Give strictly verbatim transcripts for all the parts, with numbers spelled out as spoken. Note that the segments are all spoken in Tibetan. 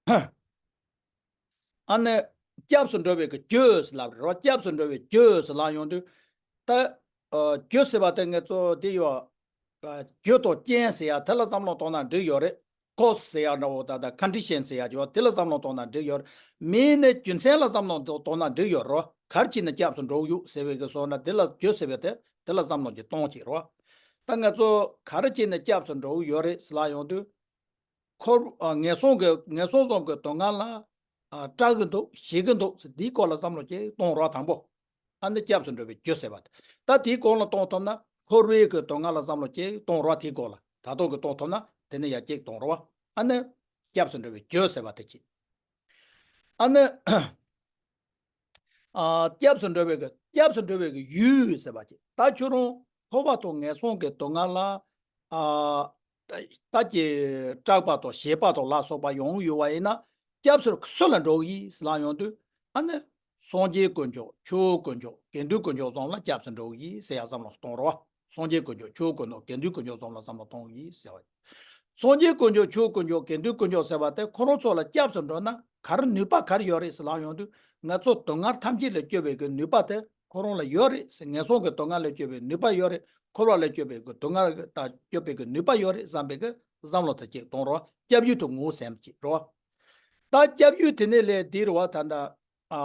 ཨ་ནི་སྐྱབས་སུ་འགྲོ་བའི་གི་རྒྱུ་ཟེར་ལབ་རེད་རོ། སྐྱབས་སུ་འགྲོ་བའི་རྒྱུ་ཟེར་ལབ་ཡོང་དུས། ད་ཨ་རྒྱུ་ཟེར་བ་དེ་ངེད་ཚོ་འདི་ཡོད། ཨ་རྒྱུ་དང་རྐྱེན་ཟེར་ཡ་དེ་ལ་བསམ་བློ་གཏོང་ན་འགྲིག་ཡོད་རེད། ཀོ་ཟེར་ཡ་འདྲ་བོ་ད་ལྟ་ཁོན་ཌི་ཤན་ཟེར་ཡ་ཅིག་ཡོད། དེ་ལ་བསམ་བློ་གཏོང་ན་འགྲིག་ཡོད་རེད། མིན་ནི་རྒྱུ་མཚན་ལ་བསམ་བློ་གཏོང་ན་འགྲིག་ཡོད་རེད་རོ། ག་རེ་བྱས་ནས་སྐྱབས་སུ་འགྲོ་གི་ཡོད་ཟེར་བའི་གི་སོང་ན། དེ་ལ་རྒྱུ་ཟེར་བའི་དེ་དེ་ལ་བསམ་བློ་ཅིག་གཏོང་བྱེད་རོ། ད་ང་ཚོ་ག་རེ་བྱས་ནས་སྐྱབས་སུ་འགྲོ་གི་ཡོད་རེད་ཟེར་ལབ་ཡོང་དུས། འཁོར་ཨ་ངན་སོང་གི་ངན་སོང་གསུམ་གྱི་སྡུག་བསྔལ་ལ་ཨ་སྐྲག་གི་འདུག་ཞེད་ཀྱི་འདུག་ཟེར་འདིའི་སྐོར་ལ་བསམ་བློ་ཅིག་གཏོང་རོགས་དང་པོ། ཨ་ནི་སྐྱབས་སུ་འགྲོ་བའི་རྒྱུ་ཟེར་བ་དེ། ད་དེའི་གོང་ལ་གཏོང་ཐུབ་ན་འཁོར་བའི་གི་སྡུག་བསྔལ་ལ་བསམ་བློ་ཅིག་གཏོང་རོགས། དེའི་སྐོར་ལ་ད་དུང་གི་གཏོང་ཐུབ་ན་དེ་ནི་ཡར་ཅིག་གཏོང་རོགས། ཨ་ནི་སྐྱབས་སུ་འགྲོ་བའི་རྒྱུ་ཟེར་བ་དེ་ཅིག་ཨ་ནི་ཨ་སྐྱབས་སུ་འགྲོ་བའི་གི་སྐྱབས་སུ་འགྲོ་བའི་གི་ཡུལ་ཟེར་བ་ཅིག་ད་ཁྱོད་རང་འཁོར་བ་དང་ངན་སོང་གི་སྡུག་བསྔལ་ལ་ཨ་ད་ཀྱི་སྐྲག་པ་དང་ཞེད་པ་དང་ལ་སོགས་པ་ཡོང་ཡོད་པ་ཡིན་ན། སྐྱབས་སུ་སུ་ལ་འགྲོ་གི་ཡིན་ཟེར་ལབ་ཡོང་དུས། ཨ་ནི་སངས་རྒྱས་དཀོན་མཆོག་ཆོས་དཀོན་མཆོག་དགེ་འདུན་དཀོན་མཆོག་གསུམ་ལ་སྐྱབས་སུ་འགྲོ་གི་ཡིན་ཟེར་ཡ་བསམ་བློ་གཏོང་རོགས། སངས་རྒྱས་དཀོན་མཆོག་ཆོས་དཀོན་མཆོག་དགེ་འདུན་དཀོན་མཆོག་གསུམ་ལ་བསམ་བློ་གཏོང་གི་ཡིན་ཟེར་བ། སངས་རྒྱས་དཀོན་མཆོག་ཆོས་དཀོན་མཆོག་དགེ་འདུན་དཀོན་མཆོག་ཟེར་བ་དེ་ཁོ་རང་ཚོ་ལ་སྐྱབས་སུ་འགྲོ་ན་ག་རེ་ནུས་པ་ག་རེ་ཡོད་རེད་ཟེར་ལབ་ཡོང་དུས། ང་ཚོ་སྡུག་བསྔལ་ཐམས་ཅད་ལས་སྐྱོབ་པའི་གི་ནུས་པ་དེ་ཁོ་རང་ལ་ཡོད་རེད་ཟེར། ངན་སོང་གི་སྡུག་བསྔལ་ལས་སྐྱོབ་པའི་ནུས་པ་ཡོད་རེད། འཁོར་བ་ལས་སྐྱོབ་པའི་གི་སྡུག་བསྔལ་དང་སྐྱོབ་པའི་གི་ནུས་པ་ཡོད་རེད་བསམ་པའི་གི་བསམ་བློ་དེ་གཅིག་གཏོང་རོགས། སྐྱབས་ཡུལ་དུ་ངོ་སེམས་གཅིག་རོགས། ད་སྐྱབས་ཡུལ་དེ་ནས་ལས་འདིར་བ་ད་ལྟ་ཨ་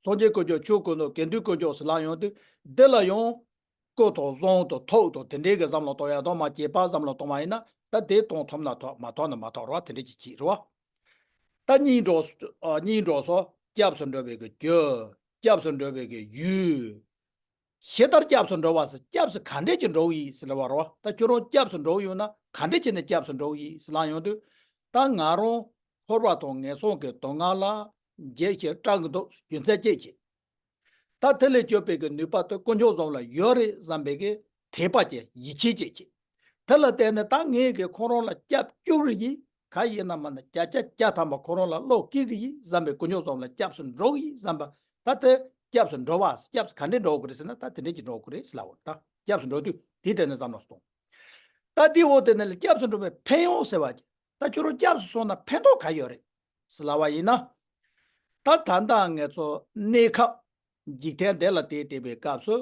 སངས་རྒྱས་དཀོན་མཆོག་ཆོས་དཀོན་མཆོག་དགེ་འདུན་དཀོན་མཆོག་ཟེར་ལབ་ཡོང་དུས། འདི་ལ་ཡང་སྐུ་དང་གསུང་དང་ཐུགས་དང་དེ་འདྲའི་གི་བསམ་བློ་གཏོང་ཡ་དང་མ་སྐྱེས་པ་བསམ་བློ་གཏོང་བ་ཡིན་ན། ད་དེ་གཏོང་ཐུབ་ན་ཐོབ། མ་ཐོབ་ན་མ་ཐོབ་རོགས། དེ་འདྲ་ཅིག་བྱེད་རོགས། ད་གཉིས་འགྲོ་ཨ་གཉིས་འགྲོ་སོ། སྐྱབས་སུ་འགྲོ་བའི་གི་རྒྱུ། སྐྱབས་སུ་འགྲོ་བའི་གི་ཡུལ། ཇི་ལྟར་སྐྱབས་སུ་འགྲོ་བ་ཟེར། སྐྱབས་སུ་ག་འདྲས་ཀྱིས་འགྲོ་གི་ཡིན་ཟེར་ལབ་པ་རོ། ད་ཁྱོད་རང་སྐྱབས་སུ་འགྲོ་གི་ཡོད་ན་ག་འདྲས་བྱས་ནས་སྐྱབས་སུ་འགྲོ་གི་ཡིན་ཟེར་ལབ་ཡོང་དུས། ད་ང་རང་འཁོར་བ་དང་ངན་སོང་གི་སྡུག་བསྔལ་ལ་བརྗེད་ཀྱི་སྐྲག་གི་འདུག་རྒྱུ་མཚན་ཅི་ཅིག་ད་དེ་ལས་སྐྱོབ་པའི་གི་ནུས་པ་དེ་དཀོན་མཆོག་གསུམ་ལ་ཡོད་རེད་བསམ་པའི་གི་དད་པ་ཅིག་ཡིད་ཆེས་ཅིག་བྱེད། དེ་ལ་བརྟེན་ནས་ད་ངས་གི་ཁོ་རང་ལ་སྐྱབས་བཅོལ་གི་ཡིན། ག་ཡིན་ན་མ་ན་བརྒྱ་ཆ་བརྒྱ་ཐམ་པ་ཁོ་རང་ལ་བློ་སྐྱེ་གི་ཡིན་བསམ་པའི། དཀོན་མཆོག་གསུམ་ལ་སྐྱབས་སུ་འགྲོ་གི་ཡིན་བསམ་པ། ད་དེ་སྐྱབས་སུ་འགྲོ་བ། སྐྱབས་སུ་ག་འདྲས་འགྲོ་དགོས་རེད་ཟེར་ན། ད་དེ་འདྲས་ཀྱི་འགྲོ་དགོས་རེད་ཟེར་ལབ་པ། ད་སྐྱབས་སུ་འགྲོ་དུས་དེ་དེ་ནས་བསམ་བློ་གཏོང་། ད་དེ་འོ་དེ་ནས་ལ་སྐྱབས་སུ་འགྲོ་བའི་ཕན་ཡོན་ཟེར་བ་ཅིག་ད་ཁྱོད་རང་སྐྱབས་སུ་སོང་ན་ཕན་ཐོགས་ག་ཡོད་རེད་ཟེར་ལབ་པ་ཡིན་ན། ད་ད་ལྟ་ངེད་ཚོ་གནས་སྐབས་འཇིག་རྟེན་འདི་ལ་བསྡད་བསྡད་པའི་སྐབས་སུ།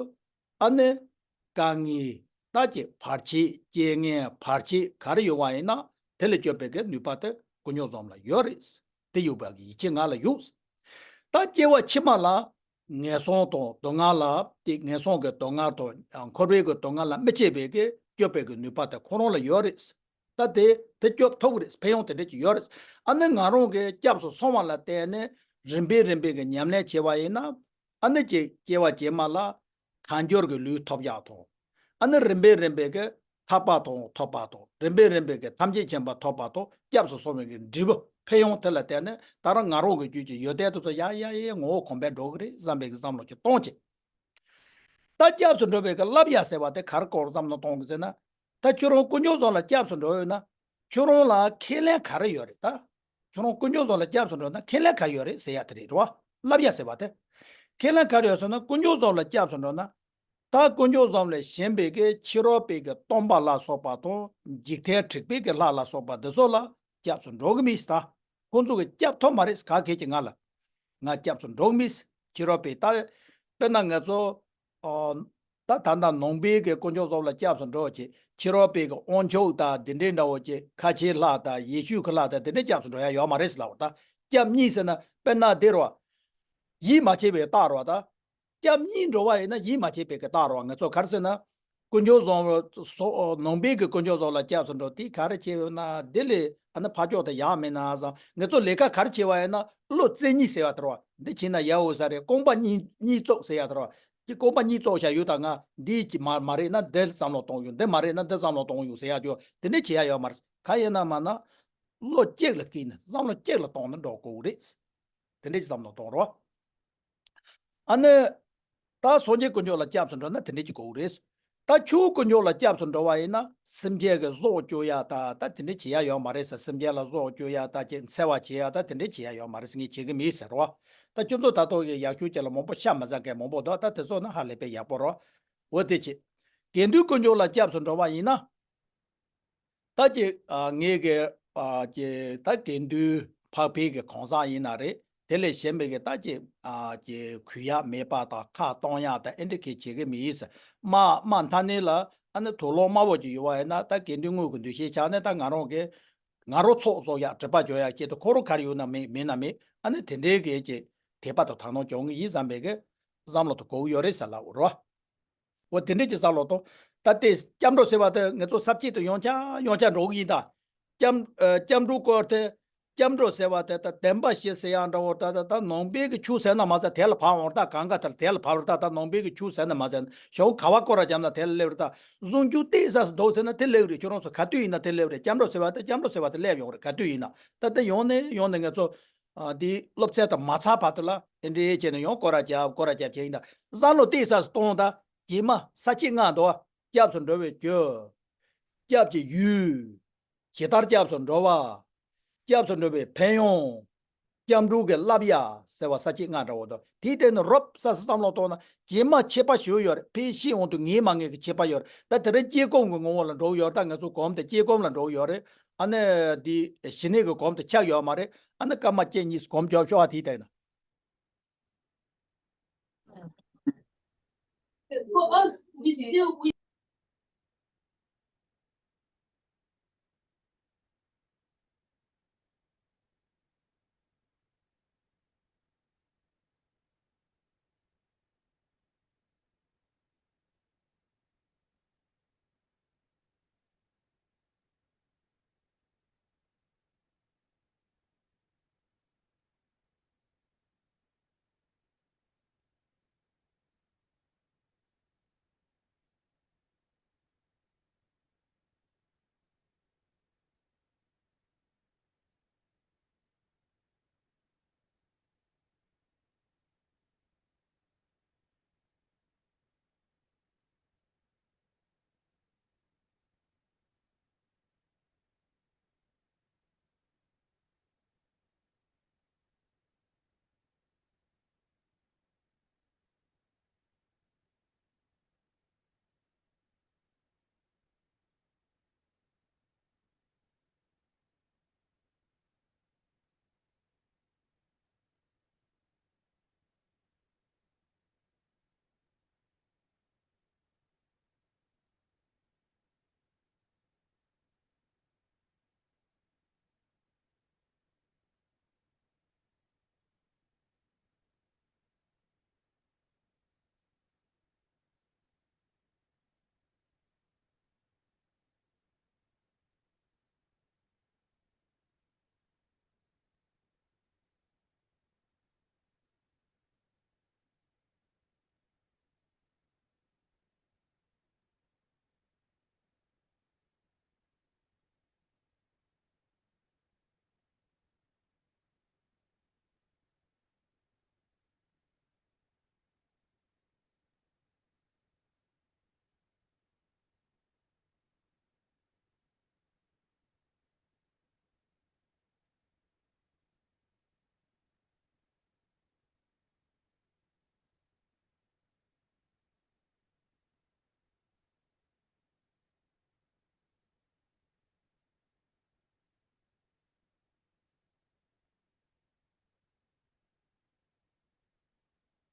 ཨ་ནི་དཀའ་ངལ་ད་ཀྱི་བར་ཆད་རྐྱེན་ངན་བར་ཆད་ག་རེ་ཡོད་པ་ཡིན་ན་དེ་ལས་སྐྱོབ་པའི་གི་ནུས་པ་དེ་དཀོན་མཆོག་གསུམ་ལ་ཡོད་རེད། དེ་ཡོད་པ་གི་ཡིད་ཆེས་ང་ལ་ཡོད། ད་སྐྱེ་བ་ཕྱི་མ་ལ་ངན་སོང་དང་སྡུག་བསྔལ་ལ་དེ་ངན་སོང་གི་སྡུག་བསྔལ་དང་འཁོར་བའི་གི་སྡུག་བསྔལ་ལ་མི་སྐྱེ་བའི་གི་སྐྱོབ་པའི་གི་ནུས་པ་དེ་ཁོ་རང་ལ་ཡོད་རེད། ད་དེ་དེ་སྐྱོབ་ཐུབ་ཀྱི་རེད། ཕན་ཡོན་དེ་འདྲ་ཅིག་ཡོད་རེད། ཨ་ནི་ང་རང་གི་སྐྱབས་སུ་སོང་བ་ལ་བརྟེན་ནས་རིམ་པས་རིམ་པས་ཀྱི་ཉམས་ལེན་བྱས་པ་ཡིན་ན། ཨ་ནི་ཀྱི་སྐྱེ་བ་རྗེས་མ་ལ་དལ་འབྱོར་གྱི་ལུས་ཐོབ་ཡག་དང་། ཨ་ནི་རིམ་པས་རིམ་པས་ཀྱི་ཐར་པ་དང་ཐོབ་པ་དང་། རིམ་པས་རིམ་པས་ཀྱི་ཐམས་ཅད་མཁྱེན་པ་ཐོབ་པ་དང་སྐྱབས་སུ་སོང་བའི་གི་འབྲས་བུ་ཕན་ཡོན་དེ་ལ་བརྟེན་ནས་ད་རུང་ང་རང་གི་རྒྱུད་ཀྱི་ཡོན་ཏན་དེ་ཚོ་ཡར་ཡར་ཡར་ངོ་བོ་གོང་འཕེལ་འགྲོ་གི་རེད་བསམ་པའི་གི་བསམ་བློ་ཅིག་གཏོང་བྱེད། ད་སྐྱབས་སུ་འགྲོ་བའི་གི་བསླབ་ཡ་ཟེར་བ་དེ་ག་རེ་སྐོར་བསམ་བློ་གཏོང་གི་ཟེར་ན། ད་ཁྱོད་རང་དཀོན་མཆོག་གསུམ་ལ་སྐྱབས་སུ་འགྲོ་ཡོད་ན། ཁྱོད་རང་ལ་ཁས་ལེན་ག་རེ་ཡོད་རེད་ད། ཁྱོད་རང་དཀོན་མཆོག་གསུམ་ལ་སྐྱབས་སུ་འགྲོ་ན་ཁས་ལེན་ག་རེ་ཡོད་རེད་ཟེར་ཡ་དེ་རེད་རོ། བསླབ་ཡ་ཟེར་བ་དེ། ཁས་ལེན་ག་རེ་ཡོད་ཟེར་ན། དཀོན་མཆོག་གསུམ་ལ་སྐྱབས་སུ་འགྲོ་ན། ད་དཀོན་མཆོག་གསུམ་ལས་གཞན་པའི་གི་ཕྱི་རོལ་པའི་གི་སྟོན་པ་ལ་སོགས་པ་དང་། འཇིག་རྟེན་དྲེགས་པའི་གི་ལྷ་ལ་སོགས་པ་འདི་ཚོ་ལ་སྐྱབས་སུ་འགྲོ་གི་མེད་ཟེར་ད། ཁོང་ཚོ་གི་སྐྱབས་ཐོབ་མ་རེད་ཟེར། ག་གེ་ཀྱི་ང་ལ། ང་སྐྱབས་སུ་འགྲོ་གི་མེད་ཟེར། ཕྱི་རོལ་པའི་ལྟ་བས། དཔེར་ན་ང་ཚོ། ཨོ། ད་ད་ལྟ་ནང་པའི་གི་དཀོན་མཆོག་གསུམ་ལ་སྐྱབས་སུ་འགྲོ་བ་ཅིག་ཕྱི་རོལ་པའི་གི་དབང་ཕྱུག་དང་དེ་འདྲའི་འདྲ་བོ་ཅིག་ཁ་ཆེའི་ལྷ་དང་ཡེ་ཤུ་གི་ལྷ་དང་དེ་འདྲའི་སྐྱབས་སུ་འགྲོ་ཡ་ཡོད་མ་རེད་ཟེར་ལབ་པ་ད། སྐྱབས་གཉིས་ཟེར་ན་དཔེར་ན་འདིར་བ། ཡིད་མ་ཆེས་པའི་རྟགས་རོ་ད། སྐྱབས་གཉིས་འགྲོ་བ་ཡིན་ན་ཡིད་མ་ཆེས་པའི་གི་རྟགས་རོ། ང་ཚོ་ག་རེ་ཟེར་ན། དཀོན་མཆོག་གསུམ་སོ། ནང་པའི་གི་དཀོན་མཆོག་གསུམ་ལ་སྐྱབས་སུ་འགྲོ་དེ་ག་རེ་བྱས་ཡོད་ན། འདི་ལས་ཨ་ནི་ཕར་ཕྱོགས་དེ་ཡག་མེད་ན་བསམ། ང་ཚོ་ལས་ཀ་ག་རེ་བྱས་པ་ཡིན་ན་བློ་རྩེ་གཉིས་ཟེར་བ་དེ་རོ། འདི་བྱས་ན་ཡག་འོ་ས་རེད། རྐང་པ་གཉིས་གཉིས་བཙུགས་ཟེར་ཡ་དེ་རོ། ཀྱི་རྐང་པ་གཉིས་བཙུགས་བཞག་ཡོད་ད། ང་འདི་ཀྱི་མ་མ་རེད་ན་འདི་བསམ་བློ་གཏོང་ཡོད། འདི་མ་རེད་ན་འདི་བསམ་བློ་གཏོང་ཡོད་ཟེར་ཡ་ཅོ་དེ་འདྲ་བྱེད་ཡ་ཡོད་མ་རེད། ག་ཡིན་ན་མ་ན། བློ་གཅིག་ལ་བསྐྱེད་ནས་བསམ་བློ་གཅིག་ལ་གཏོང་ནས་འགྲོ་དགོས་རེད། དེ་འདྲ་ཅིག་བསམ་བློ་གཏོང་རོགས། ཨ་ནི། ད་སངས་རྒྱས་དཀོན་མཆོག་ལ་སྐྱབས་སུ་འགྲོ་ན་དེ་འདྲ་ཅིག་དགོས་རེད། ད་ཆོས་དཀོན་མཆོག་ལ་སྐྱབས་སུ་འགྲོ་བ་ཡིན་ན་སེམས་ཅན་གྱི་གཟུགས་སྐྱོབ་ཡ་ད་ད་དེ་འདྲ་བྱེད་ཡ་ཡོད་མ་རེད་ཟེར། སེམས་ཅན་ལ་གཟུགས་སྐྱོབ་ཡ་ད་ཅིག་འཚེ་བ་བྱེད་ཡ་ད་དེ་འདྲ་བྱེད་ཡ་ཡོད་མ་རེད་ཟེར། ངས་བྱེད་གི་མེད་ཟེར་རོ། ད་ཁྱོད་ཚོ་ད་ལྟ་གི་ཡག་ཤོས་ཅིག་ལ་མང་པོ་ཤ་མ་ཟ་མཁན་མང་པོ་འདུག་ད་དེ་ཚོ་ན་ཧ་ལས་པའི་ཡག་པོ་རོ། འོ་དེ་ཅིག་དགེ་འདུན་དཀོན་མཆོག་ལ་སྐྱབས་སུ་འགྲོ་བ་ཡིན་ན། ད་ཅིག་ཨ་ངས་གི་ཨ་ཅིག་ད་དགེ་འདུན་ འཕགས་པའི་གི་གང་ཟག་ཡིན་ན་རེད། དེ་ལས་གཞན་པའི་གི་ད་ཀྱི་ཨ་ཀྱི་གུས་ཡག་མེད་པ་དང་ཁ་གཏོང་ཡག་དང་ཨེ་འདྲ་གི་བྱེད་གི་མི་ཡིན་ཟེར། མ་མ་མཐའ་ནི་ལ་ཨ་ནི་དུག་སློང་དམར་པོ་ཅིག་ཡོད་པ་ཡིན་ན། ད་དགེ་འདུན་དངོས་ཀྱི་འདུ་ཤེས་ཆགས་ནས་ད་ང་རང་གི་ང་རང་ཚོགས་གསོག་ཡག་སྒྲིབ་པ་སྦྱོང་ཡག་ཆེད་དུ་ཁོ་རང་གར་ཡོད་ན་མེད་མེད་ན་མེད། ཨ་ནི་དེ་འདྲའི་གི་ཀྱི་དད་པ་དང་དག་སྣང་སྦྱོང་གི་ཡིན་བསམ་པའི་གི་བསམ་བློ་དང་གོ་གི་ཡོད་རེད་ཟེར་ལབ་རོ། འོ་དེ་འདྲས་ཀྱི་བསམ་བློ་དང་། ད་ལྟའི་སྐྱབས་འགྲོ་ཟེར་བ་དེ་ང་ཚོ་ས་བཅད་དུ་ཡང་བསྐྱར་ཡང་བསྐྱར་འགྲོ་གི་ཡིན་ད། སྐྱབས་ཨ་སྐྱབས་འགྲོ་སྐོར་དེ། སྐྱབས་འགྲོ་ཟེར་བ་དེ་ད་བདེན་པ་བཞི་ཟེར་ཡག་འདྲ་བོ། ད་ད་ད་ནང་པའི་གི་ཆོས་ཟེར་ན་མ་ཟད་དེ་ལ་བབས་འོང་ད། གང་ག་དེར་དེ་ལ་བབས་རེད་ད། ད་ནང་པའི་གི་ཆོས་ཟེར་ན་མ་ཟད་གཞུང་ག་བ་སྐོར་ར་བརྒྱབ་ན་དེ་ལ་སླེབས་རེད་ད། གཟུངས་འཇུག་ཏོག་ཙམ་འདུག་ཟེར་ན་དེ་སླེབས་རེད། ཁྱོད་རང་ཚོ་ག་དུས་ཡིན་ན་དེ་སླེབས་རེད། སྐྱབས་འགྲོ་ཟེར་བ་དེ་སྐྱབས་འགྲོ་ཟེར་བ་དེ་སླེབས་ཡོང་རེད། ག་དུས་ཡིན་ན། ད་ལྟ་ཡོང་ནས་ཡོང་ནས་ང་ཚོ་ཨ་འདི་སློབ་ཚན་དང་མ་ཚར་བར་དུ་ལ་དེ་འདྲའི་བྱས་ནས་ཡང་སྐོར་ར་རྒྱབ་སྐོར་ར་རྒྱབ་བྱས་ཡིན་ད། བསམ་བློ་ཏོག་ཙམ་གཏོང་ད། རྗེས་མ་ས་བཅད་ལྔ་འདུག་སྐྱབས་སུ་འགྲོ་བའི་རྒྱུ། སྐྱབས་ཀྱི་ཡུལ། ཇི་ལྟར་སྐྱབས་སུ་འགྲོ་བ། སྐྱབས་སུ་འགྲོ་བའི་ཕན་ཡོན། སྐྱབས་འགྲོ་གི་བསླབ་ཡ་ཟེར་བ་ས་བཅད་ལྔ་འདྲ་བོ་འདུག་དེའི་སྟེང་ནས་རོབ་ཙམ་བསམ་བློ་གཏོང་ན་རྗེས་མ་ཁྱད་པར་ཞིག་ཡོད་རེད། ཕལ་ཆེར་འོང་དུས་ངེས་མ་ངེས་ཀྱི་ཁྱད་པར་ཡོད་རེད། ད་དེ་རིང་དཀྱིལ་འཁོར་གྱི་ངོ་བོ་ལ་འགྲོ་གི་ཡོད་རེད། ད་ང་ཚོ་གོམ་དེ་དཀྱིལ་འཁོར་ལ་འགྲོ་གི་ཡོད་རེད། ཨ་ནི་འདི་ཞི་གནས་ཀྱི་གོམ་དེ་ཆགས་ཡོད་མ་རེད། ཨ་ནི་སྐར་མ་གཅིག་གཉིས་གོམ་རྒྱབ་ཤོག་ཨ། དེའི་སྟེང་ན།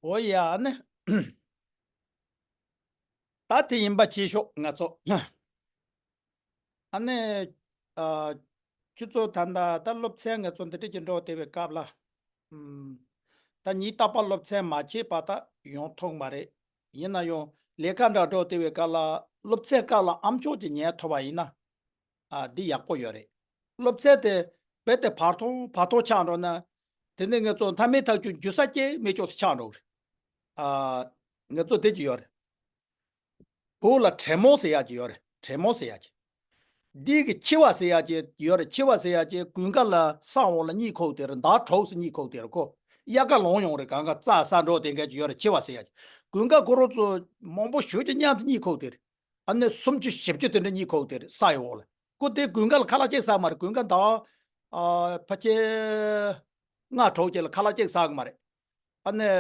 འོ་ཡ་ནི། ད་དེ་ཡིན་པ་བྱེད་ཤོག་ང་ཚོ། ཨ་ནི། ཨ། ཁྱོད་ཚོ་ད་ལྟ་ད་སློབ་ཚན་ང་ཚོ་འདི་འདྲ་ཅིག་འགྲོ་བསྡད་པའི་སྐབས་ལ། ཨམ། ད་ཉིན་རྟག་པར་སློབ་ཚན་མ་བྱས་པ་ད་ཡོང་ཐུབ་མ་རེད། ཡིན་ན་ཡང་ལས་ཀ་འདྲ་འགྲོ་བསྡད་པའི་སྐབས་ལ་སློབ་ཚན་སྐབས་ལ་ཨམ་ཅོག་ཅིག་ཉན་ཐུབ་པ་ཡིན་ན། ཨ། འདི་ཡག་པོ་ཡོད་རེད། སློབ་ཚན་དེ་རྦད་དེ་བར་སྟོང་བར་སྟོང་ཆགས་འགྲོ་ན། དེ་ནས་ང་ཚོ་མཐའ་མའི་ཐག་གཅོད་འཇུ་ས་སྐྱེ་མེད་ཅོག་ཙེ་ཆགས་འགྲོ་གི་རེད། ཨ། ང་ཚོ་དེ་ཅིག་ཡོད་རེད། བོད་ལ་དྲེད་མོང་ཟེར་ཡག་ཅིག་ཡོད་རེད། དྲེད་མོང་ཟེར་ཡག་ཅིག་འདི་གི་འཆི་བ་ཟེར་ཡག་ཅིག་ཡོད་རེད། འཆི་བ་ཟེར་ཡག་ཅིག་དགུན་ཁ་ལ་ས་འོག་ལ་གཉིད་ཁུག་དེ་རེད། ཟླ་དྲུག་ཙམ་གཉིད་ཁུག་དེ་རེད་ཁོ། དབྱར་ཁ་ལོང་ཡོང་རེད། གང་ག་རྩྭ་ཟ་འགྲོ་དེ་འགའ་ཅིག་ཡོད་རེད། འཆི་བ་ཟེར་ཡག་ཅིག་དགུན་ཁ་ཁོ་རང་ཚོ་མང་པོ་ཞེ་ཅིག་མཉམ་དུ་གཉིད་ཁུག་དེ་རེད། ཨ་ནི་སུམ་ཅུ་བཞི་བཅུ་དེ་འདྲ་གཉིད་ཁུག་དེ་རེད་ས་ཡི་འོག་ལ། ཁོ་དེ་དགུན་ཁ་ལ་ཁ་ལག་གཅིག་ཟ་མ་རེད། དགུན་ཁ་ཟླ་བ་ཕལ་ཆེར་ལྔ་དྲུག་ཅིག་ལ་ཁ་ལག་གཅིག་ཟ་གི་མ་རེད། ཨ་ནི།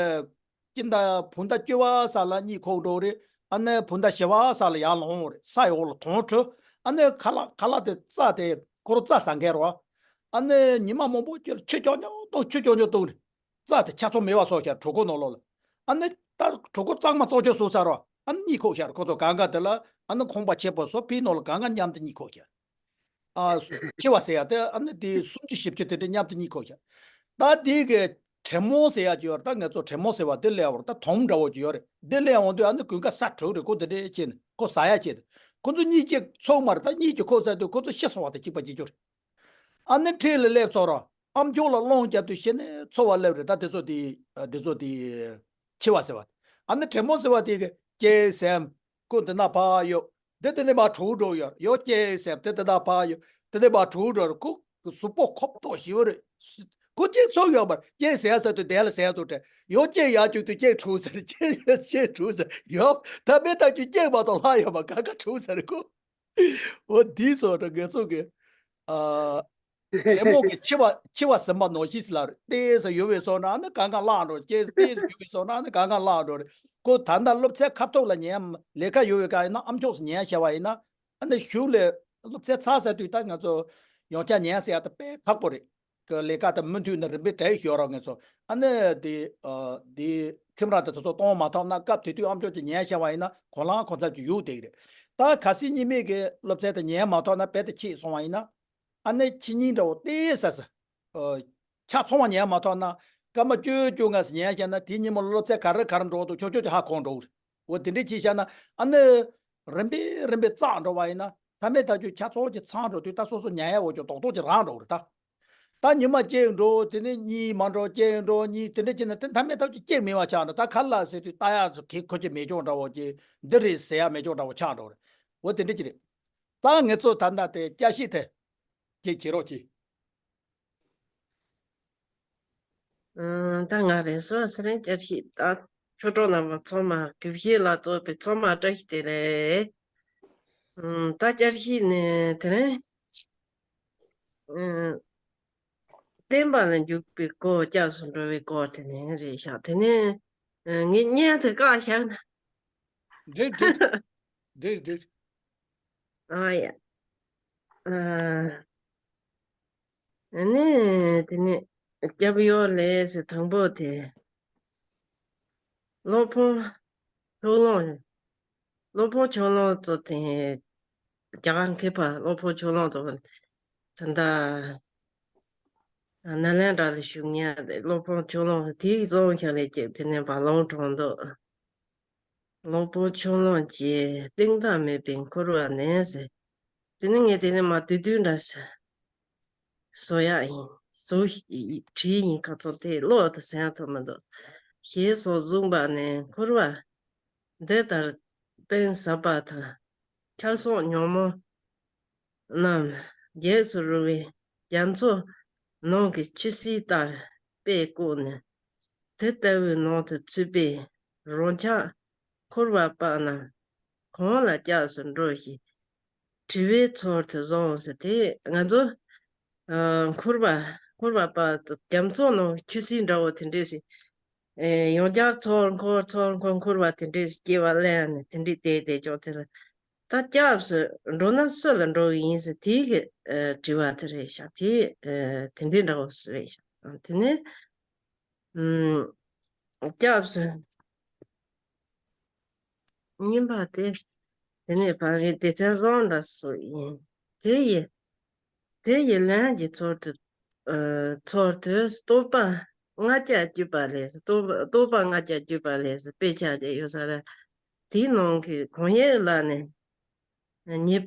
སྤྱི་ཟླ་བོད་ཟླ་བཅུ་པ་ཙམ་ལ་གཉིད་ཁུག་འགྲོ་རེད། ཨ་ནི་བོད་ཟླ་བཞི་པ་ཙམ་ལ་ཡར་ལོང་རེད། ས་ཡི་འོག་ལ་དོང་བྲུས། ཨ་ནི་ཁ་ལག་ཁ་ལག་དེ་རྩྭ་དེ་ཁོ་རང་རྩྭ་ཟ་མཁན་རེད་བ། ཨ་ནི་ཉི་མ་མང་པོ་ཅིག་ལ་ཆུ་རྐྱང་རྐྱང་བཏུང་། ཆུ་རྐྱང་རྐྱང་བཏུང་ནས་རྩྭ་དེ་ཆ་ཚང་མེད་པ་བཟོས་ཤག་གྲོད་ཁོག་ནང་ལོགས་ལ། ཨ་ནི་ད་གྲོད་ཁོག་གཙང་མ་གཙང་ཆུ་བཟོས་ཚར་རོ། ཨ་ནི་གཉིད་ཁུག་ཤག་ཁོ་ཚོ་གང་ག་དེ་ལ་ཨ་ནི་ཁང་པ་ཆེན་པོ་བཟོས། དེའི་ནང་ལ་གང་ག་མཉམ་དུ་གཉིད་ཁུག་ཤག་ཨ། འཆི་བ་ཟེར་ཡ་དེ་ཨ་ནི་དེ་སུམ་ཅུ་བཞི་བཅུ་དེ་འདྲ་མཉམ་དུ་གཉིད་ཁུག་ཤག་ད་དེ་གི་དྲེད་མོང་ཟེར་ཡ་ཅིག་ཡོད་རེད། ད་ང་ཚོ་དྲེད་མོང་ཟེར་བ་དེ་སླེབས་པ་རེད། ད་དོམ་འདྲ་བོ་ཅིག་ཡོད་རེད། དེ་སླེབས་འོང་དུས་ཨ་ནི་གོན་ཁ་ས་དྲུག་རེད། ཁོ་དེ་འདྲ་བྱས་ནས་ཁོ་ཟ་ཡ་བྱས་ཏེ། ཁོ་ཚོ་གཉིད་ཀྱི་ཚོར་མ་རེད། ད་གཉིད་ཀྱི་ཁུག་ཚར་དུས་ཁོ་ཚོ་ཤི་སོང་བ་དང་གཅིག་པ་གཅིག་རྐྱང་རེད། ཨ་ནི་འཁྲིས་ལ་སླེབས་ཚར་རོ། ཨམ་ཅོག་ལ་རླུང་བརྒྱབ་དུས་གཞི་ནས་ཚོར་བ་སླེབས་རེད། ད་དེ་ཚོ་དེ་དེ་ཚོ་དེ་འཆི་བ་ཟེར་བ། ཨ་ནི་དྲེད་མོང་ཟེར་བ་དེ་གི་སྐྱེ་སེམས། ཁོ་འདི་ན་ཕར་ཡོད། འདི་དེ་ནས་མར་གྲོལ་འགྲོ་ཡོད། ཡོད་སྐྱེ་སེམས་དེ་དེ་ན་ཕར་ཡོད། དེ་ནས་མར་གྲོལ་འགྲོ་རེད། ཁོ་གཟུགས་པོ་ཁོབ་ཏོ་ཞིག་རེད། ཁོ་སྐྱེ་ཚོར་ཡོད་མ་རེད། སྐྱེ་ཟེར་ཚར་དུས་དེ་ལ་ཟེར་ཚོ་དྲན། ཡོད་སྐྱེ་ཡར་བཅུག་དུས་སྐྱེ་གྲོལ་ཟེར། སྐྱེ་སྐྱེ་གྲོལ་ཟེར། ཡོད་ད་མེད་ཐག་ཆོད་སྐྱེ་མ་གཏོགས་ལྷག་ཡོད་མ། ག་ག་གྲོལ་ཟེར་ཁོ། འོ་འདི་སོགས་ད་ང་ཚོ་གི་ཨ། དྲེད་མོང་གི་འཆི་བ་འཆི་བ་ཟིན་པ་ནང་བཞིན་ཟེར་ལབ་རེད། ཏོག་ཙམ་ཡོད་པའི་བཟོ་ན་ནི་གང་ག་བརླག་འགྲོ། ཏོག་ཙམ་ཡོད་པའི་བཟོ་ན་ནི་གང་ག་བརླག་འགྲོ་རེད། ཁོ་ད་ལྟ་སློབ་ཚན་ཁ་ཐོག་ལ་ཉན་ལས་ཀ་ཡོད་པའི་སྐབས་ཡིན་ན་ཨམ་ཅོག་སུ་ཉན་བྱས་པ་ཡིན་ན། ཨ་ནི་གཞུག་ལ་སློབ་ཚན་ཚར་ཚར་དུས་ད་ང་ཚོ་ཡང་བསྐྱར་ཉན་ཟེར་ཡ་ད་དཔེ་ཁག་པོ་རེད། གི་ལས་ཀ་དང་མུ་མཐུད་ནས་རིམ་པས་གྲ་སྒྲིག་ཞུ་རོགས། ང་ཚོ་ཨ་ནི་དེ་ཨ་དེ་ཁྱིམ་ར་དེ་ཚོ་གཏོང་མ་ཐུབ་ན་སྐབས་དེ་དུས་ཨམ་ཅོག་ཅིག་ཉན་བྱས་པ་ཡིན་ན་གང་ལ་གང་འཚམ་ཅིག་ཡོད་བསྡད་ཀྱི་རེད། ད་གལ་སྲིད་གཉིས་མེད་ཀྱི་སློབ་ཚན་དེ་ཉན་མ་ཐུབ་ན་རྦད་དེ་ཆད་སོང་བ་ཡིན་ན། ཨ་ནི་འཆི་ཉིན་འདྲ་བོ་ཏོག་ཙམ་ཟ། ཨ་ཆ་ཚང་བ་ཉན་མ་ཐུབ་ན་སྐར་མ་བཅུ་བཅོ་ལྔ་ཙམ་ཉན་བྱས་ན་དེ་ཉིན་མོ་སློབ་ཚན་ག་རེ་ག་རེ་འགྲོ་འདུག་ཆོག་ཆོག་ཅིག་ཧ་གོ་འགྲོ་གི་རེད། འོ་དེ་འདྲ་བྱས་བཞག་ན་ཨ་ནི་རིམ་པས་རིམ་པས་བརླག་འགྲོ་བ་ཡིན་ན་མཐའ་མའི་ཐག་ཆོད་ཆ་ཚང་གི་ཚང་འགྲོ་དུས་ད་སོ་སོ་ཉལ་ཡག་འོ་ཅོག་རྡོག་རྡོག་ཅིག་རག་འགྲོ་གི་རེད་ད། ད་ཉི་མ་གཅིག་འགྲོ། དེ་ནས་གཉིས་མ་འགྲོ། གཅིག་འགྲོ། གཉིས། དེ་འདྲ་བྱས་ན་དེ་མཐའ་མའི་ཐག་ཆོད་སྐྱེ་མེད་པ་ཆགས་འགྲོ། ད་ག་ལ་ཟེར་དུས་ལྟ་ཡག་ཚོ་གི་ཁོ་ཅིག་མེད་ཅོག་འདྲ་བོ་ཅིག་འདི་རེད་ཟེར་ཡག་མེད་ཅོག་འདྲ་བོ་ཆགས་འགྲོ་རེད། འོ་དེ་འདྲ་ཅིག་རེད། ད་ང་ཚོ་ད་ལྟ་དེ་བསྐྱར་ཞིབ་དེ་ཅིག་བྱེད་རོགས་གྱིས། ཨང་། ད་ང་རེད་སོ་ཟེར་ན་བསྐྱར་ཞིབ། ད་ཆོས་གྲོགས་རྣམ་པ་ཚང་མ་གུས་བཤད་ལ་གཏོགས་པའི་ཚང་མ་བཀྲ་ཤིས་བདེ་ལེགས། ཨང་། ད་བསྐྱར་ཞིབ་ནི་དེ་རིང་ཨང་། བསྟན་པ་ལ་འཇུག་པའི་སྐོར། སྐྱབས་སུ་འགྲོ་བའི་སྐོར་དེ་ནས་རེད་ཤག་དེ་ནས་ཨང་། ངས་བརྙན་དེ་བཀག་བཞག་ན། འགྲིག་འགྲིག་འགྲིག་འགྲིག་ཨ་ཡ། ཨ། ཨ་ནི་དེ་ནས་སྐྱབས་ཡོད་ལས་ཟེར་དང་པོ་དེ། སློབ་དཔོན་ཕྱོགས་གླང་། སློབ་དཔོན་ཕྱོགས་གླང་ཚོ་དེ། རྒྱ་གར་མཁས་པ་སློབ་དཔོན་ཕྱོགས་གླང་ཚོ་ད་ལྟ་ནཱ་ལེནྡྲ་ལ་བཞུགས་མཁན་རེད། སློབ་དཔོན་ཕྱོགས་གླང་དེའི་རྫོང་ཤར་ལས་ཀྱི་དེ་ནས་བ་ལང་གྲོང་དུ། སློབ་དཔོན་ཕྱོགས་གླང་གི་གཏིང་མཐའ་མེད་པའི་འཁོར་བ་ནས་ཟེར། དེ་ནི་ངས་དེ་ནས་མར་བསྡུས་བསྡུས་འདྲ་ཞིག་བཟོ་ཡག་ཡིན། བཟོ་བྲིས་ཡིན། ཁ་ཚོན་དེ་ཀློག་དང་ཟེར་ཡག་ཐོན་མི་འདུག་ཞེས་སོགས་གསུངས་པ་ནས་འཁོར་བ་འདི་ལྟར་གཏིང་ཟབ་པ་དང་། འཁྱག་སོགས་ཉོན་མོངས་རྣམས་རྒྱས་སུ་རུང་བའི་རྒྱ་མཚོ་ནང་གི་ཆུ་སྲིན་ལྟར་དཔེ་བཀོད་ནས། དེ་ལྟ་བུའི་ནང་དུ་ཚུད་པའི་རང་ཅག་འཁོར་བ་དཔའ་རྣམས་གང་ལ་སྐྱབས་སུ་འགྲོ་ཞེས་དྲི་བའི་ཚུལ་དུ་བཟུང་ཟེར། དེ་ང་ཚོ་ཨ་འཁོར་བ་འཁོར་བ་དཔའ་རྒྱ་མཚོ་ནང་ཆུ་སྲིན་འདྲ་བོ་དེ་འདྲས་ཟེར། ཨེ་ཡང་བསྐྱར་ཚོར་འཁོར་ཚོར་འཁོར་འཁོར་བ་དེ་འདྲས་སྐྱེ་བ་ལེན་ནས་དེ་འདྲས་བསྡད་བསྡད་ཀྱང་དེ་ལ་ད་སྐྱབས་སུ་འགྲོ་ན་སུ་ལ་འགྲོ་གི་ཡིན་ཟེར་དེའི་གི་ཨེ་དྲི་བ་དེ་རེད་ཤག་དེ་ཨེ་དེ་འདྲས་འདྲ་བོ་རེད་ཤག་དེ་ནས་ཨུམ་སྐྱབས་སུ་གཉིས་པ་དེ། དེ་ནས་བར་གྱི་སྡེ་ཚན་རོང་འདྲ་སོགས་ཡིན། དེ་ཡི་དེ་ཡི་ལན་གྱི་ཚུལ་དུ། ཨ་ཚུལ་དུ་རྟོག་པ་ལྔ་བརྒྱ་བརྒྱུད་པ་ལས་རྟོག་པ་རྟོག་པ་ལྔ་བརྒྱ་བརྒྱུད་པ་ལས་དཔེ་ཆ་དེ་ཡོད་ས་རེད། དེའི་ནང་གི་གང་ཡིན་ལ་ནི། ཉེས།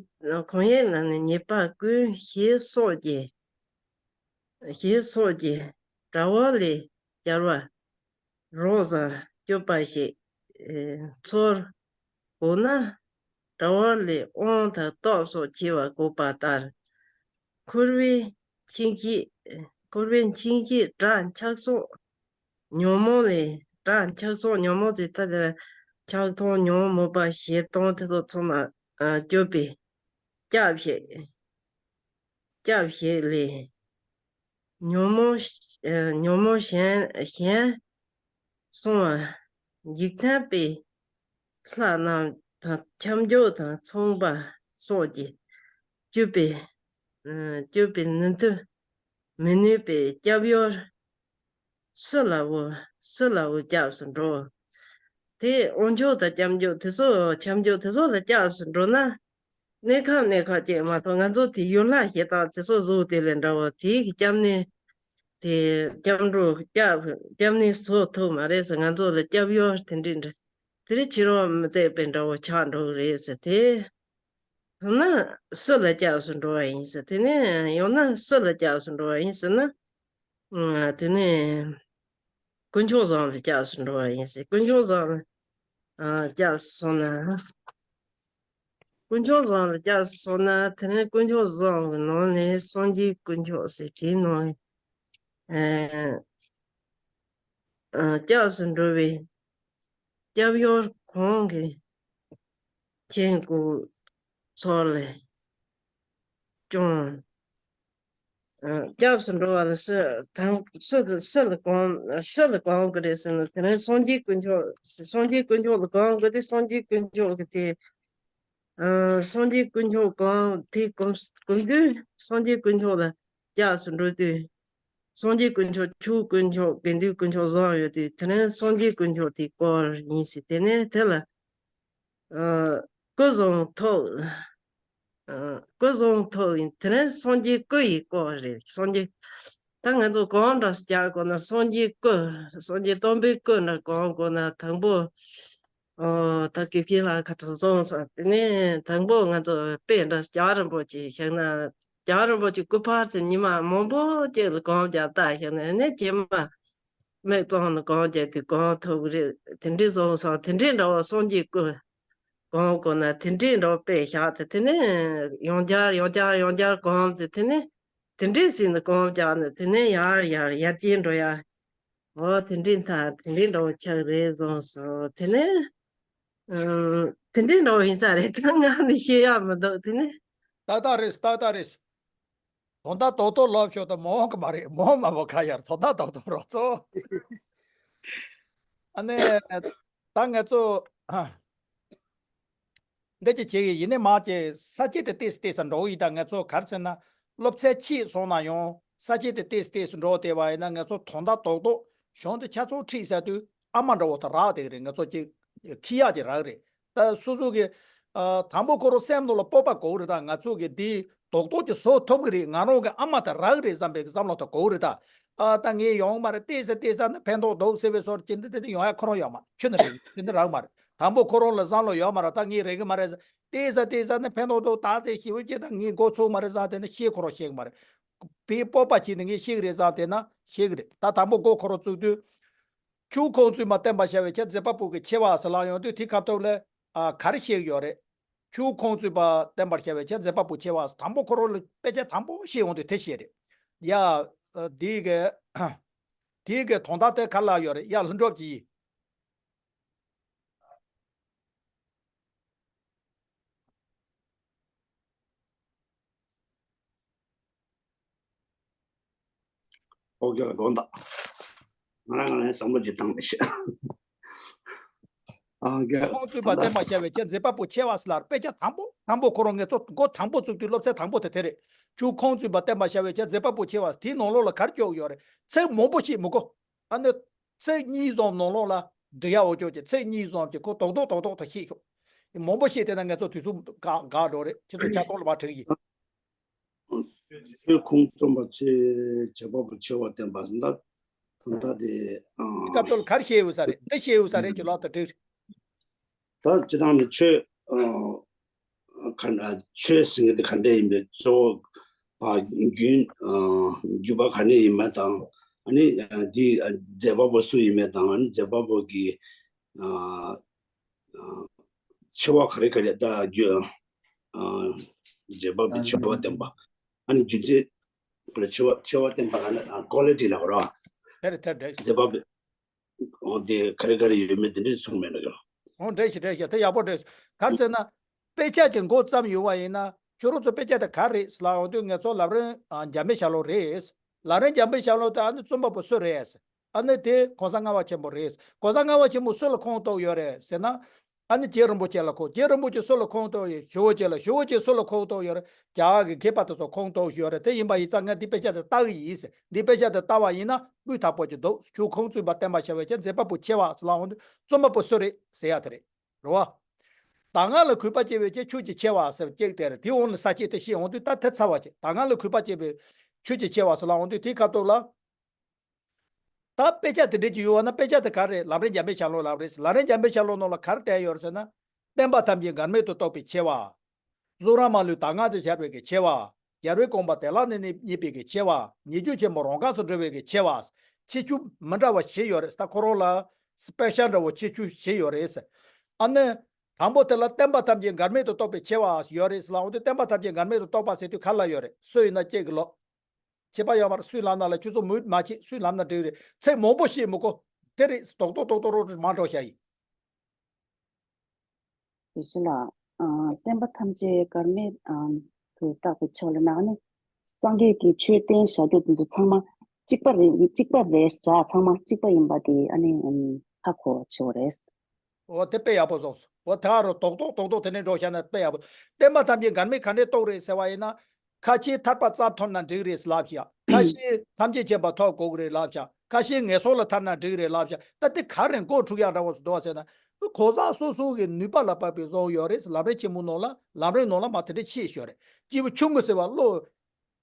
གང་ཡིན་ལ་ནི་ཉེས་པ་ཀུན་ཞེས་སོགས་ཀྱི། ཞེས་སོགས་ཀྱི་དྲ་བ་ལས་སྦྱར་བ། རོགས་ཟེར་སྐྱོབ་པ་ཞིག་ཚོར་འོ་ན། དྲ་བ་ལས་དབང་དང་སྟོབས་སོགས་ཆེ་བ་འགོག་པ་ལྟར། འཁོར་བའི་འཆིང་བྱེད། འཁོར་བའི་འཆིང་བྱེད་དགྲ་འཁྱག་སོགས་ཉོན་མོངས་ལས། དགྲ་འཁྱག་སོགས་ཉོན་མོངས་ཟེར་ད་ལྟ་འཁྱག་ལྟོང་ཉོན་མོངས་པ་ཞེ་སྡང་དེ་ཚོ་ཚང་མ་སྐྱོབ་པའི་སྐྱབས་ཞེས། སྐྱབས་ཞེས་ལས། ཉོན་མོངས་ཨ་ཉོན་མོངས་གཞན་གཞན་སྲུང་བ། འཇིག་རྟེན་པའི་ལྷ་རྣམས་དང་ཁྱབ་འཇུག་དང་མཚུངས་པ་སོགས་ཀྱིས་སྐྱོབ་པའི་ཨ་སྐྱོབ་པའི་ནུས་མཐུ་ མི་ནུས་པའི་སྐྱབས་ཡུལ། སུ་ལ་འོ། སུ་ལ་འོ་སྐྱབས་སུ་འགྲོ། དེ་དབང་ཕྱུག་དང་སྐྱབས་འཇུག་དེ་ཚོ་ཁྱབ་འཇུག་དེ་ཚོ་ལ་སྐྱབས་སུ་འགྲོ་ན། གནས་ཁང་གནས་ཁང་ཅིག་མ་གཏོགས་ང་ཚོ་དེ་ཡུལ་ལྷ་ཞེ་དྲག་དེ་ཚོ་བཟོ་དེ་ལས་འདྲ་བོ་དེའི་སྐྱབས་གནས། དེ་སྐྱབས་འགྲོ་སྐྱབས་སྐྱབས་གནས་བཟོ་ཐུབ་མ་རེད་ཟེར། ང་ཚོ་ལ་སྐྱབས་ཡུལ་དེ་འདྲ་འདྲ་དེ་རིང་ཕྱི་རོལ་མུ་སྟེགས་པའི་འདྲ་བོ་ཆགས་འགྲོ་གི་རེད་ཟེར་དེ། ཡང་ན་སུ་ལ་སྐྱབས་སུ་འགྲོ་བ་ཡིན་ཟེར། དེ་ནས་ཡང་ན་སུ་ལ་སྐྱབས་སུ་འགྲོ་བ་ཡིན་ཟེར་ན། ཨ། དེ་ནས་དཀོན་མཆོག་བཟང་ལ་སྐྱབས་སུ་འགྲོ་བ་ཡིན་ཟེར། དཀོན་མཆོག་བཟང་ལ། ཨ། སྐྱབས་སུ་སོང་ན། དཀོན་མཆོག་བཟང་ལ་སྐྱབས་སུ་སོང་ན། དེ་ནས་དཀོན་མཆོག་བཟང་གི་ནང་ནས་སངས་རྒྱས་དཀོན་མཆོག་ཟེར་དེའི་ནང་ནས། ཨ། ཨ། སྐྱབས་སུ་འགྲོ་བའི་སྐྱབས་ཡུལ་གང་གི་ཆེན་སྐུ་ཚོགས་ལས་ཀྱང་། ཨ། སྐྱབས་སུ་འགྲོ་བ་ལ་སུ་དང་སུ་དང་སུ་ལ་གང་སུ་ལ་གང་དགོས་རེད་ཟེར་ན། དེ་རིང་སངས་རྒྱས་དཀོན་མཆོག་སངས་རྒྱས་དཀོན་མཆོག་ལ་གང་དགོས་ཏེ། སངས་རྒྱས་དཀོན་མཆོག་གི་དེ། ཨ། སངས་རྒྱས་དཀོན་མཆོག་གང་དེ་གོམས་གོམས་དུས། སངས་རྒྱས་དཀོན་མཆོག་ལ་སྐྱབས་སུ་འགྲོ་དུས། སངས་རྒྱས་དཀོན་མཆོག་ཆོས་དཀོན་མཆོག་དགེ་འདུན་དཀོན་མཆོག་བཟང་ཡོད་དུས། དེ་རིང་སངས་རྒྱས་དཀོན་མཆོག་དེ་སྐོར་ཡིན་ཟེར། དེ་ནས་དེ་ལ། ཨ། སྐུ་གསུང་ཐུགས། ཨ། སྐུ་གསུང་ཐུགས་ཡིན། དེ་ནས་སངས་རྒྱས་སྐུ་ཡི་སྐོར་རེད། སངས་རྒྱས། ད་ང་ཚོ་གང་འདྲ་སྐྱབས་དགོས་ན། སངས་རྒྱས་སྐུ། སངས་རྒྱས་སྟོན་པའི་སྐུ་འདྲ་གང་དགོས་ན། དང་པོ། ཨོ། ད་དགེ་བཤེས་ལགས་ཁ་ཐུག་སོང་ཙང་། དེ་ནས་དང་པོ་ང་ཚོ་དཔེ་འདྲ་རྒྱལ་བ་རིན་པོ་ཆེ་བཞུགས་ན། རྒྱལ་བ་རིན་པོ་ཆེ་སྐུ་པར་དེ་ཉི་མ་མང་པོ་ཅིག་ལ་གང་རྒྱག་ལྟ་བཞག་ན། ཨ་ནི་རྗེས་མ་མིག་བཙུམ་ནས་གང་རྒྱག་དུས་གང་ཐུབ་ཀྱི་རེད། དེ་འདྲའི་བཟོ་སོང་། དེ་འདྲའི་འདྲ་བ་སངས་རྒྱས་སྐུ་གང་དགོས་ན་དེ་འདྲའི་འདྲ་བ་དཔེ་བཞག་སྟེ། དེ་ནས་ཡང་བསྐྱར་ཡང་བསྐྱར་ཡང་བསྐྱར་གང་དེ། དེ་ནས་དེ་འདྲའི་ཟིན་ནས་གང་རྒྱག་ནས། དེ་ནས་ཡར་ཡར་ཡར་རྒྱས་འགྲོ་ཡ། འོ། དེ་འདྲའི་མཐའ་དེ་འདྲའི་འདྲ་བོ་ཆགས་རེད་བཟོ་སོང་། དེ་ནས། ཨ། དེ་འདྲའི་འདྲ་བོ་ཡིན་ས་རེད། ད་ངག་ནས་བཤད་ཡག་མི་འདུག་དེ་ནས། ཏག་ཏག་རེད། ཏག་ཏག་རེད། དོན་དག་རྡོག་རྡོག་ལབ་ཤོག་ད། མ་འོངས་གི་མ་རེད། མ་འོངས་མ་འོངས་ཁ་ཡར་དོན་དག་རྡོག་རྡོག་རོགས་ཚོ། ཨ་ནི་ད་ང་ཚོ། ཨ། འདི་ཅི་བྱེད་ཀྱི་ཡིན་ནི་མ་བྱེད། ས་སྐྱེས་དེ་ཏོག་ཙམ་ཏོག་ཙམ་འགྲོ་གི་ཡིན། ད་ང་ཚོ་ག་རེ་ཟེར་ན། སློབ་ཚན་ཕྱིས་སོང་ན་ཡང་ས་སྐྱེས་དེ་ཏོག་ཙམ་ཏོག་ཙམ་འགྲོ་བསྡད་པ་ཡིན་ན། ང་ཚོ་དོན་དག་རྡོག་རྡོག་གཞུང་དུ་ཆ་ཚང་ཁྲིད་ཟེར་དུས་ཨ་མ་འདྲ་བོ་དང་རག་བསྡད་ཀྱི་རེད། ང་ཚོ་ཅིག་ཁྱི་ཡག་ཅིག་རག་གི་རེད། ད་སོ་སོ་གི། ཨ། དང་པོ་ཁོ་རང་སེམས་ནང་ལ་སྤོབས་པ་དགོས་རེད། ད་ང་ཚོ་གི་འདི་རྡོག་རྡོག་ཅིག་བཟོ་ཐུབ་ཀྱི་རེད། ང་རང་གི་ཨ་མ་དང་རག་གི་རེད་བསམ་པའི་བསམ་བློ་དང་དགོས་རེད། ད། ཨ། ད་ངས་ཡོང་མ་རེད། ཏོག་ཙམ་ཏོག་ཙམ་ནི་ཕན་ཐོགས་འདུག་ཟེར་བའི་བཟོ་འདྲ་ཅིག་འདི་འདི་འདི་ཡོང་ཡ་ཁོ་རང་ཡོད་མ་རེད། ཁྱོན་ནས་རེད། དེ་འདི་རག་མ་རེད། དང་པོ་ཁོ་རང་ལ་བསམ་བློ་ཡོད་མ་རེད། ད་ངས་རེག་གི་མ་རེད། ཏོག་ཙམ་ཏོག་ཙམ་ནི་ཕན་ཐོགས་འདུག་ད་ཟེར་ཞེ་པོ་ཅིག་ད་ངས་མགོ་ཚོས་མ་རེད་བསམ། དེ་ནི་ཤེས་ཁོ་རང་ཤེས་གི་མ་རེད། དཔེ་སྤོབས་པ་བྱས་ནས་ངས་ཤེས་གི་རེད་བསམ། དེ་ན་ཤེས་གི་རེད། ད་དང་པོ་མགོ་ཁོ་རང་བཙུགས་དུས། ཆོས་ཁུངས་བཙུན་པ་བསྟན་པར་བྱ་བའི་ཕྱིར། མཛད་པ་པོ་གི་ཆེ་བ་ཟེར་ལབ་ཡོང་དུས། དེ་སྐབས་ཐོག་ལ། ཨ། ག་རེ་བཤད་ཀྱི་ཡོད་རེད། ཆོས་ཁུངས་བཙུན་པ་བསྟན་པར་བྱ་བའི་ཕྱིར། མཛད་པ་པོ་ཆེ་བ། དང་པོ་ཁོ་རང་ལ་དཔེ་ཆ་དང་པོ་བཤད་ཡོང་དུས་དེ་བཤད་རེད། ཡ། ཨ། དེའི་གི་དེའི་གི་དོན་དག་དེ་ག་ལ་ཡོད་རེད། ཡ། ལྷུན་གྲུབ་ཀྱིས། ཨོ་ཁེ་ལ་དགོངས་དག་ང་རང་ང་རང་བསམ་བློ་ཅིག་བཏང་ནས་བཤད། ཨ། ཁོང་བཙུན་པ་བསྟན་པར་བྱ་བའི་ཕྱིར། མཛད་པ་པོ་ཆེ་བ་ཟེར་ལ། དཔེ་ཆ་དང་པོ་དང་པོ་ཁོ་རང་ངེད་ཚོ་མགོ་དང་པོ་བཙུགས་དུས་སློབ་ཚན་དང་པོ་དེ་དེ་རེད། ཆོས་ཁུངས་བཙུན་པ་བསྟན་པར་བྱ་བའི་ཕྱིར། མཛད་པ་པོ་ཆེ་བ། དེའི་ནང་ལོགས་ལ་ག་རེ་བཅུག་ཡོད་རེད། ཚིག་མང་པོ་ཞིག་མི་དགོས། ཨ་ནི་ཚིག་གཉིས་ཙམ་ནང་ལོགས་ལ་འབྲི་ཡག་འོ་ཅོག་གི་ཚིག་གཉིས་ཙམ་གྱིས་ཁོ་རྡོག་རྡོག་རྡོག་རྡོག་ཏུ་ཤེས་ཤོག་མང་པོ་བཤད་བསྡད་ན་ངེད་ཚོ་དུས་ཚོད་འགག་འགག་འགྲོ་རེད། ཁྱེད་ཚོ་ཆ་ཚང་ལ་མར་དྲན་གྱི་ཡིན། ཆོས་ཁུངས་བཙུན་པ་ཆེ། བྱེད་པ་པོ་ཆེ་བ་བསྟན་པ་ཟེར་ན། ད་ལྟ་དེ། ཨ། སྐབས་དོན་ག་རེ་བཤད་ཡོད་ས་རེད། འདི་བཤད་ཡོད་ས་རེད་ཀྱི་ལོག་ཏུ་འགྲིག་ད་སྤྱིར་བཏང་ནི་ཆོས། ཨ། ག་འདྲ་ཆོས་ཟེར་མཁན་དེ་ག་འདྲ་ཡིན་པའི་གཙོ་བོ། ཨ། རྒྱུན། ཨ། རྒྱུད་པ་ག་ནས་ཡིན་མིན་དང་། ཨ་ནི། ཨ། དེའི། ཨ། མཛད་པ་པོ་སུ་ཡིན་མིན་དང་། ཨ་ནི་མཛད་པ་པོ་གི། ཨ། ཨ། ཆེ་བ་ག་རེ་ག་རེ། ད་རྒྱུ། ཨ། མཛད་པ་པོའི་ཆེ་བ་བསྟན་པ། ཨ་ནི་རྒྱུ་མཚན། ཆེ་བ་ཆེ་བ་བསྟན་པ་ལ་ནི། ཨ། ཀོ་ལི་ཊི་ལབ་ར། དེ་རེད། དེ་རེད། མཛད་པ་པོའི། འོ། དེ་ག་རེ་ག་རེ་ཡོད་མེད་དེ་འདྲས་གསུངས་མེད་ན་ཀྱང་། འོ། འགྲིག་ཤག་འགྲིག་ཤག་དེ་ཡག་པོ་འགྲིག་ཤག་ག་རེ་ཟེར་ན། དཔེ་ཆ་གི་མགོ་བརྩམས་ཡོང་བ་ཡིན་ན། ཁྱོད་རང་ཚོ་དཔེ་ཆ་དེ་ག་རེ་རེད་ལབ་ཡོང་དུས། ངེད་ཚོ་ལམ་རིམ། ཨ། འཇམ་དཔལ་ཤར་ལུགས་རེད། ལམ་རིམ་འཇམ་དཔལ་ཤར་ལུགས་དེ། ཨ་ནི་བརྩམས་པ་པོ་སུ་རེད། ཨ་ནི་དེ་གོང་ས་ལྔ་པ་ཆེན་པོ་རེད། གོང་ས་ལྔ་པ་ཆེན་པོ་སུ་ལ་ཁོངས་གཏོགས་ཡོད་རེད་ཟེར་ན། ཨ་ནི་རྗེ་རིན་པོ་ཆེ་ལ་ཁོང་། རྗེ་རིན་པོ་ཆེ་སུ་ལ་ཁོངས་གཏོགས་ཡོད། ཞི་བ་འབྱེད་ལ། ཞི་བ་འབྱེད་སུ་ལ་ཁོངས་གཏོགས་ཡོད་རེད། རྒྱ་གར་གྱི་མཁས་པ་དེ་ཚོ་ཁོངས་གཏོགས་ཡོད་རེད། དེ་ཡིན་པ་ཡིན་ཙང་ངས་འདི་དཔེ་ཆ་དེ་ལྟ་གི་ཡིན་ཟེར། འདི་དཔེ་ཆ་དེ་ལྟ་བ་ཡིན་ན་སྤུས་དག་པོ་ཅིག་འདུག་ཆུ་ཁུངས་བཙུན་པ་བསྟན་པར་བྱ་བའི་ཕྱིར། མཛད་པ་པོ་ཆེ་བ་ཟེར་ལབ་འོང་དུས་བཙུན་པ་པོ་སུ་རེད་ཟེར་ཡ་དེ་རེད། རེད་བ། གདམས་ངག་ལ་གུས་པར་བྱེད་པའི་ཕྱིར་ཆོས་ཀྱི་ཆེ་བ་ཟེར་གཅིག་དེ་རེད། དེའི་འོག་ནས་ས་བཅད་དེ་བཤད་འོང་དུས་ད་དེ་ཚར་བ་བྱེད། གདམས་ངག་ལ་གུས་པར་བྱེད་པའི་ཕྱིར་ཆོས་ཀྱི་ཆེ་བ་ཟེར་ལབ་འོང་དུས་དེའི་ཁ་ཐུག་ལ། ད་དཔེ་ཆ་དེ་འདྲས་ཅིག་ཡོད་པ་ན་དཔེ་ཆ་དེ་ག་རེ་རེད། ལམ་རིམ་འཇམ་དཔལ་ཤར་ལུང་ལབ་རེད། ལམ་རིམ་འཇམ་དཔལ་ཤར་ལུང་ནང་ལ་ག་རེ་བསྟན་ཡོད་རེད་ཟེར་ན། བསྟན་པ་ཐམས་ཅད་འགལ་མེད་དུ་རྟོགས་པའི་ཆེ་བ། གཟུགས་རབ་མ་ལུས་གདམས་ངག་ཏུ་སྦྱར་བའི་གི་ཆེ་བ། རྒྱལ་བའི་དགོངས་པ་བདེ་བླག་ཏུ་རྙེད་པའི་གི་ཆེ་བ། ཉེས་སྤྱོད་ཆེན་པོ་རང་འགགས་སུ་འགྲོ་བའི་གི་ཆེ་བ། ཁྱད་ཆོས་མི་འདྲ་བ་བཞི་ཡོད་རེད། ད་ཁོ་རང་ལ་སི་པེ་ཤལ་འདྲ་བོ་ཁྱད་ཆོས་བཞི་ཡོད་རེད། ཨ་ནི། དང་པོ་དེ་ལ་བསྟན་པ་ཐམས་ཅད་འགལ་མེད་དུ་རྟོགས་པའི་ཆེ་བ་ཡོད་རེད་ལབ་འོང་དུས་བསྟན་པ་ཐམས་ཅད་འགལ་མེད་དུ་རྟོགས་པ་ཟེར་དུས་ག་ལ་ཡོད་རེད། སུ་ཡིན་ན་ཁྱེད་ཀྱིས་ལབ། ཁྱད་པར་ཡོད་མ་རེད། སུས་ལབ་ན་ལ། ཁྱོད་ཚོ་མུ་མ་ཁྱེད་སུས་ལབ་ན་འགྲིག་རེད། ཚིག་མང་པོ་བཤད་མི་དགོས། དེ་རེད། རྡོག་རྡོག་རྡོག་རྡོག་རོགས་མ་འགྲོ་བྱ་ཡིན། དེ་ཕྱི་ལ། ཨ། བསྟན་པ་ཐམས་ཅད་འགལ་མེད་ཨ་དུ་བརྟགས་པའི་ཆེ་བ་ལ་ན་ནི། སངས་རྒྱས་ཀྱིས་ཆོས་བསྟན་བྱ་རྒྱུ་དེ་ཚོ་ཚང་མ་གཅིག་པ་རེད། གཅིག་པ་རེད་ཟེར། ཚང་མ་གཅིག་པ་ཡིན་པ་དེ་ཨ་ནི་ཧ་གོ་ཆེ་བ་རེད། འོ་དེ་དཔེ་ཡག་པོ་བཟོས་སོང་། འོ་ད་རུ་རྡོག་རྡོག་རྡོག་རྡོག་དེ་ནས་འགྲོ་བྱས་ན་དཔེ་ཡག་པོ། བསྟན་པ་ཐམས་ཅད་འགལ་མེད་ག་འདྲས་རྟོགས་རེད་ཟེར་བ་ཡིན་ན། ཁ་ཤས་ཐར་པ་རྩ་ཐོབ་ན་འགྲིག་རེད་ལབ་ཤག་ཁ་ཤས་ཐམས་ཅད་མཁྱེན་པ་ཐོབ་དགོས་ཀྱི་རེད་ལབ་ཤག་ཁ་ཤས་ངན་སོང་ལ་ཐར་ན་འགྲིག་རེད་ལབ་ཤག་ད་དེ་ག་རེ་མགོ་འཁྲུག་ཡག་འདྲ་བོ་ཞིག་འདུག་བ་ཟེར་ན། གོ་ས་སོ་སོ་གི་ནུས་པ་ལ་དཔག་པའི་བཟོ་ཡོད་རེད། ལམ་རིམ་ཆེན་མོ་ནང་ལ། ལམ་རིམ་ནང་ལ་མ་དེ་འདྲས་བཤད་ཤོད་རེད། སྐྱེས་བུ་ཆུང་ངུ་ཟེར་བ་བློ།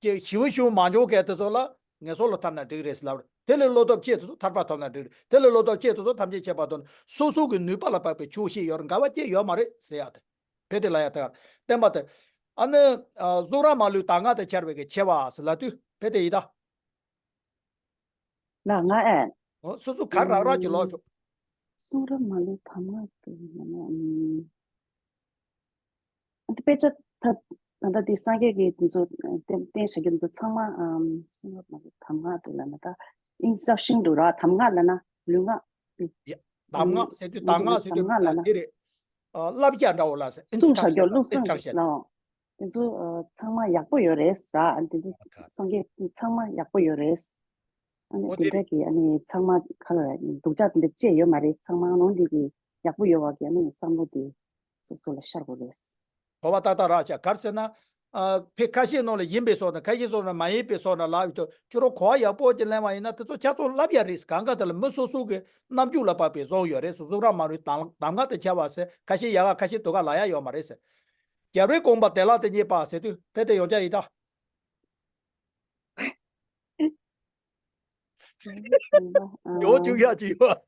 ཀྱི་ཞི་བ་ཞུ་མ་འཇོག་མཁན་དེ་ཚོ་ལ་ངན་སོང་ལ་ཐར་ན་འགྲིག་རེད་ཟེར་ལབ་རེད། དེ་ལས་བློ་སྟོབས་ཆེ་དེ་ཚོ་ཐར་པ་ཐོབ་ན་འགྲིག་རེད། དེ་ལས་བློ་སྟོབས་ཆེ་དེ་ཚོ་ཐམས་ཅད་མཁྱེན་པ་དང་སོ་སོ་གི་ནུས་པ་ལ་དཔག་པའི་ཆོས་བཤད་ཡོད་རེད། འགལ་བ་སྐྱེ་ཡོད་མ་རེད་ཟེར་ཡག་དེ། ཕལ་དེ་ལ་ཡ་དེ་གར་བསྟན་པ་དེ། ཨ་ནི། ཨ། གཟུགས་རབ་མ་ལུས་གདམས་ངག་ཏུ་སྦྱར་བའི་གི་ཆེ་བ་ཟེར་ལབ་དུས་ཕལ་དེ་ཡིན་ད། ལ་ང་ཨེ། འོ་སོ་སོ་ག་རག་རག་གི་ལོག་ཆོག་གཟུགས་རབ་མ་ལུས་གདམས་ངག་ཏུ་ཡིན་ན། ཨ། དཔེ་ཆ་ད་ད་ལྟ་དེ་སངས་རྒྱས་ཀྱི་དེ་ཚོ་བསྟན་བསྟན་བྱ་རྒྱུ་དེ་ཚོ་ཚང་མ། ཨམ། གསུང་རབ་མ་ལུས་གདམས་ངག་ཏུ་ལབ་ན་ད་ཨིན་སི་ཊྲག་ཤན་འདུག་ར། གདམས་ངག་ལབ་ན་ལུས་ངག་ཡ། གདམས་ངག་ཟེར་དུས་གདམས་ངག་ཟེར་དུས་གདམས་ངག་ལབ་ན་དེ་རེད། ཨ། བསླབ་བྱ་འདྲ་བོ་ལ་ཟེར། ཨིན་སི་ཊྲག་ཤན། གསུང་བྱ་རྒྱུ། བསླབ་གསུང་ཨིན་སི་ཊྲག་ཤན་ལ། དེ་ཚོ་ཨ་ཚང་མ་ཡག་པོ་ཡོད་རེད་ར། ཨ་ནི་དེ་ཚོ་ཨ་ཁ། སངས་རྒྱས་ཚང་མ་ཡག་པོ་ཡོད་རེད། ཨ་ནི་འོ་དེ་དེ་རེད། འདྲ་གི་ཨ་ནི་ཚང་མ་ཁ་ལ་སྡུག་ཅག་དེ་འདྲ་བཅས་ཡོད་མ་རེད། ཚང་མ་ནང་འདི་གི་ཡག་པོ་ཡོད་པ་གི་ཨ་ནི་བསམ་བློ་དེ་སོ་སོ་ལ་ཤར་དགོས་རེད། གོ་བ་ཏག་ཏག་རག་ཤག་ག་རེ་ཟེར་ན། ཨ། ཕལ་ཁ་ཤས་ནང་ལ་ཡིན་པའི་བཟོ་དང་ཁ་ཤས་ནང་ལ་མ་ཡིན་པའི་བཟོ་ནང་ལབ་ཡོད་དུས་ཁྱོད་རང་གོ་བ་ཡག་པོ་ཅིག་ལེན་པ་ཡིན་ན་དེ་ཚོ་ཆ་ཚང་ལབ་ཡག་རེད། གང་ག་དེ་ལ་མི་སོ་སོ་གི་རྣམ་འགྱུར་ལ་དཔག་པའི་བཟོ་ཡོད་རེད། སོ་སོ་རང་མ་རུང་གདམས་གདམས་ངག་ཏུ་སྦྱར་བ་ཟེར་ཁ་ཤས་ཡག་ག་ཁ་ཤས་སྡུག་ག་ལབ་ཡག་ཡོད་མ་རེད་ཟེར། རྒྱལ་བའི་དགོངས་པ་བདེ་བླག་ཏུ་རྙེད་པ་ཟེར་དུས་ཕལ་དེ་ཡོང་ཆ་ཡིན་ད། ཡོང་བཅུག་ཡག་ཅིག་ཡོད།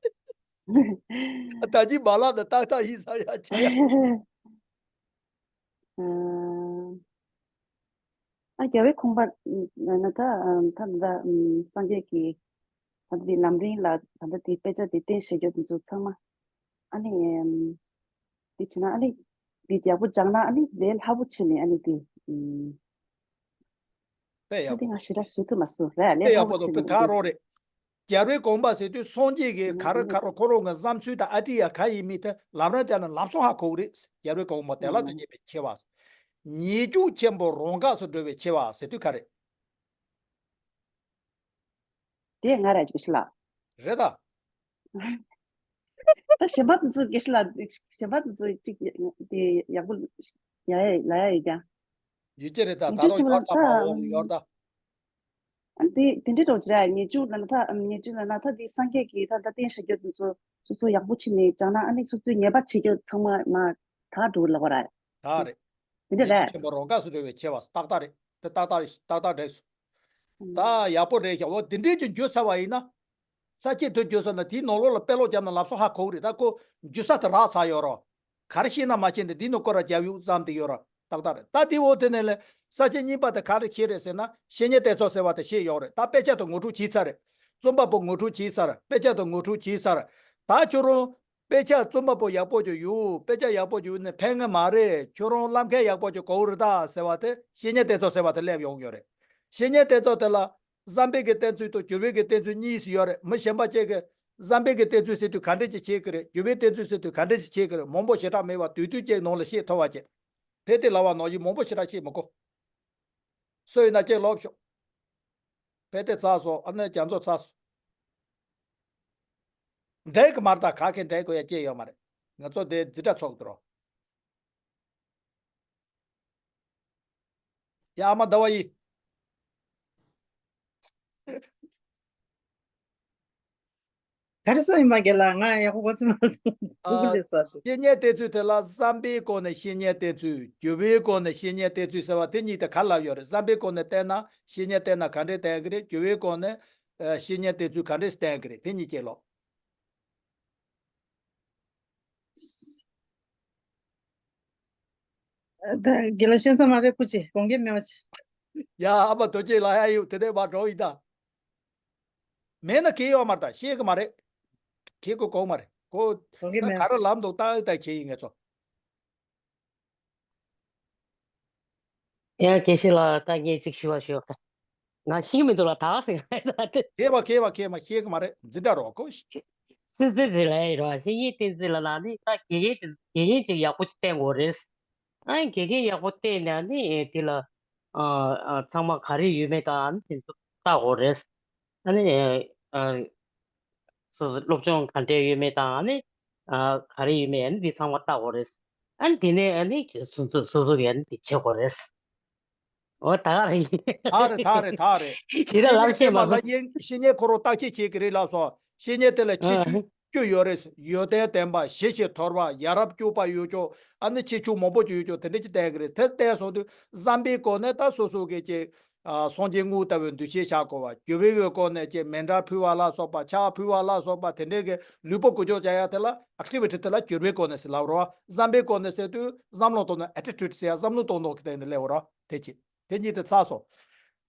ད་ཅི་མ་ལབ་ན་ཏག་ཏག་ཡིན་ས་ཡག་ཅིག་ཡ། ཨ། རྒྱལ་བའི་དགོངས་པ་ན་ད་ད་ད་སངས་རྒྱས་ཀྱི་ད་ལྟ་དེ་ལམ་རིམ་ལ་ད་ལྟ་དེ་དཔེ་ཆ་དེ་བསྟན་བཤད་རྒྱུ་དེ་ཚོ་ཚང་མ་ཨ་ནི་དེ་བྱས་ན་ཨ་ནི་དེ་ཡག་པོ་སྦྱངས་ན་ཨ་ནི་ལས་སླ་པོ་བྱས་ནས་ཨ་ནི་དེ། དཔེ་ཡག་པོ། ང་ཞེ་དྲག་ཞུ་ཐུབ་མ་སོང་རེད། དཔེ་ལས་ཡག་པོ་སླ་པོ་འདུག་དཔེ་ག་རོགས་རེད། རྒྱལ་བའི་དགོངས་པ་ཟེར་དུས་སངས་རྒྱས་ཀྱི་ག་རེ་ག་རེ་ཁོ་རང་གི་བསམ་ཚུལ་དང་ཨ་ཏི་ཡ་ག་ཡིན་མིན་དེ་ལམ་རིམ་བསྟན་ན་ལམ་སང་ཧ་གོ་གི་རེད། རྒྱལ་བའི་དགོངས་པ་བདེ་བླག་ཏུ་རྙེད་པའི་ཆེ་བ། ཉེས་སྤྱོད་ཆེན་པོ་རང་འགགས་སུ་འགྲོ་བའི་ཆེ་བ་ཟེར་དུས་ག་རེ། དེ་ང་ར་ཅིག་ཤི་ལ། རེད་ད། ད་གཞན་པ་དེ་ཚོ་དགེ་བཤེས་ལགས། གཞན་པ་དེ་ཚོ་གཅིག་དེ་ཡག་པོ་ཡ་ཡ་ལ་ཡ་ཡོད་ཀྱང་། ཡོད་ཀྱི་རེད་ད། ད་ཉེས་སྤྱོད་རང་ཆེན་པོ་ཡོད་ད་ད་ད་ཡོད་ད། ཨ་དེ་དེ་འདྲའི་འགྲོ་ཅི་ར། ཉེས་སྤྱོད་ལ་ན་ད་ཉེས་སྤྱོད་ལ་ན་ད་དེ་སངས་རྒྱས་ཀྱིས་ད་ད་བསྟན་བྱ་རྒྱུ་དེ་ཚོ་སོ་སོ་ཡག་པོ་བྱས་ནས་སྦྱངས་ན་ཨ་ནི་སོ་སོའི་ཉེས་པ་བྱེད་རྒྱུ་ཚང་མ་མ་ད་འགྲོ་ལ་བ་ར། ད་རེད། དེ་འདྲ་ཉེས་སྤྱོད་རེད། ཆེན་པོ་རང་འགགས་སུ་འགྲོ་བའི་ཆེ་བ་ཏག་ཏག་རེད། དེ་ཏག་ཏག་ཏག་ཏག་འགྲིག་སོང་། ད་ཡག་པོ་རེད་ཤག་འོ་དེ་འདྲས་ཀྱི་འཇུ་ཚར་བ་ཡིན་ན། ས་བཅད་དུ་འཇུ་ཚར་ན་དེའི་ནང་ལོགས་ལ་དཔེ་ཀློག་བརྒྱབ་ན་ལབ་སོ་ཧ་གོ་གི་རེད། ད་ཁོ་འཇུ་ས་དེ་རག་ཚར་ཡོད་རོ། ག་རེ་ཤེས་ན་མ་ཤེས་ནས་འདི་ནང་སྐོར་ར་རྒྱབ་ཡུག་ཙམ་དེ་ཡོད་ར་ཏག་ཏག་རེད། ད་དེ་འོ་དེ་ནས་ལས་ས་བཅད་གཉིས་པ་དེ་ག་རེ་ཤེས་རེད་ཟེར་ན་བཤེས་གཉེན་བསྟེན་ཚུལ་ཟེར་བ་དེ་ཤེས་ཡོད་རེད། ད་དཔེ་ཆ་དེ་ངོ་སྤྲོད་བྱས་ཚར་རེད། རྩོམ་པ་པོ་ངོ་སྤྲོད་བྱས་ཚར། དཔེ་ཆ་དེ་ངོ་སྤྲོད་བྱས་ཚར། ད་ཁྱོད་རང་དཔེ་ཆ་རྩོམ་པ་པོ་ཡག་པོ་ཅིག་ཡོད། དཔེ་ཆ་ཡག་པོ་ཅིག་ཡོད་ནས་ཕན་ངེས་མ་རེད། ཁྱོད་རང་བསླབ་མཁན་ཡག་པོ་ཅིག་དགོས་རེད་ད་ཟེར་བ་དེ་བཤེས་གཉེན་བསྟེན་ཚུལ་ཟེར་བ་དེ་སླེབས་ཡོང་གི་ཡོད་རེད། བཤེས་གཉེན་བསྟེན་ཚུལ་དེ་ལ་བསམ་པའི་གི་བསྟེན་ཚུལ་དང་འགྱུར་བའི་གི་བསྟེན་ཚུལ་གཉིས་སུ་ཡོད་རེད། མི་གཞན་པ་ཅིག་གིས་བསམ་པའི་གི་བསྟེན་ཚུལ་ཟེར་དུས་ག་འདྲས་ཅིག་བྱེད་ཀྱི་རེད། འགྱུར་བའི་བསྟེན་ཚུལ་ཟེར་དུས་ག་འདྲས་ཅིག་བྱེད་ཀྱི་རེད། མང་པོ་ཞེ་དྲག་མེད་པ་དུས་དུས་ཅིག་ནང་ལ་བཤད་ཐུབ་པ་ཅིག་ཕེ་དེ་ལ་བ་ནོར་གྱི་མང་པོ་ཞེ་དྲག་བཤད་མི་དགོས། སུ་ཡིན་ན་ཅིག་ལོབས་ཤོག་ཕེ་དེ་ཚར་སོང་། ཨ་ནི་རྒྱ་མཚོ་ཚར་སོང་། འགྲིག་གི་མ་རེད། ད་ག་གེ་འགྲིག་དགོས་ཡ་ཅིག་ཡོད་མ་རེད། ང་ཚོ་དེ་འཛིན་གྲྭ་ཚོགས་འདུག་རོ། ཡ་ཨ་མ་ཟླ་བ་ཡིན། ག་རེ་ཟེར་ཡིན་པ་རྒན་ལགས། ང་ཡག་པོ་གོ་ཚོད་མ་སོང་། ཨ། གུ་གུ་ལས་ས་སོང་། བཤེས་གཉེན་བསྟེན་ཚུལ་དེ་ལ་བསམ་པའི་སྒོ་ནས་བཤེས་གཉེན་བསྟེན་ཚུལ། སྒྱུ་མའི་སྒོ་ནས་བཤེས་གཉེན་བསྟེན་ཚུལ་ཟེར་བ་དེ་གཉིས་དེ་ག་ལབ་ཡོད་རེད། བསམ་པའི་སྒོ་ནས་བསྟེན་ན་བཤེས་གཉེན་བསྟེན་ན་ག་འདྲས་བསྟེན་གི་རེད། སྒྱུ་མའི་སྒོ་ནས་ཨ་བཤེས་གཉེན་བསྟེན་ཚུལ་ག་འདྲས་བསྟེན་གི་རེད། དེ་གཉིས་ཀྱི་ལོ། ད་རྒན་ལགས་ཤེས་ས་མ་རེད། སྐུ་མཁྱེན། དགོངས་འགལ་མེད་པ་བྱེད། ཡ་ཨ་མ་རྡོ་རྗེ་ལགས་ཡ་ཡོད་དེ་ནས་མ་འགྲོ་ཡིན་ད། མེད་ན་གལ་ཡོད་མ་རེད། ད་ཤེས་གི་མ་རེད། གལ་གོ་གོ་མ་རེད་ཁོ། དགོངས་འགལ་ད་མེད་ག་པ་རེ་བྱེད། ལམ་འདུག་ད་ད་གལ་ཡིན་ངེས་ཚོ། ཡང་དགེ་བཤེས་ལགས་ད་ངས་གཅིག་ཞུ་བ་ཞུ་བ། ང་ཤེས་ཀྱི་མི་འདུག་ལ་ད་ཟེར་ད་དེ། ཁྱེད་པ་ཁྱེད་པ་ཁྱེད་མ་ཤེས་ཀྱི་མ་རེད། འཛིན་གྲྭ་རོགས་ཁོ། སྲིད་སྲིད་ཟེར་ལ་ཡིན་རོགས་བཤེས་གཉེན་བསྟེན་ཚུལ་ལ་ལ་ནི་ད་དགེ་རྒན་དེ་དགེ་རྒན་ཅིག་ཡག་པོ་ཅིག་བསྟེན་དགོས་རེད། ཨ་ནི་དགེ་རྒན་ཡག་པོ་བསྟེན་ནས་ནི་དེ་ལ་ཨ་ཨ་ཚང་མ་ག་རེ་ཡོད་མེད་དང་ཨ་ནི་དེ་ཚོ་ལྟ་དགོས་རེད། ཨ་ནི་ཨ། སོ་སོ་སློབ་སྦྱོང་ག་འདྲས་ཡོད་མེད་དང་ཨ་ནི། ཨ་ག་རེ་ཡོད་མེད་ཨ་ནི་འདི་ཚང་མ་ལྟ་དགོས་རེད། ཨ་ནི་དེ་ནས་ཨ་ནི་སོ་སོ་སོ་སོ་གིས་ཨ་ནི་འདི་བྱེད་དགོས་རེད། འོ་ད་ག་རེད། ད་རེད་ད་རེད་ད་རེད། ཞེ་དྲག་ལབ་ཤེས་མ་སོང་། བཤེས་གཉེན་དེ་ལ་བཤེས་གཉེན་ཁོ་རང་བརྟག་དཔྱད་བྱེད་ཀྱི་རེད་ལབ་སོང་། བཤེས་གཉེན་དེ་ལ་ཁྱད་ཆོས་བཅུ་ཡོད་རེད། ཡོན་ཏན་ལྡན་པ། ཞི་ཞིང་དོར་བ། ཡ་རབས་སྐྱོ་བ་ཡོད་ཅོག་ཨ་ནི་ཁྱད་ཆོས་མང་པོ་ཅིག་ཡོད་ཅོག་དེ་འདྲ་ཅིག་བསྟན་གྱི་རེད། དེ་བསྟན་སོང་དུས་བསམ་པའི་སྒོ་ནས་ད་སོ་སོ་གིས་ཅིག་ཨ་སངས་རྒྱས་དངོས་ལྟ་བུའི་འདུ་ཤེས་བཞག་དགོས་པ། སྒྱུ་མའི་སྒོ་ནས་ཀྱི་མཎྜལ་ཕུལ་བ་ལ་སོགས་པ། ཕྱག་ཕུལ་བ་ལ་སོགས་པ་དེ་འདྲའི་གི་ལུས་པོ་འགུལ་སྐྱོད་བྱ་ཡ་དེ་ལ་ཨེག་ཊི་བི་ཊི་དེ་ལ་སྒྱུ་མའི་སྒོ་ནས་ཟེར་ལབ་རོགས། བསམ་པའི་སྒོ་ནས་ཟེར་དུས་བསམ་བློ་གཏོང་ནས་ཨེ་ཊི་ཊུཌ་ཟེར་ཡ་བསམ་བློ་གཏོང་སྟངས་ཀྱི་སྟེང་ནས་སླེབས་པ་རོགས། དེ་གཅིག་དེ་གཉིས་དེ་ཚར་སོང་།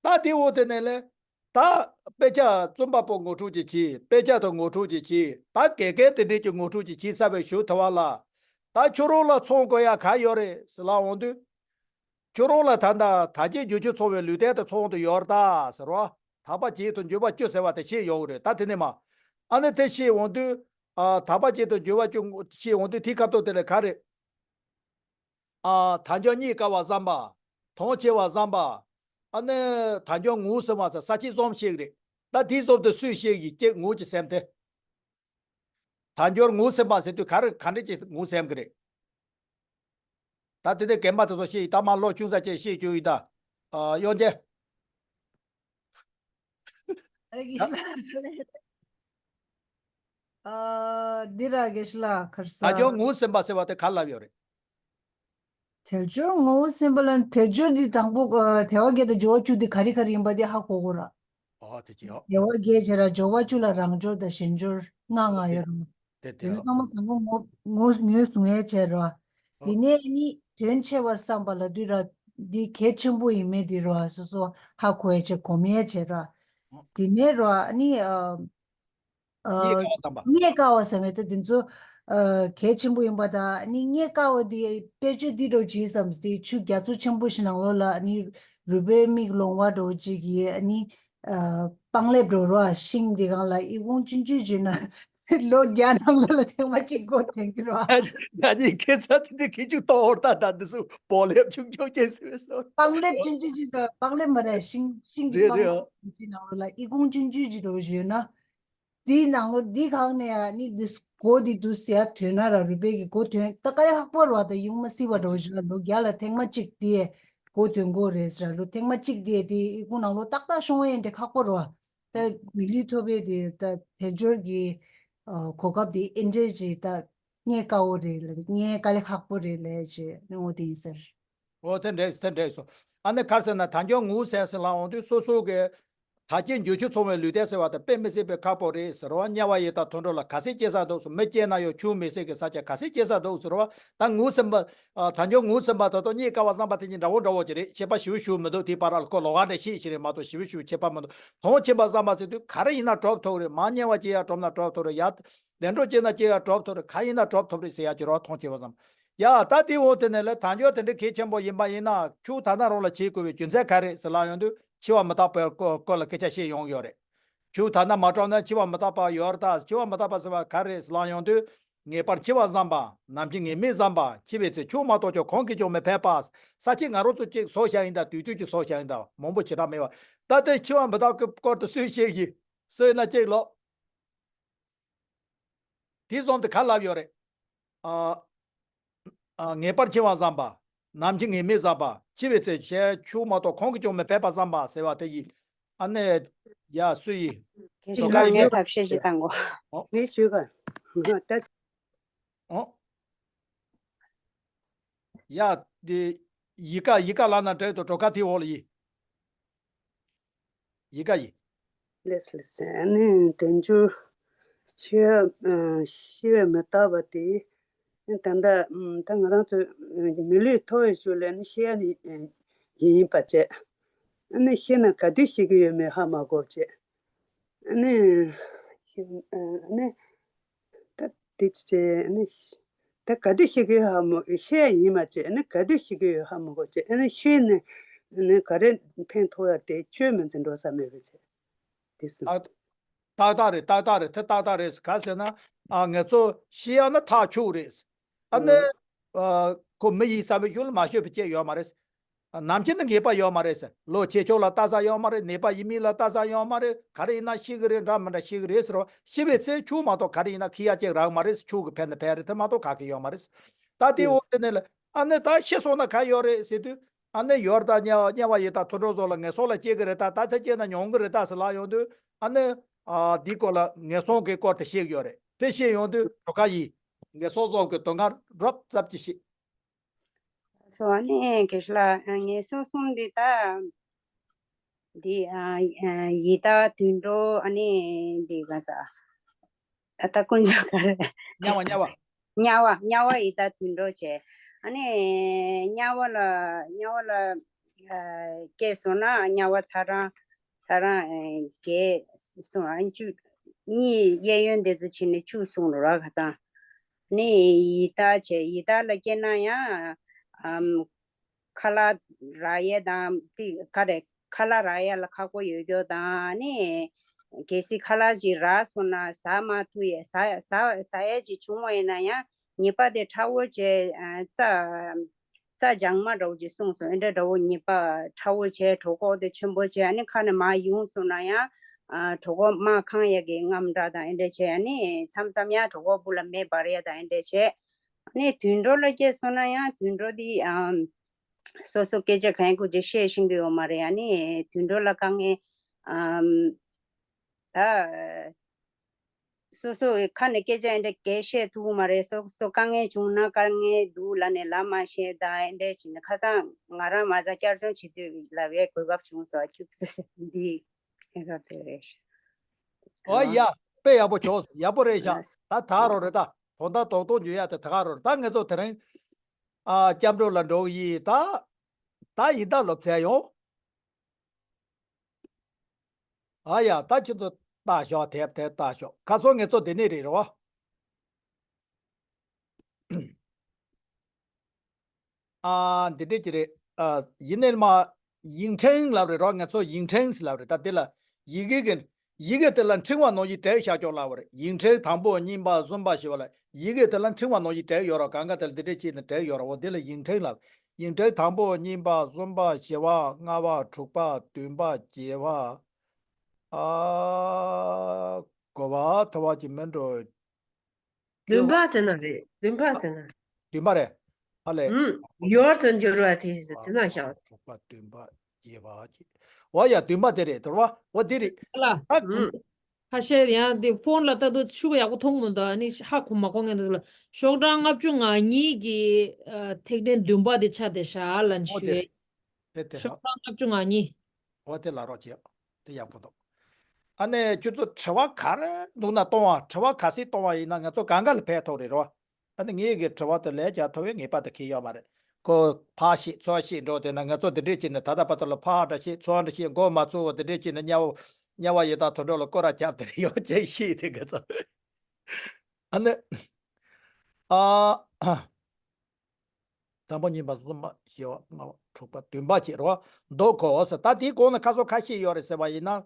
ད་དེ་འོག་དེ་ནས་ལས་ད་དཔེ་ཆ་རྩོམ་པ་པོ་ངོ་སྤྲོད་ཅིག་བྱས། དཔེ་ཆ་དང་ངོ་སྤྲོད་ཅིག་བྱས། ད་དགེ་རྒན་དེ་འདྲས་ཀྱི་ངོ་སྤྲོད་ཅིག་བྱས་ཚར་བའི་གཞུག་དེ་བ་ལ་ད་ཁྱོད་རང་ལ་ཚང་དགོས་ཡ་ག་ཡོད་རེད་ཟེར་ལབ་འོང་དུས། ཁྱོད་རང་ལ་ད་ལྟ་དག་བྱེད་འགྱུར་ཁྱོད་ཚང་བའི་ལུས་རྟེན་དེ་ཚང་དུ་ཡོད་རེད་ད་ཟེར་རོ། དག་པ་བྱེད་དང་འགྱུར་བ་བཅུ་ཟེར་བ་དེ་བཤད་ཡོང་གི་རེད། ད་དེ་ནས་མ། ཨ་ནི་དེ་བཤད་འོང་དུས། ཨ་དག་པ་བྱེད་དང་འགྱུར་བ་བཅུ་བཤད་འོང་དུས་དེའི་ཁ་ཐོག་དེ་ལ་ག་རེད། ཨ་དལ་འབྱོར་རྙེད་དཀའ་བ་བསམ་པ། དོན་ཆེ་བ་བསམ་པ། ཨ་ནི་དལ་འབྱོར་ངོ་བོ་ཟེར་བ་ཟེར་ས་ཆེན་གསུམ་བཤད་གི་རེད། ད་དེའི་གསུམ་དེ་སུས་བཤད་གི་ཅེས་ངོ་ཅིག་སེམས་ཏེ། དལ་འབྱོར་ངོ་བོ་ཟེར་བ་ཟེར་དུས་ག་རེ་ག་འདྲ་ཅིག་ངོ་སེམས་གི་རེད། ད་དེ་དེ་རྒན་པ་དེ་ཚོ་བཤད་ཡི་ད་མ་ལོ་ཆུང་ས་ཅིག་བཤད་རྒྱུ་ཡི་ད། ཨ་གཡོན་ཅན། ཨ་རེ་དགེ་བཤེས་ལགས། ཨ་འདི་ར་དགེ་བཤེས་ལགས་ཁར་ས། དལ་འབྱོར་ངོ་བོ་ཟེར་བ་ཟེར་བ་དེ་ག་ལབ་ཡོད་རེད། དལ་འབྱོར་ངོ་བོ་ཟེར་བ་ལ་དལ་འབྱོར་འདི་དང་པོ་ཨ་དལ་བ་བརྒྱད་དང་འབྱོར་བ་བཅུ་འདི་ག་རེ་ག་རེ་ཡིན་པ་འདི་ཧ་གོ་དགོས་ར། ཨོ་དེ་ཅི་ཨོ། དལ་བ་བརྒྱད་བྱས་ར་འབྱོར་བ་བཅུ་ལ་རང་འབྱོར་དང་གཞན་འབྱོར་ལྔ་ལྔ་ཡོད་ར། དེ་དེ་དེ་ཚོ་ཨོ། ཚང་མ་དང་པོ་ངོ་ངོ་ངོས་བཟུང་ཡས་བྱས་ར། དེ་ནས་ནི་དོན་ཆེ་བ་བསམ་པ་ལ་དུས་ར་འདི་གལ་ཆེན་པོ་ཡིན་མེད་འདི་ར་སོ་སོ་ཧ་གོ་ཡས་བྱས་གོམས་ཡས་བྱས་ར། དེ་ནས་ར་ནི་ཨ། རྙེད་དཀའ་བ་བསམ་པ། རྙེད་དཀའ་བ་ཟེར་བའི་ད་དེ་ཚོ་གལ་ཆེན་པོ་ཡིན་པ་དང་ནི་རྙེད་དཀའ་བ་དེ་དཔེ་བརྗོད་འདི་འདྲ་བྱས་བསམ་སྟེ་ཆུ་རྒྱ་མཚོ་ཆེན་པོ་ཞིག་ནང་ལོགས་ལ་ནི་རུས་པའི་མིག་ལོང་བ་འདྲ་ཅིག་གིས་ནི་སྤང་ལེབ་འགྲོ་རོགས་ཤིང་འདི་གང་ལ་ཨི་ཁུང་ཆུང་ཆུང་བྱས་ན་ལོ་བརྒྱ་ནང་ལོགས་ལ་ཐེངས་མ་གཅིག་སྒོ་ཐོན་གྱི་རོགས། ད་ནི་ཁེ་ཚ་དེ་འདྲ་ཁེ་ཆུ་གཏོང་བར་ད་ད་འདི་སུ་སྤང་ལེབ་ཆུང་ཆུང་ཅན་ཟེར་བས་སོ། སྤང་ལེབ་ཆུང་ཆུང་ཅིག་དང་སྤང་ལེབ་མ་རེད་ཤིང་ཤིང་གི་རེད་སྤང་རེད་ལེབ་ཅིག་ནང་ལོགས་ལ་ཨི་ཁུང་ཆུང་ཆུང་ཅིག་འགྲོ་བཞིན་ན། དེའི་ནང་ལོ་འདི་གང་ནས་ཡང་ནི་འདི་སྒོ་འདི་འདུག་ཟེར་ཡ་ཐོན་ན་ར་རུས་པའི་གི་སྒོ་ཐོན་ད་ག་རེ་ཁག་པོ་རེད་བ། ད་ཡོང་མ་སྲིད་པ་འགྲོ་བཞིན་ལ་ལོ་བརྒྱ་ལ་ཐེངས་མ་གཅིག་དེ་སྒོ་ཐོན་དགོས་རེད་ཟེར་ལོ་ཐེངས་མ་གཅིག་དེ་དེ་ཨི་ཁུང་ནང་ལོ་ཏག་ཏག་ཤོང་བ་ཡིན་དེ་ཁག་པོ་རེད་བ། ད་མི་ལུས་ཐོབ་པའི་དེ་ད་དལ་འབྱོར་གྱི་གོ་སྐབས་དེ་ཨེ་འདྲས་ཅིག་ད་རྙེད་དཀའ་བོ་རེད་ལ་རྙེད་དཀའ་ལས་ཁག་པོ་རེད་ལས་ཅེས་ནི་འོ་དེ་ཡིན་ཟེར། འོ་དེ་འདྲས་དེ་འདྲས་སོ། ཨ་ནི་ག་རེ་ཟེར་ན་དལ་འབྱོར་ངོ་བོ་ཟེར་ཟེར་ལ་འོང་དུས་སོ་སོ་གི་དལ་བ་བརྒྱད་འབྱོར་བཅུ་ཚང་བའི་ལུས་རྟེན་ཟེར་བ་དེ་དཔེ་མི་སྲིད་པའི་ཁག་པོ་རེད་ཟེར་བ། དམྱལ་བ་ཡི་དྭགས་དུད་འགྲོ་ལ་ག་ཚད་སྐྱེ་ས་འདུག་ཟེར། མི་སྐྱེ་ན་ཡང་ཆུང་མི་སྲིད་ཀྱི་ས་ཆ་ག་ཚད་སྐྱེ་ས་འདུག་ཟེར་བ། ད་ངོ་བོ་ཟེར་བ། དལ་འབྱོར་ངོ་བོ་ཟེར་བ་ད་དུང་རྙེད་དཀའ་བ་བསམ་པ་དེ་གཉིས་འདྲ་བོ་འདྲ་བོ་ཅིག་རེད། ཁྱད་པར་ཞེ་པོ་ཞིག་མི་འདུག་དེའི་བར་ལ་ཁོ་ལོགས་ཀ་འདྲ་ཤེས་ཤིག་རེད་མ་གཏོགས་ཞེ་པོ་ཞིག་ཁྱད་པར་མི་འདུག་དོན་ཆེན་པ་བསམ་པ་ཟེར་དུས་ག་རེ་ཡིན་ན་གྲུབ་ཐུབ་རེད། མར་དམྱལ་བ་སྐྱེ་ཡ་གྲུབ་ན་གྲུབ་ཐུབ་རེད། ཡར་བདེ་འགྲོ་སྐྱེ་ན་སྐྱེ་ཡ་གྲུབ་ཐུབ་རེད། ག་ཡིན་ན་གྲུབ་ཐུབ་རེད་ཟེར་ཡ་ཅིག་རོགས་མཐོང་བྱེད་པ་བསམ། ཡ་ད་དེའི་འོག་དེ་ནས་ལས་དལ་འབྱོར་དེ་འདྲའི་གལ་ཆེན་པོ་ཡིན་པ་ཡིན་ན་ཁྱོད་ད་ལྟ་རང་ལ་བྱེད་དགོས་པའི་རྒྱུ་མཚན་ག་རེ་ཟེར་ལབ་ཡོང་དུས་འཆི་བ་མི་རྟག་པའི་སྐོར་སྐོར་ལ་སྐད་ཆ་བཤད་ཡོང་གི་ཡོད་རེད། ཁྱོད་ད་ལྟ་མ་གྲུབ་ན་འཆི་བ་མི་རྟག་པ་ཡོད་རེད་ད། འཆི་བ་མི་རྟག་པ་ཟེར་བ་ག་རེ་ཟེར་ལབ་ཡོང་དུས་ངེས་པར་འཆི་བ་བསམ་པ། ནམ་འཆི་ངེས་མེད་བསམ་པ། འཆི་བའི་ཚེ་ཁྱོད་མ་གཏོགས་ཀྱང་གང་གིས་ཀྱང་མི་ཕན་པ། ས་ཆེན་ང་རང་ཚོ་གཅིག་བཟོ་བྱ་ཡིན་ད་དུས་དུས་ཀྱི་བཟོ་བྱ་ཡིན་ད་མང་པོ་བྱེ་བྲག་མེད་པ། ད་ལྟའི་འཆི་བ་མི་རྟག་པའི་སྐོར་དུ་སུས་བཤད་ཀྱི་སུས་ན་གཅིག་ལོ། དེ་བཟུང་དུ་ག་ལབ་ཡོད་རེད། ཨ། ཨ། ངེས་པར་འཆི་བ་བསམ་པ། ནམ་འཆི་ངེས་མེད་བསམ་པ། འཆི་བའི་ཚེ་ཞེས་ཆོས་མ་གཏོགས་གང་གིས་ཀྱང་མི་ཕན་པ་བསམ་པ་ཟེར་བ་དེ་ཡིན། ཨ་ནི། ཡ། སུ་ཡིན། དགེ་བཤེས་ལགས། ངས་ཐབས་ཤེས་ཤིག་བཏང་གོ། ངས་ཞུས་ག་ད། ཨོ། ཡ། དེ། ཡི་ག་ཡི་ག་ལབ་ན་འགྲིག་འདུག་གྲོ་ཁ་དེའི་འོག་ལ་ཡིན། ཡི་ག་ཡིན། ལགས་ལགས། ཨ་ནི་དལ་འབྱོར་ཆོས། ཨ། ཤེས་པས་མི་རྟག་པ་དེ། ད་ལྟ་ད་ང་རང་ཚོ་མི་ལུས་ཐོབ་པའི་ཞོར་ལ་ནི་ཤེས་ཡ་ནི་ཡིན་པ་བྱས། ཨ་ནི་ཤེས་ན་ག་དུས་ཤེས་ཀྱི་ཡོད་མེད་ཧ་མ་གོ་བྱས། ཨ་ནི། ཨ་ནི། ད་དེ་བྱས་ནི། ད་ག་དུས་ཤེས་ཀྱི་ཡོད་ཧ་མ། ཤེས་ཡ་ཡིན་མ་བྱས་ནི་ག་དུས་ཤེས་ཀྱི་ཡོད་ཧ་མ་གོ་བྱས། ཨ་ནི་ཤེས་ནས་ནི་ག་རེ་ཕན་ཐོགས་ཡ་དེ་ཆོས་མི་འཛིན་འགྲོ་ས་མེད་པ་བྱས། དེ་སོང་། ཏག་ཏག་རེད། ཏག་ཏག་རེད། དེ་ཏག་ཏག་རེད། ག་ཟེར་ན། ཨ། ང་ཚོ་ཤེས་ཡ་ན་ཐག་ཆོད་རེད། ཨ་ནི། ཨ། ཁོ་མི་ཡིན་བསམ་པའི་ཤུགས་ལ་མ་ཤོད་པ་བྱས་ཡོད་མ་རེད། ནམ་འཆི་ནི་ངེས་པ་ཡོད་མ་རེད་ཟེར། ལོ་ཆེ་ཆུང་ལ་ལྟ་ས་ཡོད་མ་རེད། ནད་པ་ཡིན་མིན་ལ་ལྟ་ས་ཡོད་མ་རེད། ག་རེ་ཡིན་ན་ཤི་གི་རེད། འདྲ་མི་འདྲ་ཤི་གི་རེད་ཟེར་བ། ཤི་བའི་ཚེ་ཆོས་མ་གཏོགས་ག་རེ་ཡིན་ན་ཁེ་ཡ་གཅིག་རག་མ་རེད། ཆོས་ཀྱི་ཕན་ན་ཕན་རེད། དེ་མ་གཏོགས་ག་གེ་ཡོད་མ་རེད། ད་དེ་འོ་དེ་ནས་ལ། ཨ་ནི་ད་ཤི་སོང་ན་ག་ཡོད་རེད་ཟེར་དུས། ཨ་ནི་ཡོད་ད། དམྱལ་བ། དམྱལ་བ་ཡི་དྭགས་དུད་འགྲོ་ཚོ་ལ་ངན་སོང་ལ་སྐྱེ་གི་རེད་ད། ད་དེ་སྐྱེས་ན་མྱོང་གི་རེད་ད་ཟེར་ལབ་ཡོང་དུས། ཨ་ནི། ཨ། འདིའི་སྐོར་ལ་ངན་སོང་གི་སྐོར་དེ་བཤད་ཀྱི་ཡོད་རེད། དེ་བཤད་ཡོང་དུས་གྲོ་ཁ་ཡིན། ངན་སོང་གསུམ་གྱི་སྡུག་བསྔལ་རོབ་ཙམ་ཅིག་བཤད། སོ། ཨ་ནི་དགེ་བཤེས་ལགས། ངན་སོང་གསུམ་འདི་ད། འདི། ཨ། ཨ། ཡི་དྭགས། དུད་འགྲོ། ཨ་ནི་འདི་ག་ས། ཨ། ད་དཀོན་མཆོག་ག་རེ། དམྱལ་བ། དམྱལ་བ། དམྱལ་བ། དམྱལ་བ་ཡི་དྭགས་དུད་འགྲོ་བྱས། ཨ་ནི་དམྱལ་བ་ལ། དམྱལ་བ་ལ། ཨ། སྐྱེས་སོང་ན་དམྱལ་བ་ཚར་རང་། ཚར་རང་། ཨ། བརྒྱད་གསུངས། ཨ། བཅུ་གཉིས། གཡས་གཡོན་དེ་ཚོ་ཕྱེ་ནས་བཅུ་གསུངས་རོ་ར་ཁ་ཚང་། ནི་ཡི་དྭགས་བྱས། ཡི་དྭགས་ལ་སྐྱེས་ན་ཡང་། ཨམ། ཁ་ལག་རག་ཡས་དང་དེ་ག་རེ། ཁ་ལག་རག་ཡས་ལ་ཁག་པོ་ཡོད་རྒྱུ་དང་། ནི་གལ་སྲིད་ཁ་ལག་ཅིག་རག་སོང་ན་ཟ་མ་ཐུབ་ཡས། ཟ་ཟ་ཟ་ཡས་ཅིག་བྱུང་བ་ཡིན་ན་ཡང་ཉེས་པ་དེ་ཕྲ་བོ་བྱས། ཨ། རྩྭ། རྩྭ་ལྗང་མ་འདྲ་བོ་ཅིག་གསུངས་སོང་། ཨེ་འདྲ་འདྲ་བོ་ཉེས་པ་ཕྲ་བོ་བྱས། གྲོད་ཁོག་དེ་ཆེན་པོ་བྱས། ཨ་ནི་ཁ་ནས་མར་ཡོང་སོང་ན་ཡང་། ཨ། གྲོད་ཁོག་མར་ཁེངས་ཡས་ཀྱི་རྔམ་འདྲ་དང་། ཨེ་འདྲ་བྱས། ཨ་ནི་མཚམས་མཚམས་ཡང་གྲོད་ཁོག་སྦུག་ལ་མེ་འབར་ཡས་དང་། ཨེ་འདྲ་བྱས། ཨ་ནི་དུད་འགྲོ་ལ་སྐྱེས་སོང་ན་ཡང་དུད་འགྲོ་དེ། ཨམ། སོ་སོ་སྐད་ཆ་གང་ཡིན་ཁོ་ཅིག་བཤད་ཤེས་ཀྱི་ཡོད་མ་རེད། ཨ་ནི་དུད་འགྲོ་ལ་དཀའ་ངལ། ཨམ། ད་སོ་སོ་ཁ་ནས་སྐད་ཆ་ཨེ་འདྲ་གས་བཤད་ཐུབ་ཀྱི་མ་རེད། སོ་སོ་དཀའ་ངལ་བྱུང་ན་དཀའ་ངལ་འདུག་ལབ་ནས་ལབ་མ་ཤེས་དང་། ཨེ་འདྲ་བྱས་ནས་ཁ་སང་ང་རང་མ་རྩ་བསྐྱར་སྦྱོང་བྱེད་དུས་ལབ་ཡས་གོ་སྐབས་བྱུང་སོང་། ཁྱུག་ཙམ་འདི་ཨེ་ག་དེ་རེད། ཨོ་ཡ། དཔེ་ཡག་པོ་བྱུང་སོང་། ཡག་པོ་རེད་ཤག་ད་ད་རོ་རེད་ད། དོན་དག་རྡོག་རྡོག་འཇུ་ཡ་དེ་ད་ག་རོ་རེད། ད་ང་ཚོ་དེ་རིང་ཨ། སྐྱབས་འགྲོ་ལ་འགྲོ་གི་ཡིན་ད། ད་ཡི་དྭགས་ལོབས་ཚར་ཡོང་། ཨ་ཡ། ད་ཁྱོད་ཚོ་ལྟ་ཤོག་དེབ་དེ་ལྟ་ཤོག་ཁ་སང་ངེད་ཚོ་འདི་ནས་རེད་རོ། ཨ། འདི་འདྲས་ཀྱི་རེད། ཨ། ཡིན་ནའི་མ། ཡིག་ཕྲེང་ལབ་རེད་རོ། ང་ཚོ་ཡིག་ཕྲེང་ཟེར་ལབ་རེད། ད་འདི་ལ་ཡི་གེ་གི། ཡི་གེ་དེ་ལ་འཕྲེང་བ་ནང་བཞིན་བྲིས་བཞག་ཀྱོག་ལབ་པ་རེད། ཡིག་ཕྲེང་དང་པོ་གཉིས་པ་གསུམ་པ་བཞི་པ་ལ། ཡི་གེ་དེ་ལ་འཕྲེང་བ་ནང་བཞིན་བྲིས་ཡོད་རོ། གང་ག་དེ་ལ་འདི་འདྲས་བྱས་ནས་བྲིས་ཡོད་རོ། འོ་འདི་ལ་ཡིག་ཕྲེང་ལབ། ཡིག་ཕྲེང་དང་པོ་གཉིས་པ་གསུམ་པ་བཞི་པ་ལྔ་པ་དྲུག་པ་བདུན་པ་བརྒྱད་པ། ཨ། དགུ་པ་ཐོ་བ་གྱི་མི་འགྲོ། བདུན་པ་དེ་ན་རེད། བདུན་པ་དེ་ན། བདུན་པ་རེད། ཨ་ལས། ཨུམ། ཡོར་དུ་འགྱུར་བ་དེ་དེ་ན་ཤར། དྲུག་པ་བདུན་པ་བརྒྱད་པ་ཅིག་འོ་ཡ། བདུན་པ་དེ་རེད། དོར་བ་འོ་དེ་རེད། ལ། ཨ། ཨུམ། ཁ་ཤས་ཡང་དེ་ཕོན་ལ་ལྟ་དུས་ཆུ་བ་ཡག་པོ་མཐོང་མི་འདུག་ཨ་ནི་ཧ་གོ་མ་གོ་ངེས་འདུག་ལ། ཤོག་གྲངས་ལྔ་བཅུ་ང་གཉིས་ཀྱི་ཨ། ཐིག་ཕྲེང་བདུན་པ་དེ་ཆ་དེ་ཤར་ལ་འོ་དེ་ཞུས། རེད། དེ་དེ་ཤོག་ཧ། གྲངས་ལྔ་བཅུ་ང་གཉིས། འོ་དེ་ལ་རོགས་བྱེད། དེ་ཡག་པོ་འདུག་ཨ་ནི་ཁྱོད་ཚོ་དྲི་བ་ག་རེ་འདུག་ན་གཏོང་བ། དྲི་བ་ག་ཚོད་གཏོང་བ་ཡིན་ན་ང་ཚོ་གང་ག་ལ་ཕན་ཐོགས་རེད་རོ། ཨ་ནི་ངེད་ཀྱི་དྲི་བ་དེ་ལས་ཀྱང་ཐོབ་པའི་ངེས་པ་དེ་ཁེལ་ཡོད་མ་རེད། ཁོ་ཕར་བཤད་ཚུར་བཤད་འགྲོ་དེ་ན་ང་ཚོ་དེ་འདྲས་བྱས་ནས་ད་ལྟ་བར་དུ་ལ་ཕར་འདྲ་བཤད་ཚུར་འདྲ་བཤད་མགོ་མ་ཚོས་པ་དེ་འདྲས་བྱས་ནས་དམྱལ་བ། དམྱལ་བ་ཡི་དྭགས་དུད་འགྲོ་ལ་སྐོར་ར་རྒྱབ་དེ་རེད། ཡོང་ཅེས་བཤད་དེ་ང་ཚོ། ཨ་ནི། ཨ། དང་པོ་གཉིས་པ་གསུམ་པ་བཞི་པ་ལྔ་པ་དྲུག་པ་བདུན་པ་བྱས་རོ། འདུག་གོ་ཟེར། ད་དེའི་གོང་ན་ཁ་སང་ཁ་ཤས་ཡོད་རེད་ཟེར་བ་ཡིན་ན།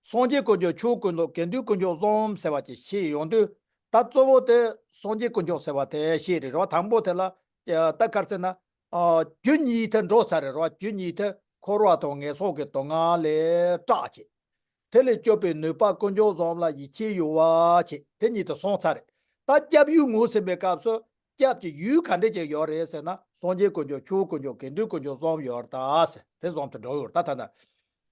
སངས་རྒྱས་དཀོན་མཆོག། ཆོས་དཀོན་མཆོག། དགེ་འདུན་དཀོན་མཆོག་གསུམ་ཟེར་བ་ཅིག་བཤད་ཡོང་དུས། ད་གཙོ་བོ་དེ་སངས་རྒྱས་དཀོན་མཆོག་ཟེར་བ་དེ་བཤད་རེད་རོ། དང་པོ་དེ་ལ་ད་ག་རེ་ཟེར་ན། ཨ། རྒྱུ་གཉིས་དེ་འགྲོ་ཚར་རེད་རོ། རྒྱུ་གཉིས་དེ་འཁོར་བ་དང་ངན་སོང་གི་སྡུག་བསྔལ་ལས་སྐྲག་བྱས། དེ་ལས་སྐྱོབ་པའི་ནུས་པ་དཀོན་མཆོག་གསུམ་ལ་ཡིད་ཆེས་ཡོད་པ་བྱས། དེ་གཉིས་དེ་སོང་ཚར་རེད། ད་སྐྱབས་ཡུལ་ངོ་ཟིན་པའི་སྐབས་སུ་ སྐྱབས་ཀྱི་ཡུལ་ག་འདྲ་ཅིག་ཡོད་རེད་ཟེར་ན། སངས་རྒྱས་དཀོན་མཆོག། ཆོས་དཀོན་མཆོག། དགེ་འདུན་དཀོན་མཆོག་གསུམ་ཡོད་རེད་ད་ཟེར། དེ་གསུམ་དུ་འགྲོ་ཡོད་རེད་ད། ད་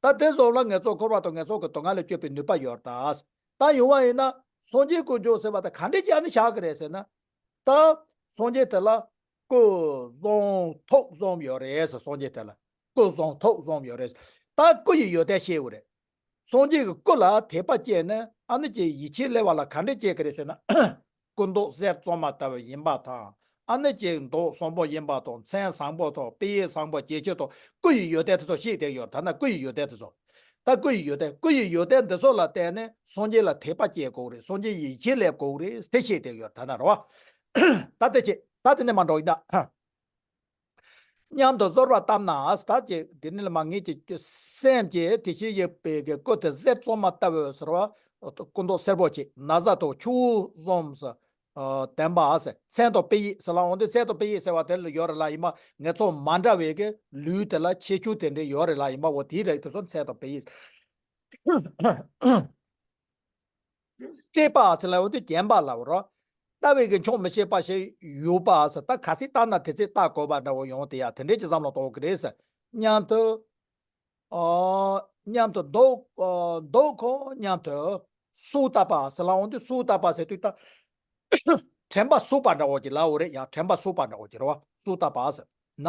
ད་ད་དེ་གསུམ་ལ་ངེས་ཚོགས་འཁོར་བ་དང་ངེས་ཚོགས་ཀྱི་སྡུག་བསྔལ་ལས་སྐྱོབ་པའི་ནུས་པ་ཡོད་རེད་ད་ཟེར། ད་ཡོང་བ་ཡིན་ན་སངས་རྒྱས་དཀོན་མཆོག་ཟེར་བ་ད་ག་འདྲ་ཅིག་ཨ་ནི་བཞག་གི་རེད་ཟེར་ན། ད་སངས་རྒྱས་དེ་ལ་སྐུ་གསུམ་ཐུགས་གསུམ་ཡོད་རེད་ཟེར། སངས་རྒྱས་དེ་ལ་སྐུ་གསུམ་ཐུགས་གསུམ་ཡོད་རེད། ད་སྐུ་ཡི་ཡོན་ཏན་བཤད་དགོས་རེད། སངས་རྒྱས་ཀྱི་སྐུ་ལ་དད་པ་སྐྱེས་ནས་ཨ་ནི་ཀྱི་ཡིད་ཆེས་སླེབས་པ་ལ་ག་འདྲ་སྐྱེ་གི་རེད་ཟེར་ན། སྐུ་མདོག་གསེར་བཙོ་མ་ལྟ་བུ་ཡིན་པ་དང་། ཨ་ནི་ཀྱི་མདོག་བཟང་པོ་ཡིན་པ་དང་། མཚན་བཟང་པོ་དང་། དཔེ་ཡིས་བཟང་པོ་བྱེད་ཕྱིར་དང་། སྐུ་ཡི་ཡོན་ཏན་དེ་ཚོ་བཤད་བསྡད་ཡོད། ད་ན་སྐུ་ཡི་ཡོན་ཏན་དེ་ཚོ། ད་སྐུ་ཡི་ཡོན་ཏན། སྐུ་ཡི་ཡོན་ཏན་འདི་ཚོ་ལ་བརྟེན་ནས་སངས་རྒྱས་ལ་དད་པ་སྐྱེ་དགོས་རེད། སངས་རྒྱས་ཡིད་ཆེས་སླེབས་དགོས་རེད། དེ་བཤད་བསྡད་ཡོད། ད་ན་རེད་བ། ད་དེ་བྱེད། ད་དེ་ནས་མ་འགྲོ་ཡིན་ད། སྙམ་དུ་གསོལ་བ་བཏབ་ན། ད་ཅིག་འདི་ནི་ལ་མ་ངེས་ཀྱི་སེམས་ཀྱི་དེ་བཞིན་གཤེགས་པའི་གི་སྐུ་དེ་གསེར་བཙོ་མ་ལྟ་བུ་ཟེར་བ། སྐུ་མདོག་སེར་པོ་ཅིག་ན་བཟའ་དང་ཆུ་བོ་གསུམ་སུ་ལྡན་པ་ཟེར། མཚན་དང་དཔེ་ཡིས་ཟེར་ལ་འོང་དུས། མཚན་དང་དཔེ་ཡིས་ཟེར་བ་དེ་ལ་ཡོད་རེད་ལ། ཡིན་པ་ངེད་ཚོ་མ་འདྲ་བའི་གི་ལུས་དེ་ལ་ཁྱད་ཆོས་དེ་འདྲ་ཡོད་རེད་ལ། ཡིན་པ་འོ་དེའི་རིགས་དེ་ཚོ་མཚན་དང་དཔེ་ཡིས། བསྐྱེད་པ་ཟེར་ལ་འོ་དེ་བརྒྱན་པ་ལ་འོ་རོ། ལྟ་བའི་གི་ཆོག་མི་ཤེས་པ་ཞིག་ཡོད་པ་ཟེར། ད་ག་ཚོད་ལྟ་ན་དེ་ཚོད་ལྟ་དགོས་པ་འདྲ་བོ་ཡོང་དེ་ཡ། དེ་འདྲས་ཀྱི་བསམ་བློ་གཏོང་གི་རེད་ཟེར། སྙམ་དུ། ཨོ། སྙམ་དུ་འདོད། ཨོ། འདོད་ཁོ་སྙམ་དུ་སུ་བཏབ་པ་ཟེར་ལ་འོང་དུས། སུ་བཏབ་པ་ཟེར་དུས་ད་དྲན་པ་གསོས་པ་འདྲ་བོ་ཅིག་ལ་འོ་རེད་ཡ། དྲན་པ་གསོས་པ་འདྲ་བོ་ཅིག་རེད་བ། སུ་བཏབ་པ་ཟེར་ན།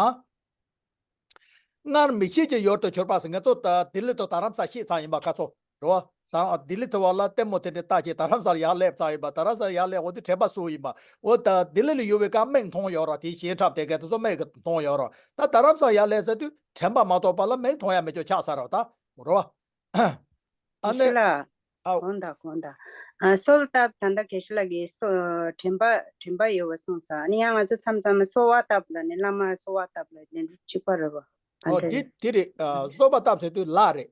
སྔར་མི་ཤེས་ཀྱི་ཡུལ་དུ་གྱུར་པ་ཟེར། ང་ཚོ་ད་ལྡི་ལི་དང་རྡ་རམ་ས་ཤེས་ཚར་ཡིན་པ་ཁ་ཚོ་རེད་བ། ད་ལྡི་ལི་དུ་བ་ལ་ལྟད་མོ་དེ་འདྲ་ལྟ་ཅེས་རྡ་རམ་ས་ལ་ཡར་སླེབས་ཚར་ཡིན་པ། རྡ་རམ་ས་ལ་ཡར་སླེབས་འོ་དེ་དྲན་པ་གསོས་ཡིན་པ། འོ་ད་ལྡི་ལི་ལ་ཡོད་པའི་སྐབས་མིག་མཐོང་ཡོད་ར། དེ་ཞལ་འཁྲབ་དེ་ག་དེ་ཚོ་མིག་གིས་མཐོང་ཡོད་ར། ད་རྡ་རམ་ས་ལ་ཡར་སླེབས་ཟེར་དུས་དྲན་པ་མ་ཐོབ་པ་ལ་མིག་མཐོང་ཡ་མེད་ཅོག་ཆགས་ཚར་ར་ད་རེད་བ། ཨ་ནི། ཨ། གོང་དང་གོང་དང་། ཨ། གསོལ་བཏབ། ད་ལྟ་དགེ་བཤེས་ལགས་ཀྱིས་གསོ། དྲན་པ་དྲན་པ་ཡོད་པ་གསུངས་ས། ཨ་ནི་ཡང་ང་ཚོ་མཚམས་མཚམས་གསོལ་བ་བཏབ་ལ་ནི་བླ་མར་གསོལ་བ་བཏབ་ལ་ནི་འདི་གཅིག་པ་རེད་བ། ཨ། ཨོ་འདི་འདི་རེད། ཨ། གསོལ་བ་བཏབ་ཟེར་དུས་ལ་རེད།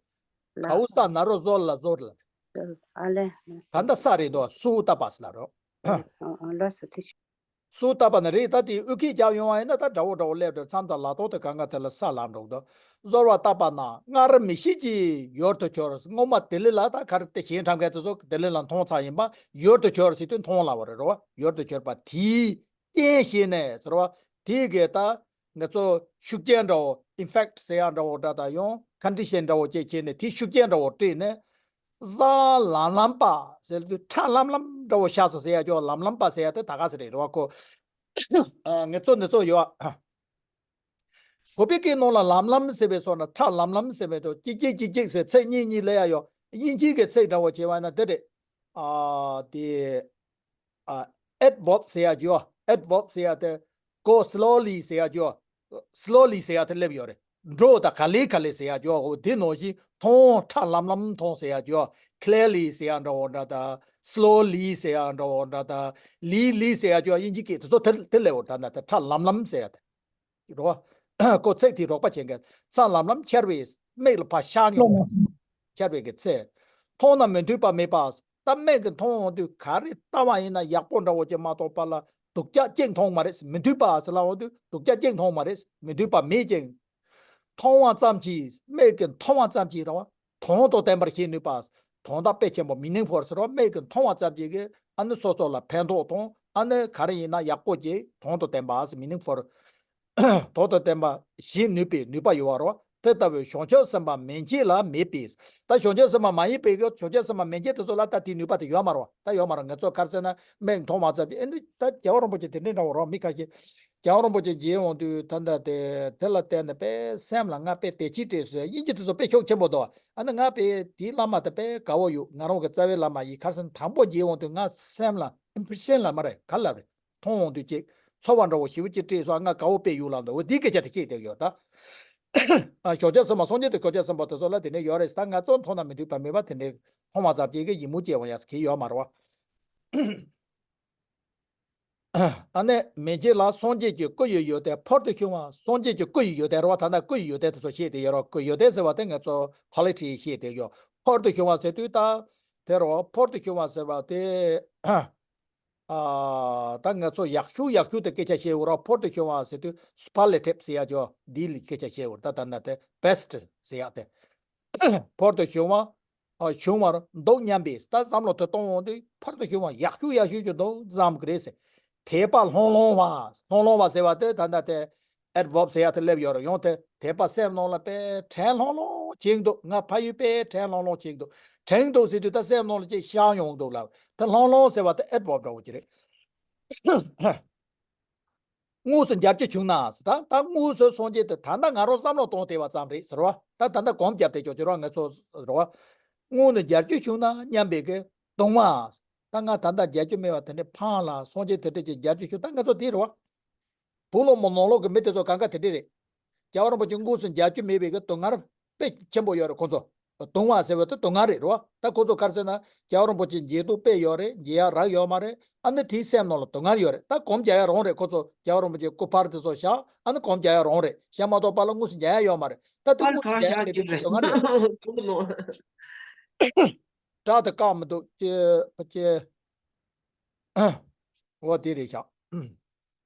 ལ། གའུ་ས་ན་རོ་གསོལ་ལ་གསོལ་ལ། གསོལ། ཨ་ལས། ད་ལྟ་ས་རེད་འདུག་སུ་བཏབ་པ་ཟེར་ལ་རོ། ཨ། ཨ། ལགས་སོ། ཐུགས་རྗེ་ཆེ། སུ་བཏབ་པ་ན་རེད། ད་དེ་དབུ་ཁྲིད་རྒྱབ་ཡོང་བ་ཡིན་ན་ད་དགྲ་བོ་དགྲ་བོ་སླེབས་འགྲོ། མཚམས་དང་ལ་ཐོག་དེ་གང་ག་དེ་ལ་ས་ལམ་འགྲོ་འདུག་གསོལ་བ་བཏབ་པ་ན་སྔར་མི་ཤེས་ཀྱི་ཡུལ་དུ་གྱུར། སྔོན་མ་ལྡི་ལི་ལ་ད་ག་རེ་དེ་ཞལ་འཁྲབ་མཁན་དེ་ཚོ་ལྡི་ལི་ལ་མཐོང་ཚར་ཡིན་པ། ཡུལ་དུ་གྱུར་ཟེར་དུས་མཐོང་ལ་བ་རེད་རོ། ཡུལ་དུ་གྱུར་པ་དེའི་རྐྱེན་བྱས་ནས་ཟེར་བ། དེའི་གི་ད་ང་ཚོ་ཤུགས་རྐྱེན་འདྲ་བོ། ཨིན་ཕེག་ཊི་ཟེར་ཡ་འདྲ་བོ་འདྲ་ད་ཡང་ཁོན་ཌི་ཤན་འདྲ་བོ་ཅིག་བྱས་ནས་དེའི་ཤུགས་རྐྱེན་འདྲ་བོ་སྤྲད་ནས། གཟའ་ལམ་ལམ་པ་ཟེར་དུས་ཁྲ་ལམ་ལམ་འདྲ་བོ་ཤར་སོང་ཟེར་ཡ་ཅོག་ལམ་ལམ་པ་ཟེར་ཡ་དེ་ད་ག་ཟེ་རེད་རོ་ཁོ། ཨ། ངེད་ཚོ་འདི་ཚོ་ཡོད་ཨ། བོད་པའི་སྐད་ནང་ལ་ལམ་ལམ་ཟེར་བའི་སོགས་ན་ཁྲ་ལམ་ལམ་ཟེར་བའི་ཐོག་ཅིག་ཅིག་ཅིག་ཅིག་ཟེར་ཚིག་གཉིས་གཉིས་ལས་ཡ་ཡོད། དབྱིན་ཇིའི་གི་ཚིག་འདྲ་བོ་བྱས་པ་ན་དེ་རེད། ཨ། དེ། ཨ། ཨེད་ཝརབ་ཟེར་ཡ་ཅོག་ཨེད་ཝརབ་ཟེར་ཡ་དེ། གོ་སི་ལོ་ལི་ཟེར་ཡ་ཅོག་སི་ལོ་ལི་ཟེར་ཡ་དེ་སླེབས་ཡོད་རེད། འགྲོ་དང་ག་ལེ་ག་ལེ་ཟེར་ཡ་ཅོག་འོ་དེ་ནང་བཞིན་མཐོང་། ཁྲ་ལམ་ལམ་མཐོང་ཟེར་ཡ་ཅོག་ཁི་ལེར་ལི་ཟེར་ཡ་འདྲ་བོ་འདྲ་ད། སི་ལོ་ལི་ཟེར་ཡ་འདྲ་བོ་འདྲ་ད། ལི་ལི་ཟེར་ཡ་ཅོག་དབྱིན་ཇི་སྐད་དེ་ཚོ་དེ་དེ་སླེབས་ཡོད་རེད། ད་ན་ད་ཁྲ་ལམ་ལམ་ཟེར་ཡ་དེ། རོ། ཁོ་ཚིག་དེ་རོགས་པ་བྱེད་མཁན། ས་ལམ་ལམ་འཁྱེར་བའི་མིག་ལ་ཕར་ཤར་མྱོང་། འཁྱེར་བའི་གི་ཚེ། མཐོང་ན་མི་འདོད་པ་མེད་པ། ད་མིག་གིས་མཐོང་འོང་དུས་ག་རེ་ལྟ་བ་ཡིན་ན་ཡག་པོ་འདྲ་བོ་ཅིག་མ་གཏོགས་པ་ལ་སྡུག་ཅག་གཅིག་མཐོང་མ་རེད། མི་འདོད་པ་ཟེར་ལ་འོང་དུས་སྡུག་ཅག་གཅིག་མཐོང་མ་རེད། མི་འདོད་པ་མེད་ཅིང་། མཐོང་བ་ཙམ་གྱིས། མིག་གིས་མཐོང་བ་ཙམ་གྱིས་རེད་བ། དོན་དུ་བསྟན་པར་ཤེས་ནུས་པ། དོན་དག་དཔེ་ཆེན་པོ་མི་ནིང་ཕུལ་ཟེར་བ། མིག་གིས་མཐོང་བ་ཙམ་གྱིས་ཀྱི་ཨ་ནི་སོ་སོ་ལ་ཕན་ཐོགས་དང་། ཨ་ནི་ག་རེ་ཡིན་ན་ཡག་པོ་ཅིག་དོན་དུ་བསྟན་པ་ཟེར། མི་ནིང་ཕུལ། དོན་དུ་བསྟན་པ་ཤེས་ནུས་པའི་ནུས་པ་ཡོད་པ་རེད་བ། དེ་ལྟ་བུའི་བྱང་ཆུབ་སེམས་དཔའ་མན་ཆད་ལ་མེད་པས། ད་བྱང་ཆུབ་སེམས་དཔའ་མ་ཡིན་པའི་གི་བྱང་ཆུབ་སེམས་དཔའ་མན་ཆད་དེ་ཚོ་ལ་ད་དེའི་ནུས་པ་དེ་ཡོད་མ་རེད་བ། ད་ཡོད་མ་རེད། ང་ཚོ་ག་རེ་ཟེར་ན་མིག་མཐོང་བ་ཙམ་གྱིས། ཨེ་འདི་ད་རྒྱལ་བ་རིན་པོ་ཆེ་དེ་འདྲའི་འདྲ་བོ་རེད་བ། མི་ཁ་ཤས། རྒྱལ་བ་རིན་པོ་ཆེ་མཇལ་འོང་དུས་ད་ལྟ་དེ་དེ་ལ་བལྟས་ནས་དཔེ་སེམས་ལ་ང་དཔེ་དད་ཅིག་སྤྲད་སོང་། དབྱིན་ཇི་དེ་ཚོ་དཔེ་ཤུགས་ཆེན་པོ་འདུག་ཨ་ནི་ང་དཔེ་དེའི་བླ་མ་དེ་དཔེ་དགའ་བོ་ཡོད། ང་རང་གི་རྩ་བའི་བླ་མ་ཡིན། ག་རེ་ཟེར་ན་དང་པོ་མཇལ་འོང་དུས་ང་སེམས་ལ་ཨིམ་པི་རེ་ཤན་ལ་མ་རེད། ག་ལ་རེད། མཐོང་འོང་དུས་ཅིག་ཚོར་བ་འདྲ་བོ་ཞེ་པོ་ཅིག་སྤྲད་སོང་། ང་དགའ་བོ་དཔེ་ཡོད་ལབ་འདུག་འོ་འདིའི་སྐད་ཆ་དེ་སྐད་དེ་ཡོད་ད། ཨ། བྱང་ཆུབ་སེམས་དཔའ་སངས་རྒྱས་དང་བྱང་ཆུབ་སེམས་དཔའ་དེ་ཚོ་ལ་དེ་འདྲ་ཡོད་རེད་ཟེར། ད་ང་ཚོ་མཐོང་ན་མི་འདོད་པ་མེད་པ་དེ་འདྲའི་མཐོང་བ་ཙམ་གྱིས་ཀྱི་ཡིད་མུག་སྐྱེ་བ་ཡ་གི་ཡོད་མ་རེད་བ། ཨ་ནི་མན་ཆད་ལ་སངས་རྒྱས་ཀྱི་སྐུ་ཡི་ཡོན་ཏན་ཕུལ་དུ་བྱུང་བ། སངས་རྒྱས་ཀྱི་སྐུ་ཡི་ཡོན་ཏན་རེད་བ། ད་ལྟ་སྐུ་ཡི་ཡོན་ཏན་དེ་ཚོ་བཤད་དེ་ཡོད་རེད། སྐུ་ཡོན་ཏན་ཟེར་བ་དེ་ང་ཚོ་ཁོ་ལི་ཊི་བཤད་དེ་ཡོད། ཕུལ་དུ་བྱུང་བ་ཟེར་དུས་ད་དེ་རེད་བ། ཕུལ་དུ་བྱུང་བ་ཟེར་བ་དེ། ཨ། ད་ང་ཚོ་ཡག་ཤོས་ཡག་ཤོས་དེ་སྐད་ཆ་བཤད་འོ་ར། ཕུལ་དུ་བྱུང་བ་ཟེར་དུས་སུ་པར་ལེ་ཊིབ་ཟེར་ཡ་ཅོག་འདི་ལ་སྐད་ཆ་བཤད་འོ་ར། ད་ད་ན་དེ་བེ་སི་ཊི་ཟེར་ཡ་དེ། ཕུལ་དུ་བྱུང་བ། ཨ། བྱུང་བར་འདུག་སྙམ་པའི། ད་བསམ་བློ་དེ་གཏོང་འོང་དུས་ཕུལ་དུ་བྱུང་བ་ཡག་ཤོས་ཡག་ཤོས་ཅིག་འདུག་བསམ་གི་རེད་ཟེར། དད་པ་ལྷང་ལྷང་བ། ལྷང་ལྷང་བ་ཟེར་བ་དེ་ད་ལྟ་དེ་adverb ཟེར་ཡ་དེ་སླེབས་ཡོད་རེད། ཡང་དེ་དད་པ་སེམས་ནང་ལ་དཔེ་དྲན་ལྷང་ལྷང་བྱེད་འདུག་ང་ཕ་ཡུལ་དཔེ་དྲན་ལྷང་ལྷང་བྱེད་འདུག་དྲན་འདུག་ཟེར་དུས་ད་སེམས་ནང་ལ་ཅིག་ཤར་ཡོང་འདུག་ལ། དེ་ལྷང་ལྷང་ཟེར་བ་དེ་adverb འདྲ་བོ་ཅིག་རེད། དངོས་སུ་མཇལ་རྒྱུ་བྱུང་ན་ཟེར། ད་ད་དངོས་སུ་སངས་རྒྱས་དེ་ད་ལྟ་ང་རང་བསམ་བློ་གཏོང་བསྡད་པ་ཙམ་རེད་ཟེར་བ། ད་ད་ལྟ་གོམ་བརྒྱབ་བསྡད་ཀྱོག་ཅེས་ར་ང་ཚོ་ཟེར་བ། དངོས་ནས་མཇལ་རྒྱུ་བྱུང་ན་སྙམ་པའི་གི་དུང་བ། ད་ང་ད་ལྟ་མཇལ་རྒྱུ་མེད་པ་དེ་འདྲའི་ཕངས་ལ། སངས་རྒྱས་དེ་འདྲ་ཅིག་མཇལ་རྒྱུ་བྱུང་། ད་ང་ཚོ་དེ་རེད་བ། བོད་ལུང་པ་ནང་ལོགས་ཀྱི་མི་དེ་ཚོ་གང་ག་དེ་འདྲ་རེད། རྒྱལ་བ་རིན་པོ་ཆེ་དངོས་སུ་མཇལ་རྒྱུ་མེད་པའི་གི་དུང་ངར་དཔེ་ཆེན་པོ་ཡོད་རེད་ཁོ་ཚོ། དུང་བ་ཟེར་བ་དེ་དུང་ངར་རེད་རོ། ད་ཁོ་ཚོ་ག་རེ་ཟེར་ན། རྒྱལ་བ་རིན་པོ་ཆེ་མཇལ་དུས་དཔེ་ཡོད་རེད། མཇལ་ཡ་རག་ཡོད་མ་རེད། ཨ་ནི་དེའི་སེམས་ནང་ལ་དུང་ངར་ཡོད་རེད། ད་གོམ་རྒྱག་ཡ་རང་རེད། ཁོ་ཚོ་རྒྱལ་བ་རིན་པོ་ཆེ་སྐུ་པར་དེ་ཚོ་བཞག་ཨ་ནི་གོམ་རྒྱག་ཡ་རང་རེད། བྱས་མ་གཏོགས་པ་ལ་དངོས་སུ་མཇལ་ཡ་ཡོད་མ་རེད། ད་དེ་དངོས་སུ་མཇལ་ཡ་མེད་པའི་དུང་ངར་ཡོད་རེད། བྲག་དེ་བཀག་མི་འདུག་ཅེས་པ་ཅེས། འོ་དེ་རེད་ཤག་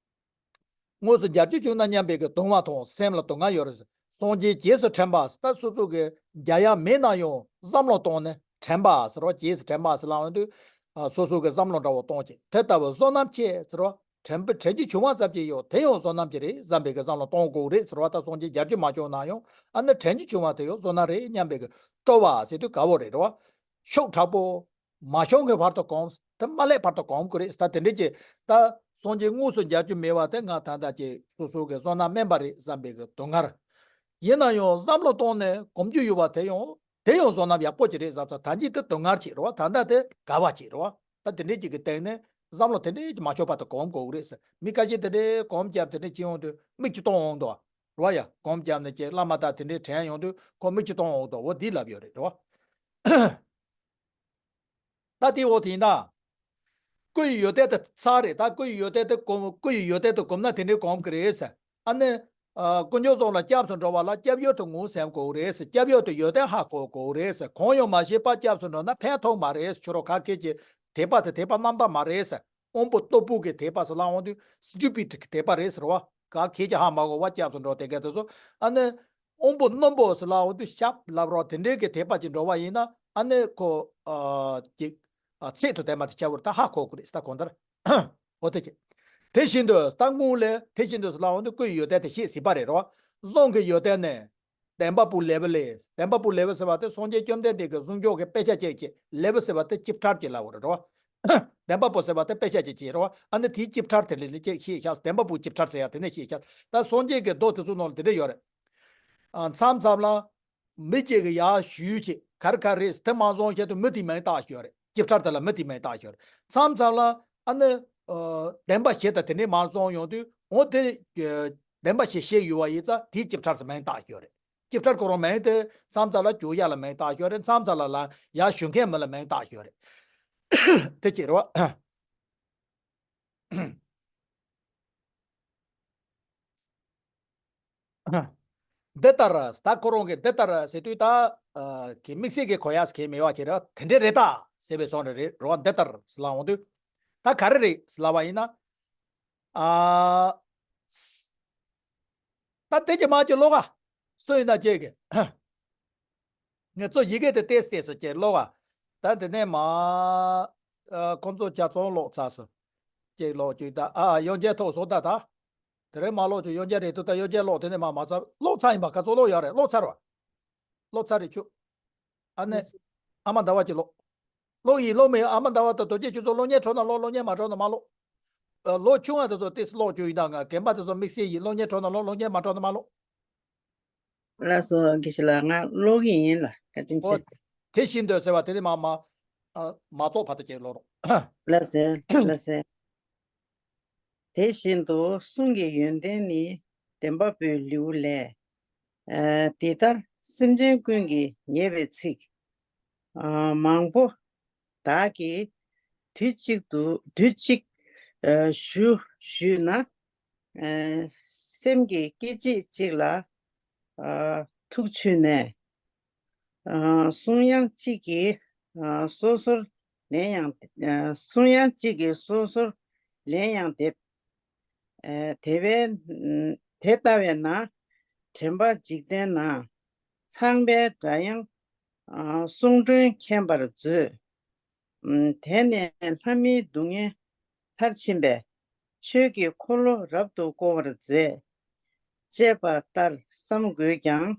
དངོས་སུ་མཇལ་རྒྱུ་བྱུང་ན་སྙམ་པའི་གི་དུང་བ་དང་སེམས་ལ་དུང་ངར་ཡོད་རེད། སངས་རྒྱས་རྗེས་སུ་དྲན་པ། ད་སོ་སོ་གི་མཇལ་ཡ་མེད་ན་ཡང་བསམ་བློ་བཏང་ནས་དྲན་པ་ཟེར་བ། རྗེས་སུ་དྲན་པ་ཟེར་ལབ་ཡོང་དུས། ཨ། སོ་སོ་གི་བསམ་བློ་འདྲ་བོ་གཏོང་བྱེད། དེ་ལྟ་བུ་བསོད་ནམས་ཆེ་ཟེར་བ། དྲན་པ་དྲན་རྒྱུ་བྱུང་བ་ཙམ་གྱིས་ཡང་དེ་ཡང་བསོད་ནམས་ཀྱི་རེད་བསམ་པའི་གི་བསམ་བློ་གཏོང་དགོས་རེད་ཟེར་བ། ད་སངས་རྒྱས་མཇལ་རྒྱུ་མ་བྱུང་ན་ཡང་ཨ་ནི་དྲན་རྒྱུ་བྱུང་བ་དེ་ཡང་བསོད་ནམས་རེད་སྙམ་པའི་གི་སྤྲོ་བ་ཟེར་དུས་དགའ་བོ་རེད་རེད་བ། ཤུགས་དྲག་པོ། མ་བྱུང་གི་བར་དུ་གོམས། དེ་མ་སླེབས་བར་དུ་གོམས་དགོས་རེད། ད་དེ་འདྲས་ཀྱི་ད་སངས་རྒྱས་དངོས་སུ་མཇལ་རྒྱུ་མེད་པ་དེ་ང་ད་ལྟ་ཀྱི་སོ་སོ་གི་བསོད་ནམས་དམན་པ་རེད་བསམ་པའི་གི་དུང་ངར། ཡིན་ན་ཡང་བསམ་བློ་བཏང་ནས་གོམས་རྒྱུ་ཡོད་པ་དེ་ཡང་དེ་ཡང་བསོད་ནམས་ཡག་པོ་ཅིག་རེད་བསམ་ཙང་ད་གིན་དེ་དུང་ངར་ཅིག་རེད་བ། ད་ལྟ་དེ་དགའ་བ་ཅིག་རེད་བ། ད་དེ་འདྲས་ཅིག་གི་སྟེང་ནས་བསམ་བློ་དེ་འདྲས་ཀྱི་མ་ཆོག་བར་དུ་གོམས་དགོས་གི་རེད་ཟེར། མི་ཁ་ཤས་དེ་འདྲས་གོམས་བརྒྱབ་དེ་འདྲས་ཅིག་ཡོང་དུས་མིག་ཆུ་གཏོང་འོང་འདུག་བ། རེད་བ་ཡ། གོམས་བརྒྱབ་ནས་ཀྱི་བླ་མ་དང་དེ་འདྲས་དྲན་ཡོང་དུས་ཁོ་མིག་ཆུ་གཏོང་འོང་འདུག་འོ་འདི་ལབ་ཡོད་རེད་རེད་བ། ད་དེའི་འོག་དེ་ཡིན་ད། སྐུ་ཡི་ཡོན་ཏན་དེ་ཚར་རེད། ད་སྐུ་ཡི་ཡོན་ཏན་དེ་གོམས། སྐུ་ཡི་ཡོན་ཏན་དེ་གོམས་ན་དེ་འདྲའི་གོམས་ཀྱི་རེད་ཟེར། ཨ་ནི། ཨ། དཀོན་མཆོག་གསུམ་ལ་སྐྱབས་སུ་འགྲོ་བ་ལ་སྐྱབས་ཡུལ་དུ་ངོས་ཟིན་དགོས་རེད་ཟེར། སྐྱབས་ཡུལ་དུ་ཡོན་ཏན་ཧ་གོ་དགོས་རེད་ཟེར། གང་ཡང་མ་ཤེས་པར་སྐྱབས་སུ་འགྲོ་ན་ཕན་ཐོགས་མ་རེད་ཟེར། ཁྱོད་རང་ག་གེ་གི་དད་པ་དེ་དད་པ་རྣམ་དག་མ་རེད་ཟེར། དབང་པོ་རྟུལ་པོ་གི་དད་པ་ཟེར་ལབ་ཡོང་དུས་stupid གི་དད་པ་རེད་ཟེར་བ། ག་གེ་གི་ཧ་མ་གོ་བ་སྐྱབས་སུ་འགྲོ་དེ་ག་དེ་ཚོ། ཨ་ནི། དབང་པོ་རྣོན་པོ་ཟེར་ལབ་ཡོང་དུས་ཞབས་ལབ་རོགས་དེ་འདྲའི་གི་དད་པ་ཅིག་འགྲོ་བ་ཡིན་ན་ཨ་ནི་ཁོ། ཨ། ཅིག་ཨ། ཚད་དུ་ལྡན་པ་དེ་ཆགས་པར་ད་ཧ་གོ་དགོས་རེད་ཟེར། ད་གང་ལྟར། འོ་དེ་ཅིག་དེ་བཞིན་དུ་ད་སྔོན་ལས་དེ་བཞིན་དུ་ཟེར་ལབ་ཡོང་དུས་སྐུ་ཡི་ཡོན་ཏན་དེ་བཤད་ཟིན་པ་རེད་རོ། གསུང་གི་ཡོན་ཏན་ནི། བདེན་པ་པོ་ལེ་བ་ལས། བདེན་པ་པོ་ལེ་བ་ཟེར་བ་དེ་སངས་རྒྱས་བཅོམ་ལྡན་འདས་ཀྱི་གསུང་ཆོས་ཀྱི་དཔེ་ཆ་ཅིག་བྱས། ལེ་བ་ཟེར་བ་དེ་ཅིབ་ཕྲར་ཅིག་ལབ་པ་རེད་རོ། བདེན་པ་པོ་ཟེར་བ་དེ་དཔེ་ཆ་ཅིག་བྱས་རོ། ཨ་ནི་དེའི་ཅིབ་ཕྲར་དེ་ལས་ལས་ཅིག་བཤད་ཤག་བདེན་པ་པོ་ཅིབ་ཕྲར་ཟེར་ཡ་དེ་ནས་བཤད་ཤག་ད་སངས་རྒྱས་ཀྱི་མདོ་དེ་ཚོ་ནང་ལ་དེ་འདྲ་ཡོད་རེད། ཨ། མཚམས་མཚམས་ལ། མི་གཅིག་གིས་ཡར་ཞུས་བྱས་ག་རེ་ག་རེ་རེད་དེ་མ་སོང་བྱས་དུས་མི་དེའི་མིང་བཏགས་ཡོད་རེད། ཅིབ་ཕྲར་དེ་ལ་མི་དེའི་མིང་བཏགས་ཡོད་རེད། མཚམས་མཚམས་ལ་ཨ་ནི། ཨ། བདེན་པ་བྱས་དང་དེ་འདྲའི་མ་སོང་ཡོང་དུས་འོ་དེ། ཨ། བདེན་པ་བྱས་བཤད་ཡོད་པ་ཡིན་ཙང་དེའི་ཅིབ་ཕྲར་ཟེར་མིང་བཏགས་ཡོད་རེད། ཅིབ་ཕྲར་ཁོ་རང་མིང་དེ་མཚམས་མཚམས་ལ་རྒྱུག་ཡ་ལ་མིང་བཏགས་ཡོད་རེད། མཚམས་མཚམས་ལ་ལ་ཡར་ཞུ་མཁན་མི་ལ་མིང་བཏགས་ཡོད་རེད། དེ་ཅིག་རེད་བ། འདི་ལྟར་ད་ཁོ་རང་གིས་འདི་ལྟར་ཟེར་དུས་ད། ཨ། གི་དམིགས་བསལ་གྱི་གོ་ཡ་ཟེར་མཁན་མེད་པ་ཅིག་རེད། དེ་འདྲ་རེད་ད་ཟེར་བའི་བཟོ་འདྲ་རེད་རོ། འདི་ལྟར་ཟེར་ལབ་ཡོང་དུས། ད་ག་རེ་རེད་ཟེར་ལབ་པ་ཡིན་ན། ཨ། ད་དེ་གི་མ་གི་ཀློག་ག་སུ་ཡིན་ན་ཅིག་གི་ངས་ཚོ་ཡི་གེ་དེ་ཏེས་ཏེས་སུ་ཅིག་ཀློག་ག་ད་དེ་ནས་མ། ཨ། ཁོང་ཚོ་ཇ་ཚོང་ཀློག་ཚར་སོང་། ཅིག་ཀློག་ཅིག་ད། ཨ། ཡོན་ཆབ་ཐོག་སོང་ད་ད། དེ་རིང་མ་ཀློག་ཅིག་ཡོན་ཆབ་རེད་འདུག་ད་ཡོན་ཆབ་ཀློག་དེ་ནས་མ་མ་ཚར་ཀློག་ཚར་ཡིན་པ། ག་ཚོད་ཀློག་ཡོད་རེད། ཀློག་ཚར་བ། ཀློག་ཚར་རེད་ཁྱོད། ཨ་ནི། ཨ་མ་ཟླ་བ་ཅིག་ཀློག་ཀློག་ཡིན་ཀློག་མིན། ཨ་མ་ཟླ་བ་དང་རྡོ་རྗེ་ཁྱོད་ཚོ་ཀློག་མཁན་འཕྲོད་ན་ཀློག་ཀློག་མཁན་མ་འཕྲོད་ན་མ་ཀློག་ཨ། ལོ་ཆུང་བ་དེ་ཚོ་ཏོག་ཙམ་ཀློག་རྒྱུ་ཡིན་ད། ང་རྒན་པ་དེ་ཚོ་དམིགས་བསལ་ཡིན། ཀློག་མཁན་འཕྲོད་ན་ཀློག་ཀློག་མཁན་མ་འཕྲོད་ན་མ་ཀློག་ལགས་སོ། དགེ་བཤེས་ལགས། ང་ཀློག་གི་ཡིན་ལ། བཀའ་དྲིན་ཨོ། ཆེ། དེ་བཞིན་དུ་ཟེར་བ་དེ་ནི་མ་མ། ཨ། མ་རྫོགས་བར་དུ་ཅིག་ཀློག་རོགས། ལགས་སོ། ལགས་སོ། དེ་བཞིན་དུ་གསུང་གི་ཡོན་ཏན་ནི་བདེན་པ་པོའི་ལེའུ་ལས། ཨ། འདི་ལྟར་སེམས་ཅན་ཀུན་གྱིས་ཉེས་པའི་ཚིག་ཨ། མང་པོ་བདག་གིས་དུས་གཅིག་ཏུ་དུས་གཅིག་ཨ། ཞུ་ཞུས་ན། ཨ། སེམས་ཀྱི་སྐད་ཅིག་གཅིག་ལ། ཨ། ཐུགས་ཆུད་ནས། ཨ། གསུང་དབྱངས་གཅིག་གིས། ཨ། སོ་སོར་ལན་ཡང་། ཨ། གསུང་དབྱངས་གཅིག་གིས་སོ་སོར་ལན་ཡང་འདེབས། ཨ། དེ་བས། དེ་ལྟ་བས་ན་དྲན་པ་འཇིག་རྟེན་ན། ཚངས་པའི་སྒྲ་དབྱངས། ཨ། གསུང་སྒྲོན་མཁྱེན་པར་མཛོད། ཨ། དེ་ནས་ལྷ་མིའི་སྡུག་བསྔལ་མཐར་ཕྱིན་པས། ཆོས་ཀྱི་འཁོར་ལོ་རབ་ཏུ་བསྐོར་བར་མཛད། ཅེས་པ་ལྟར་བསམ་དགོས་ཀྱང་།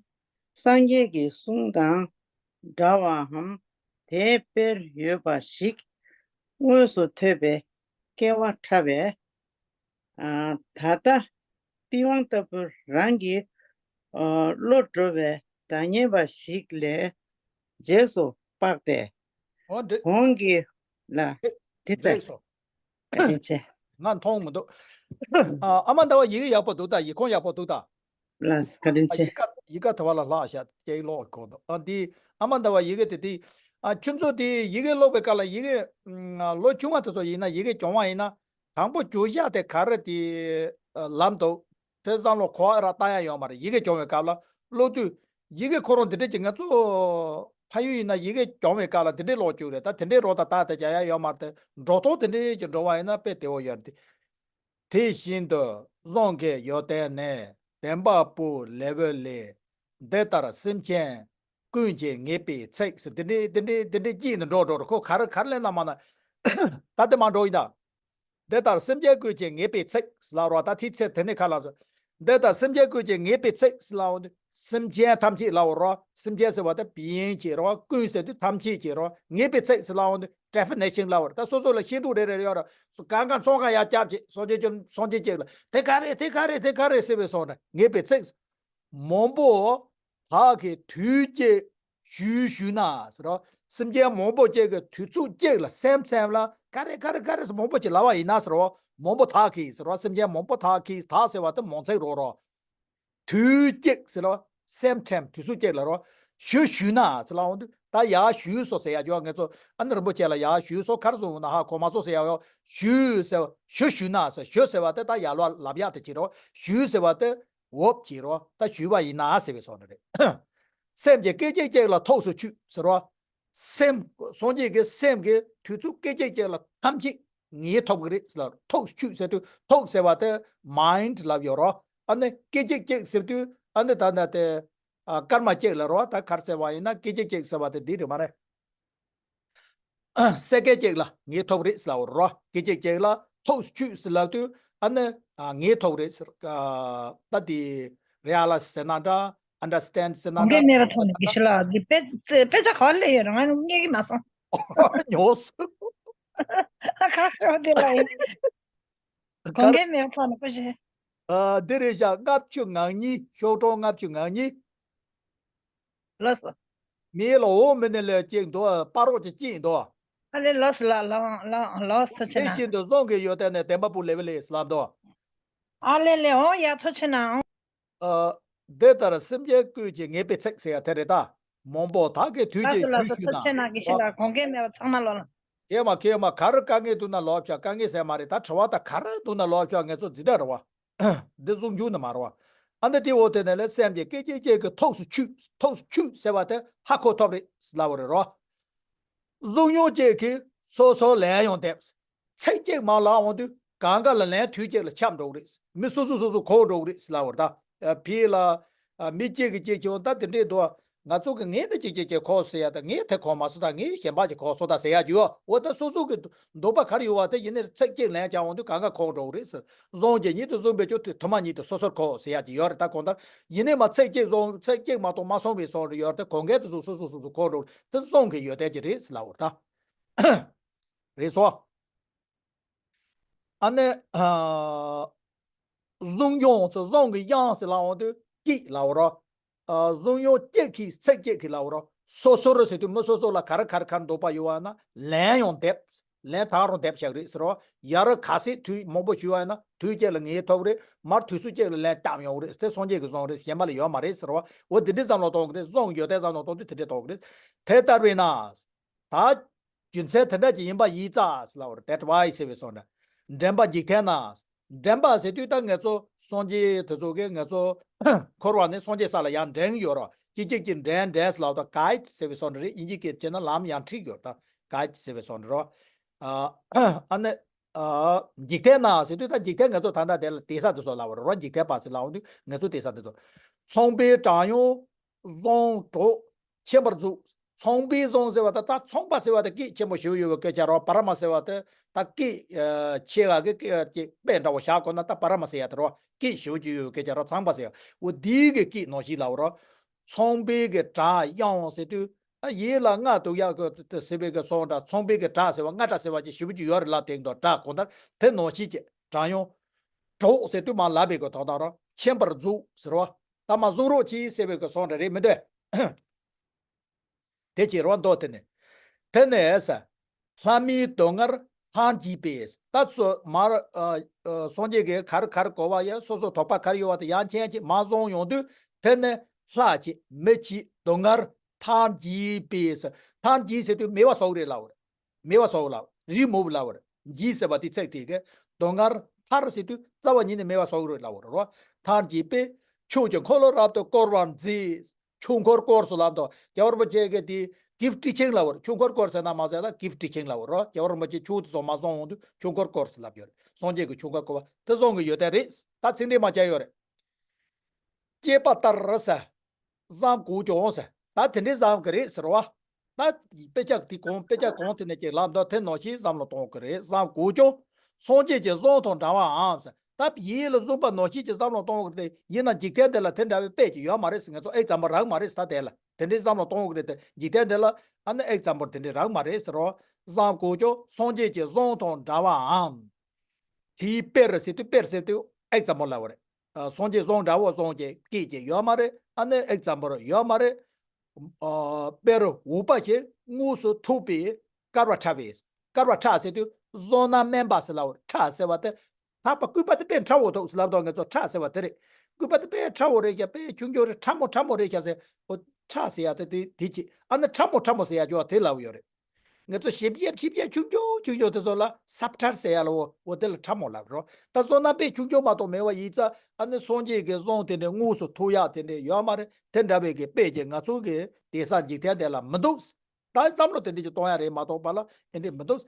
སངས་རྒྱས་ཀྱི་གསུང་དང་འདྲ་བའམ། དེའི་དཔེར་ཡོད་པ་ཞིག་དངོས་སུ་ཐོས་པས་སྐལ་བ་ཕྲ་བས། ཨ། ད་ལྟ་པི་ཝང་ལྟ་བུ་རང་གི་ཨ། བློ་འགྲོ་བའི་སྒྲ་སྙན་པ་ཞིག་ལས་རྗེས་སུ་དཔག་སྟེ། འོ་འདྲ། གོང་གི་ལ་འདྲ། འདྲི་ཚེ་འདྲ་སོ། བཀའ་དྲིན་ཆེ། ང་མཐོང་མི་འདུག་ཨ། ཨ་མ་ཟླ་བ་ཡི་གེ་ཡག་པོ་འདུག་ད། ཡིག་ཁོངས་ཡག་པོ་འདུག་ད། ལགས་སོ། བཀའ་དྲིན་ཨ། ཆེ། ཡི་ག་ཡི་ག་དེ་བ་ལ་ལྷག་བཞག་སྐྱེས་ལོག་གོ་འདུག་ཨ། འདི་ཨ་མ་ཟླ་བ་ཡི་གེ་དེ་དེ། ཨ། ཁྱོད་ཚོ་དེ་ཡི་གེ་ཀློག་པའི་སྐབས་ལ་ཡི་གེ་ཨ། ལོ་ཆུང་བ་དེ་ཚོ་ཡིན་ན་ཡི་གེ་སྦྱོང་བ་ཡིན་ན། དང་པོ་བསྒྱུར་བཞག་དེ་ག་རེ་དེ་ཨ། ལམ་འདུག་དེ་བསམ་བློ་གོ་བ་ར་བཏང་ཡ་ཡོད་མ་རེད། ཡི་གེ་སྦྱོང་བའི་སྐབས་ལ་ཀློག་དུས། ཡི་གེ་ཁོ་རང་འདི་འདྲས་ཀྱི་ང་ཚོ་ཕ་ཡུལ་ཡིན་ན་ཡི་གེ་སྦྱོང་བའི་སྐབས་ལ་འདི་འདྲས་ཀློག་རྒྱུ་རེད། ད་དེ་འདྲས་རོ་ད་ད་དེ་རྒྱག་ཡ་ཡོད་མ་རེད་དེ། འགྲོ་སྟངས་དེ་འདྲས་ཀྱི་འགྲོ་བ་ཡིན་ན་དཔེ་བདེ་བོ་ཡོད་རེད་དེ། དེ་བཞིན་དུ་གསུང་གི་ཡོན་ཏན་ནི། བདེན་པ་པོ་ལེ་ཝེ་ལེ། འདི་ལྟར་སེམས་ཅན་ཀུན་གྱིས་ངེས་པའི་ཚིག་ཟེར། འདི་འདྲས་འདི་འདྲས་འདི་འདྲས་ཀྱིས་ནི་འགྲོ་འགྲོ་རེད། ཁོ་ག་རེ་ག་རེ་ལེན་ན་མ་ན། ད་དེ་མ་འགྲོ་ཡིན་ད། འདི་ལྟར་སེམས་ཅན་ཀུན་གྱིས་ངེས་པའི་ཚིག་ཟེར་ལབ་རོགས། ད་དེའི་ཚེ་དེ་ནས་ཁ་ལ་སོ། འདི་ལྟར་སེམས་ཅན་ཀུན་གྱིས་ངེས་པའི་ཚིག་ཟེར་ལབ་འོང་དུས། སེམས་ཅན་ཐམས་ཅད་ལབ་རོགས། སེམས་ཅན་ཟེར་བ་དེ་བི་ཡིན་གྱི་རོགས། ཀུན་ཟེར་དུས་ཐམས་ཅད་ཀྱི་རོགས། ངེས་པའི་ཚིག་ཟེར་ལབ་འོང་དུས་ཌེ་ཕི་ནེ་ཤན་ལབ་རོགས། ད་སོ་སོ་ལ་ཤེས་འདུག་རེ་རེ་ཡོད་རོགས། སོ་གང་གང་ཚོང་ཁང་ཡར་རྒྱབ་ཀྱི་སོང་རྒྱུ་ཀྱི་སོང་རྒྱུ་ཅིག་ལ་དེ་ག་རེ་དེ་ག་རེ་དེ་ག་རེ་ཟེར་བའི་སོང་ན་ངེས་པའི་ཚིག་མང་པོ་དག་གིས་དུས་གཅིག་ཞུས་ཞུས་ན་ཟེར་རོ། སེམས་ཅན་མང་པོ་གཅིག་གིས་དུས་ཚོད་གཅིག་ལ་སེམས་སེམས་ལ་ག་རེ་ག་རེ་ག་རེ་ཟེར་མང་པོ་གཅིག་ལབ་པ་ཡིན་ན་ཟེར་རོ། མང་པོ་དག་གིས་ཟེར་རོ། སེམས་ཅན་མང་པོ་དག་གིས། དག་ཟེར་བ་དེ་མང་ཚིག་རོ་རོ། དུས་གཅིག་ཟེར་རོ། སེམས་ཁྲིམས་དུས་ཚོད་གཅིག་ལ་རོ། ཞུ་ཞུས་ན་ཟེར་ལབ་འོང་དུས་ད་ཡར་ཞུས་སོ་ཟེར་ཡ་ཅོ། ང་ཚོ་ཨ་ནི་རིན་པོ་ཆེ་ལ་ཡར་ཞུས་སོ་ག་རེ་གསུངས་ན་ཧ་གོ་མ་སོང་ཟེར་ཡ་ཡོ། ཞུས་ཟེར་ཞུ་ཞུས་ན་ཟེར། ཞུ་ཟེར་བ་དེ་ད་ཡར་ལོ་ལབ་ཡག་དེ་བྱེད་རོ། ཞུས་ཟེར་བ་དེ། འོབ་ཀྱི་རོ། ད་ཞུས་པ་ཡིན་ན་ཟེར་བའི་སོགས་ནི་རེད། སེམས་ཀྱི་སྐད་ཅིག་གཅིག་ལ་ཐུགས་སུ་ཆུད་ཟེར་རོ། སེམས་སངས་རྒྱས་ཀྱི་སེམས་ཀྱི་དུས་ཚོད་སྐད་ཅིག་གཅིག་ལ་ཐམས་ཅད་ངེས་ཐོབ་ཀྱི་རེད་ཟེར་ལ། ཐུགས་སུ་ཆུད་ཟེར་དུས་ཐུགས་ཟེར་བ་དེ་མའིན་ཌི་ལབ་ཡོད་རོ། ཨ་ནི་སྐད་ཅིག་གཅིག་ཟེར་དུས་ཨ་ནི་ད་ལྟ་དེ་ཨ་སྐར་མ་གཅིག་ལ་རོ། ད་ག་རེ་ཟེར་བ་ཡིན་ན་སྐད་ཅིག་གཅིག་ཟེར་བ་དེ་འདི་རེད་མ་རེད། སེ་ཀེན་གཅིག་ལ་ངེས་ཐོབ་རེད་ཟེར་ལབ་རོ། སྐད་ཅིག་གཅིག་ལ་ཐུགས་སུ་ཆུད་ཟེར་ལབ་དུས་ཨ་ནི་ཨ་ངེས་ཐོབ་རེད་ཟེར། ཨ་ད་དེ་རེ་ཨ་ལ་ཟེར་ན་འདྲ། ཨན་ཌར་སི་ཊེན་ཌི་ཟེར་ན་གོང་འགལ་འདྲ། མེད་པ་ཐོག་ནས་དགེ་བཤེས་ལགས་འདི་དཔེ་དཔེ་ཆ་ག་པར་སླེབས་ཡོད་རེད། ང་རྙེད་ཀྱི་མ་སོང་། ཉོས་སོང་། ཁ་ཤོ་དེ་ལ་ཡིན། གོང་འགལ་མེད་པ་ཐོག་ནས་ཀུ་ཤེ། ཨ་འདི་རེད་བཞག་ལྔ་བཅུ་ང་གཉིས། ཤོག་གྲངས་ལྔ་བཅུ་ང་གཉིས། ལགས་སོ། མིའི་ལ་འོག་མིན་ནི་ལས་གཅིག་འདུག་པ་རོགས་ཀྱི་གཅིག་འདུག་ཨ་ལེ་ལགས་སོ་ལགས་ལགས་ལགས་ལགས་ཐུགས་རྗེ་དེ་གནང་། བཞིན་དུ་གསུང་གི་ཡོན་ཏན་ནི། བདེན་པ་པོ་ལེ་ཝེ་ལེ་ལབ་འདུག་ཨ་ལེ་ལེ་འོང་ཡ་ཐུགས་རྗེ་གནང་། ཨ་འདི་ལྟར་སེམས་ཅན་ཀུན་གྱིས་ངེས་པའི་ཚིག་ཟེར་ཡ་དེ་རེད་ད། མང་པོ་དག་གིས་དུས་ལགས་སོ་གཅིག་ལགས་སོ། ཞུས་ཞུས་ན། ཐུགས་རྗེ་གནང་། དགེ་བཤེས་ལགས་གོང་འགལ་མེད་པ་ཚང་མ་ལོ་ལ། ཁྱེད་མ་ཁྱེད་མ་ག་རེ་དཀའ་ངལ་འདུག་ན་ལོག་བྱ། དཀའ་ངལ་ཟེར་མ་རེད་ད། དྲི་བ་ད་ག་རེ་འདུག་ན་ལོག་བྱ། ངེད་ཚོ་འཛིན་གྲྭ་རེད་བ། འདི་གསུང་རྒྱུ་ནི་མ་རེད་བ། ཨ་འདི་དེ་འོ་དེ་ནས་ལས་སེམས་ཀྱི་སྐད་ཅིག་གཅིག་གིས་ཐུགས་སུ་ཆུད། ཐུགས་སུ་ཆུད་ཟེར་བ་དེ་ཧ་གོ་ཐོབ་རེད་ལབ་པ་རེད་རོ། གཟུགས་མྱོང་གཅིག་གིས་སོ་སོར་ལན་ཡང་འདེབས། ཚིག་གཅིག་མ་ལབ་འོང་དུས་གང་ག་ལ་ལན་དུས་གཅིག་ལ་ཁྱབ་འགྲོ་གི་རེད། མི་སོ་སོ་སོ་སོ་གོ་འགྲོ་གི་རེད་ལབ་པ་རེད་ད། ཕི་ལ་མི་གཅིག་གིས་གཅིག་བྱུང་ད་དེ་འདྲས་འདུག་ང་ཚོ་གི་ངས་ད་ཅིག་ཅིག་ཅིག་གོ་ཟེར་ཡ་ད། ངས་དེ་གོ་མ་སོང་ད། ངས་གཞན་པ་ཅིག་གོ་སོང་ད་ཟེར་ཡ་ཅིག་ཡོད། འོ་ད་སོ་སོ་གི་འདོད་པ་ག་རེ་ཡོད་བ་དེ་ཡིན་ནའི་ཚིག་གཅིག་ལན་རྒྱག་འོང་དུས་གང་ག་གོ་འགྲོ་གི་རེད་ཟེར། གཟུངས་ཀྱི་ཉིད་དུ་གཟུངས་པའི་ཆོས་དུ་མ་ཉིད་དུ་སོ་སོར་གོ་ཟེར་ཡ་ཅིག་ཡོད་རེད་ད། གང་ལྟར་ཡིན་ནའི་མ་ཚིག་གཅིག་གཟུངས། ཚིག་གཅིག་མ་གཏོགས་མ་གསུངས་པའི་གཟུངས་རེ་ཡོད་རེད་ད། གང་ག་དེ་ཚོ་སོ་སོ་སོ་སོ་གོ་འགྲོ་གི་རེད། དེ་གཟུངས་ཀྱི་ཡོན་ཏན་ཅིག་རེད་ཟེར་ལབ་པ་རེད་ད། རེད་སོ། ཨ་ནི་ཨ་གཟུངས་དབྱངས་ཟེར། གཟུངས་ཀྱི་དབྱངས་ཟེར་ལབ་འོང་དུས་སྐད་ལབ་པ་རོ། ཨ་གཟུངས་དབྱངས་གཅིག་གིས་ཚིག་གཅིག་གིས་ལབ་པ་རོ། སོ་སོར་ཟེར་དུས་མི་སོ་སོ་ལ་ག་རེ་ག་རེ་ག་རེ་འདོད་པ་ཡོད་བ་ན་ལན་ཡང་འདེབས། ལན་ད་རུང་འདེབས་བཞག་རེད་ཟེར་བ། ཡ་རབས་ག་ཚད་དུས་མང་པོ་ཞུས་པ་ཡིན་ན་དུས་གཅིག་ལ་ངེས་ཐོབ་རེད། མར་དུས་ཚོད་གཅིག་ལ་ལན་བཏབ་ཡོང་རེད། དེ་སངས་རྒྱས་ཀྱི་གསུང་རེད། གཞན་པ་ལ་ཡོད་མ་རེད་ཟེར་བ། འོ་དེ་འདྲའི་བསམ་བློ་གཏོང་གི་རེད། གཟུངས་ཡོད་དེ་བསམ་བློ་གཏོང་དུས་དེ་འདྲའི་གཏོང་གི་རེད། དེ་ལྟར་བས་ན། ད་རྒྱུ་མཚན་དེ་འདྲ་ཅིག་ཡིན་པ་ཡིན་ཙང་ཟེར་ལབ་པ་རེད། That why ཟེར་བའི་སོང་ན། འདྲེན་པ་འཇིག་རྟེན་ན། འདྲེན་པ་ཟེར་དུས་ད་ངེད་ཚོ་སངས་རྒྱས་དེ་ཚོ་གིས་ངེད་ཚོ་འཁོར་བ་ནས་སངས་རྒྱས་ས་ལ་ཡར་འདྲེན་གྱི་ཡོད་རེད། གཅིག་གཅིག་གིས་འདྲེན་འདྲེན་ཟེར་ལབ་ད་གའིཌ་ཟེར་བའི་སོང་ན་རེད། དབྱིན་ཇི་སྐད་བྱས་ན་ལམ་ཡང་ཁྲིད་ཡོད་ད། གའིཌ་ཟེར་བའི་སོང་ན་རེད། ཨ་ཨ་ནི་ཨ་འཇིག་རྟེན་ན་ཟེར་དུས་ད་འཇིག་རྟེན་ངེད་ཚོ་ད་ལྟ་དེ་ལ་བསྡད་ས་དེ་ཚོ་ལབ་པ་རེད། འཇིག་རྟེན་པ་ཟེར་ལབ་འོང་དུས་ངེད་ཚོ་བསྡད་ས་དེ་ཚོ། ཚངས་པའི་གྲངས་དབྱངས་གཟུངས་སྒྲོགས་མཁྱེན་པར་མཛོད། ཚངས་པའི་གཟུངས་ཟེར་བ་ད་ད་ཚངས་པ་ཟེར་བ་ད་སྐད་ཆེན་པོ་ཞིག་ཡོད་པའི་སྐད་ཆ་རོ། པ་ར་མ་ཟེར་བ་ད་ད་སྐད་ཆེ་བ་གི་སྐད་ཀྱི་དཔེ་འདྲ་བོ་བཞག་དགོས་ན་ད་པ་ར་མ་ཟེར་ཡ་ད་རོ། སྐད་ཞེ་པོ་ཅིག་ཡོད་པའི་སྐད་ཆ་རོ། ཚངས་པ་ཟེར་བ་འོ་འདི་གི་སྐད་ནང་བཞིན་ལབ་རོ། ཚངས་པའི་གི་བྲག་གཡང་ཟེར་དུས། ཨ་ཡིད་ལ་ལྔ་དུག་ཡག་གི་ཟེར་བའི་གི་སོང་འདྲ། ཚངས་པའི་གི་བྲག་ཟེར་བ་ལྔ་བྲག་ཟེར་བ་ཅིག་ཞེ་པོ་ཅིག་ཡོད་རེད་ལབ་དེ་འདོ་བྲག་གོང་ལྟར་དེ་ནང་བཞིན་གྱི་བྲག་གཡང་། གྲོགས་ཟེར་དུས་མ་ལབ་པའི་གི་དོན་དག་རོ། མཁྱེན་པར་མཛོད་ཟེར་བ། ད་མ་གཟུང་རོགས་གྱིས་ཟེར་བའི་གི་སོང་འདྲ་རེད་མི་འདོད། དེ་ཅི་རུ་འདོད་དེ་ནི། དེ་ནས་ལྷ་མིའི་སྡུག་བསྔལ་ཐར་བགྱིད་པས། ད་ཚོ་མར་ཨ་ཨ་སངས་རྒྱས་ཀྱི་གར་གར་གོ་བ་ཡ་སོ་སོ་དོགས་པ་གར་ཡོད་བ་དེ་ཡང་ཁྱེད་ཀྱིས་མ་བཟུང་ཡོང་དུས་དེ་ནི་ལྷ་གྱི་མི་གྱི་སྡུག་བསྔལ་ཐར་བགྱིད་པས། ཐར་བགྱིད་ཟེར་དུས་མེ་བ་སོགས་རེད་ལབ་རེད། མེ་བ་སོགས་ལབ་རེད། རི་མོ་བ་ལབ་རེད། བགྱིད་ཟེར་བ་དེ་ཚིག་དེ་གི་སྡུག་བསྔལ་ཐར་ཟེར་དུས་རྩ་བ་ཉིད་ནས་མེ་བ་སོགས་རེད་ལབ་རེད་རོ། ཐར་བགྱིད་པས་ཆོས་ཀྱི་འཁོར་ལོ་རབ་ཏུ་བསྐོར་བར་མཛད། ཆོས་འཁོར་བསྐོར་སོ་ལབ་དོ། རྒྱལ་བ་རིན་པོ་ཆེ་གི་དེ་gift teaching ལབ་བར་ཆོས་འཁོར་བསྐོར་ཟེར་ན་མ་ཟེར་ལ་gift teaching ལབ་བར་རོ། རྒྱལ་བ་རིན་པོ་ཆེ་ཆོས་དེ་ཚོ་མ་གསུང་འོང་དུས་ཆོས་འཁོར་བསྐོར་སོ་ལབ་ཡོད་རེད། སངས་རྒྱས་ཀྱི་ཆོས་འཁོར་བསྐོར་བ་དེ་གསུང་གི་ཡོད་དེ་རེད། ད་ཚིག་འགྲེལ་མ་བྱ་ཡོད་རེད། སྐྱེས་པ་ལྟར་ཟེར། བཟང་དགོས་ཀྱང་ཟེར། ད་དེ་འདྲའི་བཟང་གི་རེད་ཟེར་བ། ད་དཔེ་ཆ་དེ་གོང་དཔེ་ཆ་གོང་དེ་ནས་ཀྱི་ལབ་འདོད་དེ་ནང་བཞིན་བསམ་བློ་གཏོང་གི་རེད། བཟང་དགོས་ཀྱང་། སངས་རྒྱས་ཀྱི་གསུང་དང་འདྲ་བའམ་ཟེར། ད་ཡིད་ལ་བཟུང་བ་ནང་བཞིན་གྱི་བསམ་བློ་གཏོང་གི་རེད་དེ་ཡིན་ན་འཇིག་རྟེན་འདི་ལ་དེ་འདྲ་བའི་དཔེ་ཅིག་ཡོད་མ་རེད་ཟེར། ངེད་ཚོ་ཨེག་ཛམ་པལ་རག་མ་རེད་ཟེར། ད་དེ་ལ་དེ་འདྲའི་བསམ་བློ་གཏོང་གི་རེད་དེ་འཇིག་རྟེན་འདི་ལ་ཨ་ནི་ཨེག་ཛམ་པལ་དེ་འདྲའི་རག་མ་རེད་ཟེར་རོ། བཟང་དགོས་ཀྱང་སངས་རྒྱས་ཀྱི་གསུང་དང་འདྲ་བའམ། དེའི་དཔེར་ཟེར་དུས་དཔེར་ཟེར་དུས་ཨེག་ཛམ་པལ་ལབ་པ་རེད། ཨ་སངས་རྒྱས་གསུང་འདྲ་བོ་གསུང་གི་སྐད་ཀྱི་ཡོད་མ་རེད། ཨ་ནི་ཨེག་ཛམ་པལ་ཡོད་མ་རེད། ཨ་དཔེར་འོ་པ་ཞིག་དངོས་སུ་ཐུག་པའི་བསྐལ་པ་ཕྲ་བས། བསྐལ་པ་ཕྲ་ཟེར་དུས་བཟོ་ན་དམན་པ་ཟེར་ལབ་པ་རེད། ཕྲ་ཟེར་བ་དེ་ད་པ་སྐུད་པ་དེ་དཔེ་ཕྲ་བོ་འདུག་ཟེར་ལབ་དོ། ངེད་ཚོ་ཕྲ་ཟེར་བ་དེ་རེད། སྐུད་པ་དེ་དཔེ་ཕྲ་བོ་རེད་ཤག་དཔེ་ཆུང་ཆུང་རེད། ཕྲ་མོ་ཕྲ་མོ་རེད་ཤག་ཟེར། འོ་ཕྲ་ཟེར་ཡ་དེ་དེ་དེ་ཅི། ཨ་ནི་ཕྲ་མོ་ཕྲ་མོ་ཟེར་ཡ་ཅོ་དེ་ལབ་ཡོད་རེད། ངེད་ཚོ་ཞིབ་རྒྱས་ཞིབ་རྒྱས་ཆུང་ཆུང་ཆུང་ཆུང་དེ་ཚོ་ལ་སབ་ཕྲ་ཟེར་ཡ་ལ་འོ་འོ་དེ་ལ་ཕྲ་མོ་ལབ་རོ། ད་བཟོ་ན་དཔེ་ཆུང་ཆུང་མ་གཏོགས་མེད་པ་ཡིན་ཙང་ཨ་ནི་སངས་རྒྱས་ཀྱི་གསུང་དེ་འདྲའི་དངོས་སུ་ཐུག་ཡག་དེ་འདྲའི་ཡོད་མ་རེད། དེ་འདྲ་བའི་གི་དཔེ་ཀྱི་ང་ཚོ་གི་དེང་སང་འཇིག་རྟེན་དེ་ལ་མི་འདུག་ད་བསམ་བློ་དེ་འདྲ་ཅིག་གཏོང་ཡ་རེད་མ་གཏོགས་པ་ལ་དེ་འདྲ་མི་འདུག་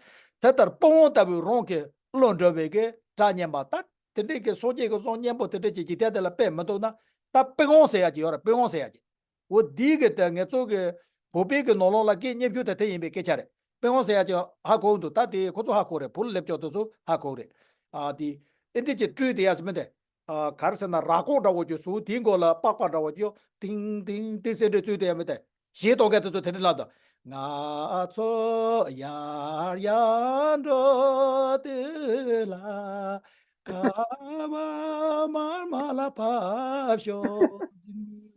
དེ་ལྟར་པི་ཝང་ལྟ་བུའི་རང་གི་བློ་འགྲོ་བའི་གི་སྒྲ་སྙན་པ་ད་དེ་འདྲའི་གི་སངས་རྒྱས་ཀྱི་གསུང་སྙན་པོ་དེ་འདྲ་ཅིག་འཇིག་རྟེན་དེ་ལ་དཔེ་མི་འདུག་ན། ད་པི་ཝང་ཟེར་ཡ་ཅིག་ཡོད་རེད། པི་ཝང་ཟེར་ཡ་ཅིག་འོ་འདི་གི་དེ་ངེད་ཚོ་གི་བོད་པའི་གི་ནང་ལོགས་ལ་སྐད་སྙན་ཞུ་དེ་དེ་ཡིན་པའི་སྐད་ཆ་རེད། པི་ཝང་ཟེར་ཡ་ཅིག་ཧ་གོ་འདུག་ད་དེ་ཁོ་ཚོ་ཧ་གོ་རེད། བོད་ལ་སླེབས་ཆོག་དེ་ཚོ་ཧ་གོ་རེད། ཨ་དེ་ཨེ་འདྲ་ཅིག་སྤྲུལ་དེ་ཡ་ཟེར་མི་དེ། ཨ་ག་རེ་ཟེར་ན་ར་སྐོར་འདྲ་བོ་ཅིག་བཟོ། དེའི་མགོ་ལ་པགས་པ་འདྲ་བོ་ཅིག་ཏིང་ཏིང་ཏིང་ཟེར་འདྲ་བཙུགས་དེ་ཡ་མི་དེ། གཞས་གཏོང་མཁན་དེ་ཚོ་དེ་འདྲ་ལབ་དང་། ང་ཚོ་ཡར་ཡར་འགྲོ་དུས་ལ། ཀ་བ་མར་མ་ལ་ཕབ་ཤོག་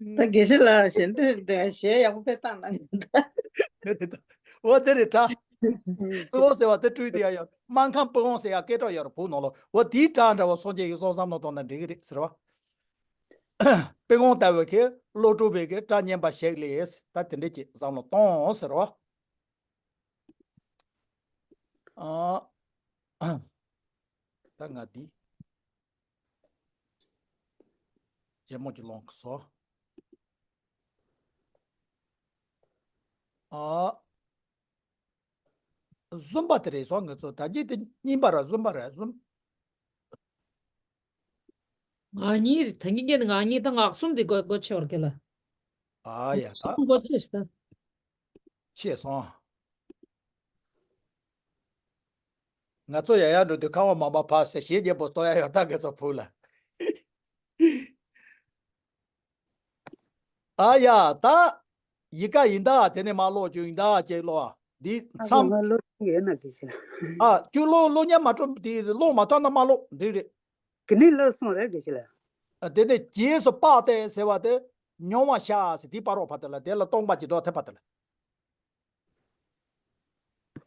ད་དགེ་བཤེས་ལགས་ཞལ་འདོན་དེ་གཞས་ཡག་པོ་དཔེ་བཏང་གནང་། འོ་དེ་རེད་དྲ། པི་ཝང་ཟེར་བ་དེ་སྤྲུལ་དེ་ཡ་ཡོད། སྨར་ཁམས་པི་ཝང་ཟེར་ཡ་སྐད་གྲགས་ཡོད་རེད་བོད་ནང་ལོགས། འོ་དེའི་སྒྲ་འདྲ་བ་སངས་རྒྱས་ཀྱི་གསུང་བསམ་བློ་གཏོང་ན་འགྲིག་གི་རེད་ཟེར་བ། པི་ཝང་ལྟ་བུ་གི་བློ་གྲོས་པའི་གི་སྒྲ་སྙན་པ་ཞིག་ལས་ད་དེ་འདྲ་ཅིག་བསམ་བློ་གཏོང་ཟེར་བ། ཨ། ད་ང་འདི་རྒྱལ་མོ་གྱི་ལོང་གི་སོ། ཨ། གསུམ་པ་དེ་རེད་སོང་། ང་ཚོ་ད་གིན་དེ་གཉིས་པ་ར་གསུམ་པ་ར་གསུམ། ང་གཉིས་རེད། ད་གིན་གྱི་ང་གཉིས་ད་ངག་གསུམ་དེ་སྒོ་སྒོ་ཕྱེ་བར་གལ་ལ། ཨ་ཡ་ད། གསུམ་སྒོ་ཕྱེ་ཤི་ད། ཤེས་སོང་། ང་ཚོ་ཡ་ཡ་འགྲོ་དུས་ཁ་བ་མ་མ་ཕ་ཟེར་ཞེ་རྒྱལ་པོ་སྟོ་ཡ་ཡོད་ད་ག་ཚོད་ཕུག་ལ། ཨ་ཡ་ད། ཡི་ག་ཡིན་ད་དེ་ནས་མ་ཀློག་རྒྱུ་ཡིན་ད་ཅེས་ཀློག་ཨ་འདི་ཨ་ཁོ་མཚམས། ང་ཀློག་གི་ཡོད་ན་དགེ་བཤེས་ལགས། ཨ་ཁྱོད་ཀློག་ཀློག་ཉན་མ་ཀྲོ་དེ་ཀློག་མ་ཐོན་ན་མ་ཀློག་འདི་རེད། གི་ནི་ཀློག་སོང་རེད་དགེ་བཤེས་ལགས། ཨ་དེ་ནས་རྗེས་སུ་དཔག་སྟེ་ཟེར་བ་དེ་མྱོང་བ་ཤ་ཟེར་དེ་པ་རོག་ཕ་དེ་ལ་དེ་ལ་སྟོང་པ་ཅི་དོ་ཐེ་པ་དེ་ལ།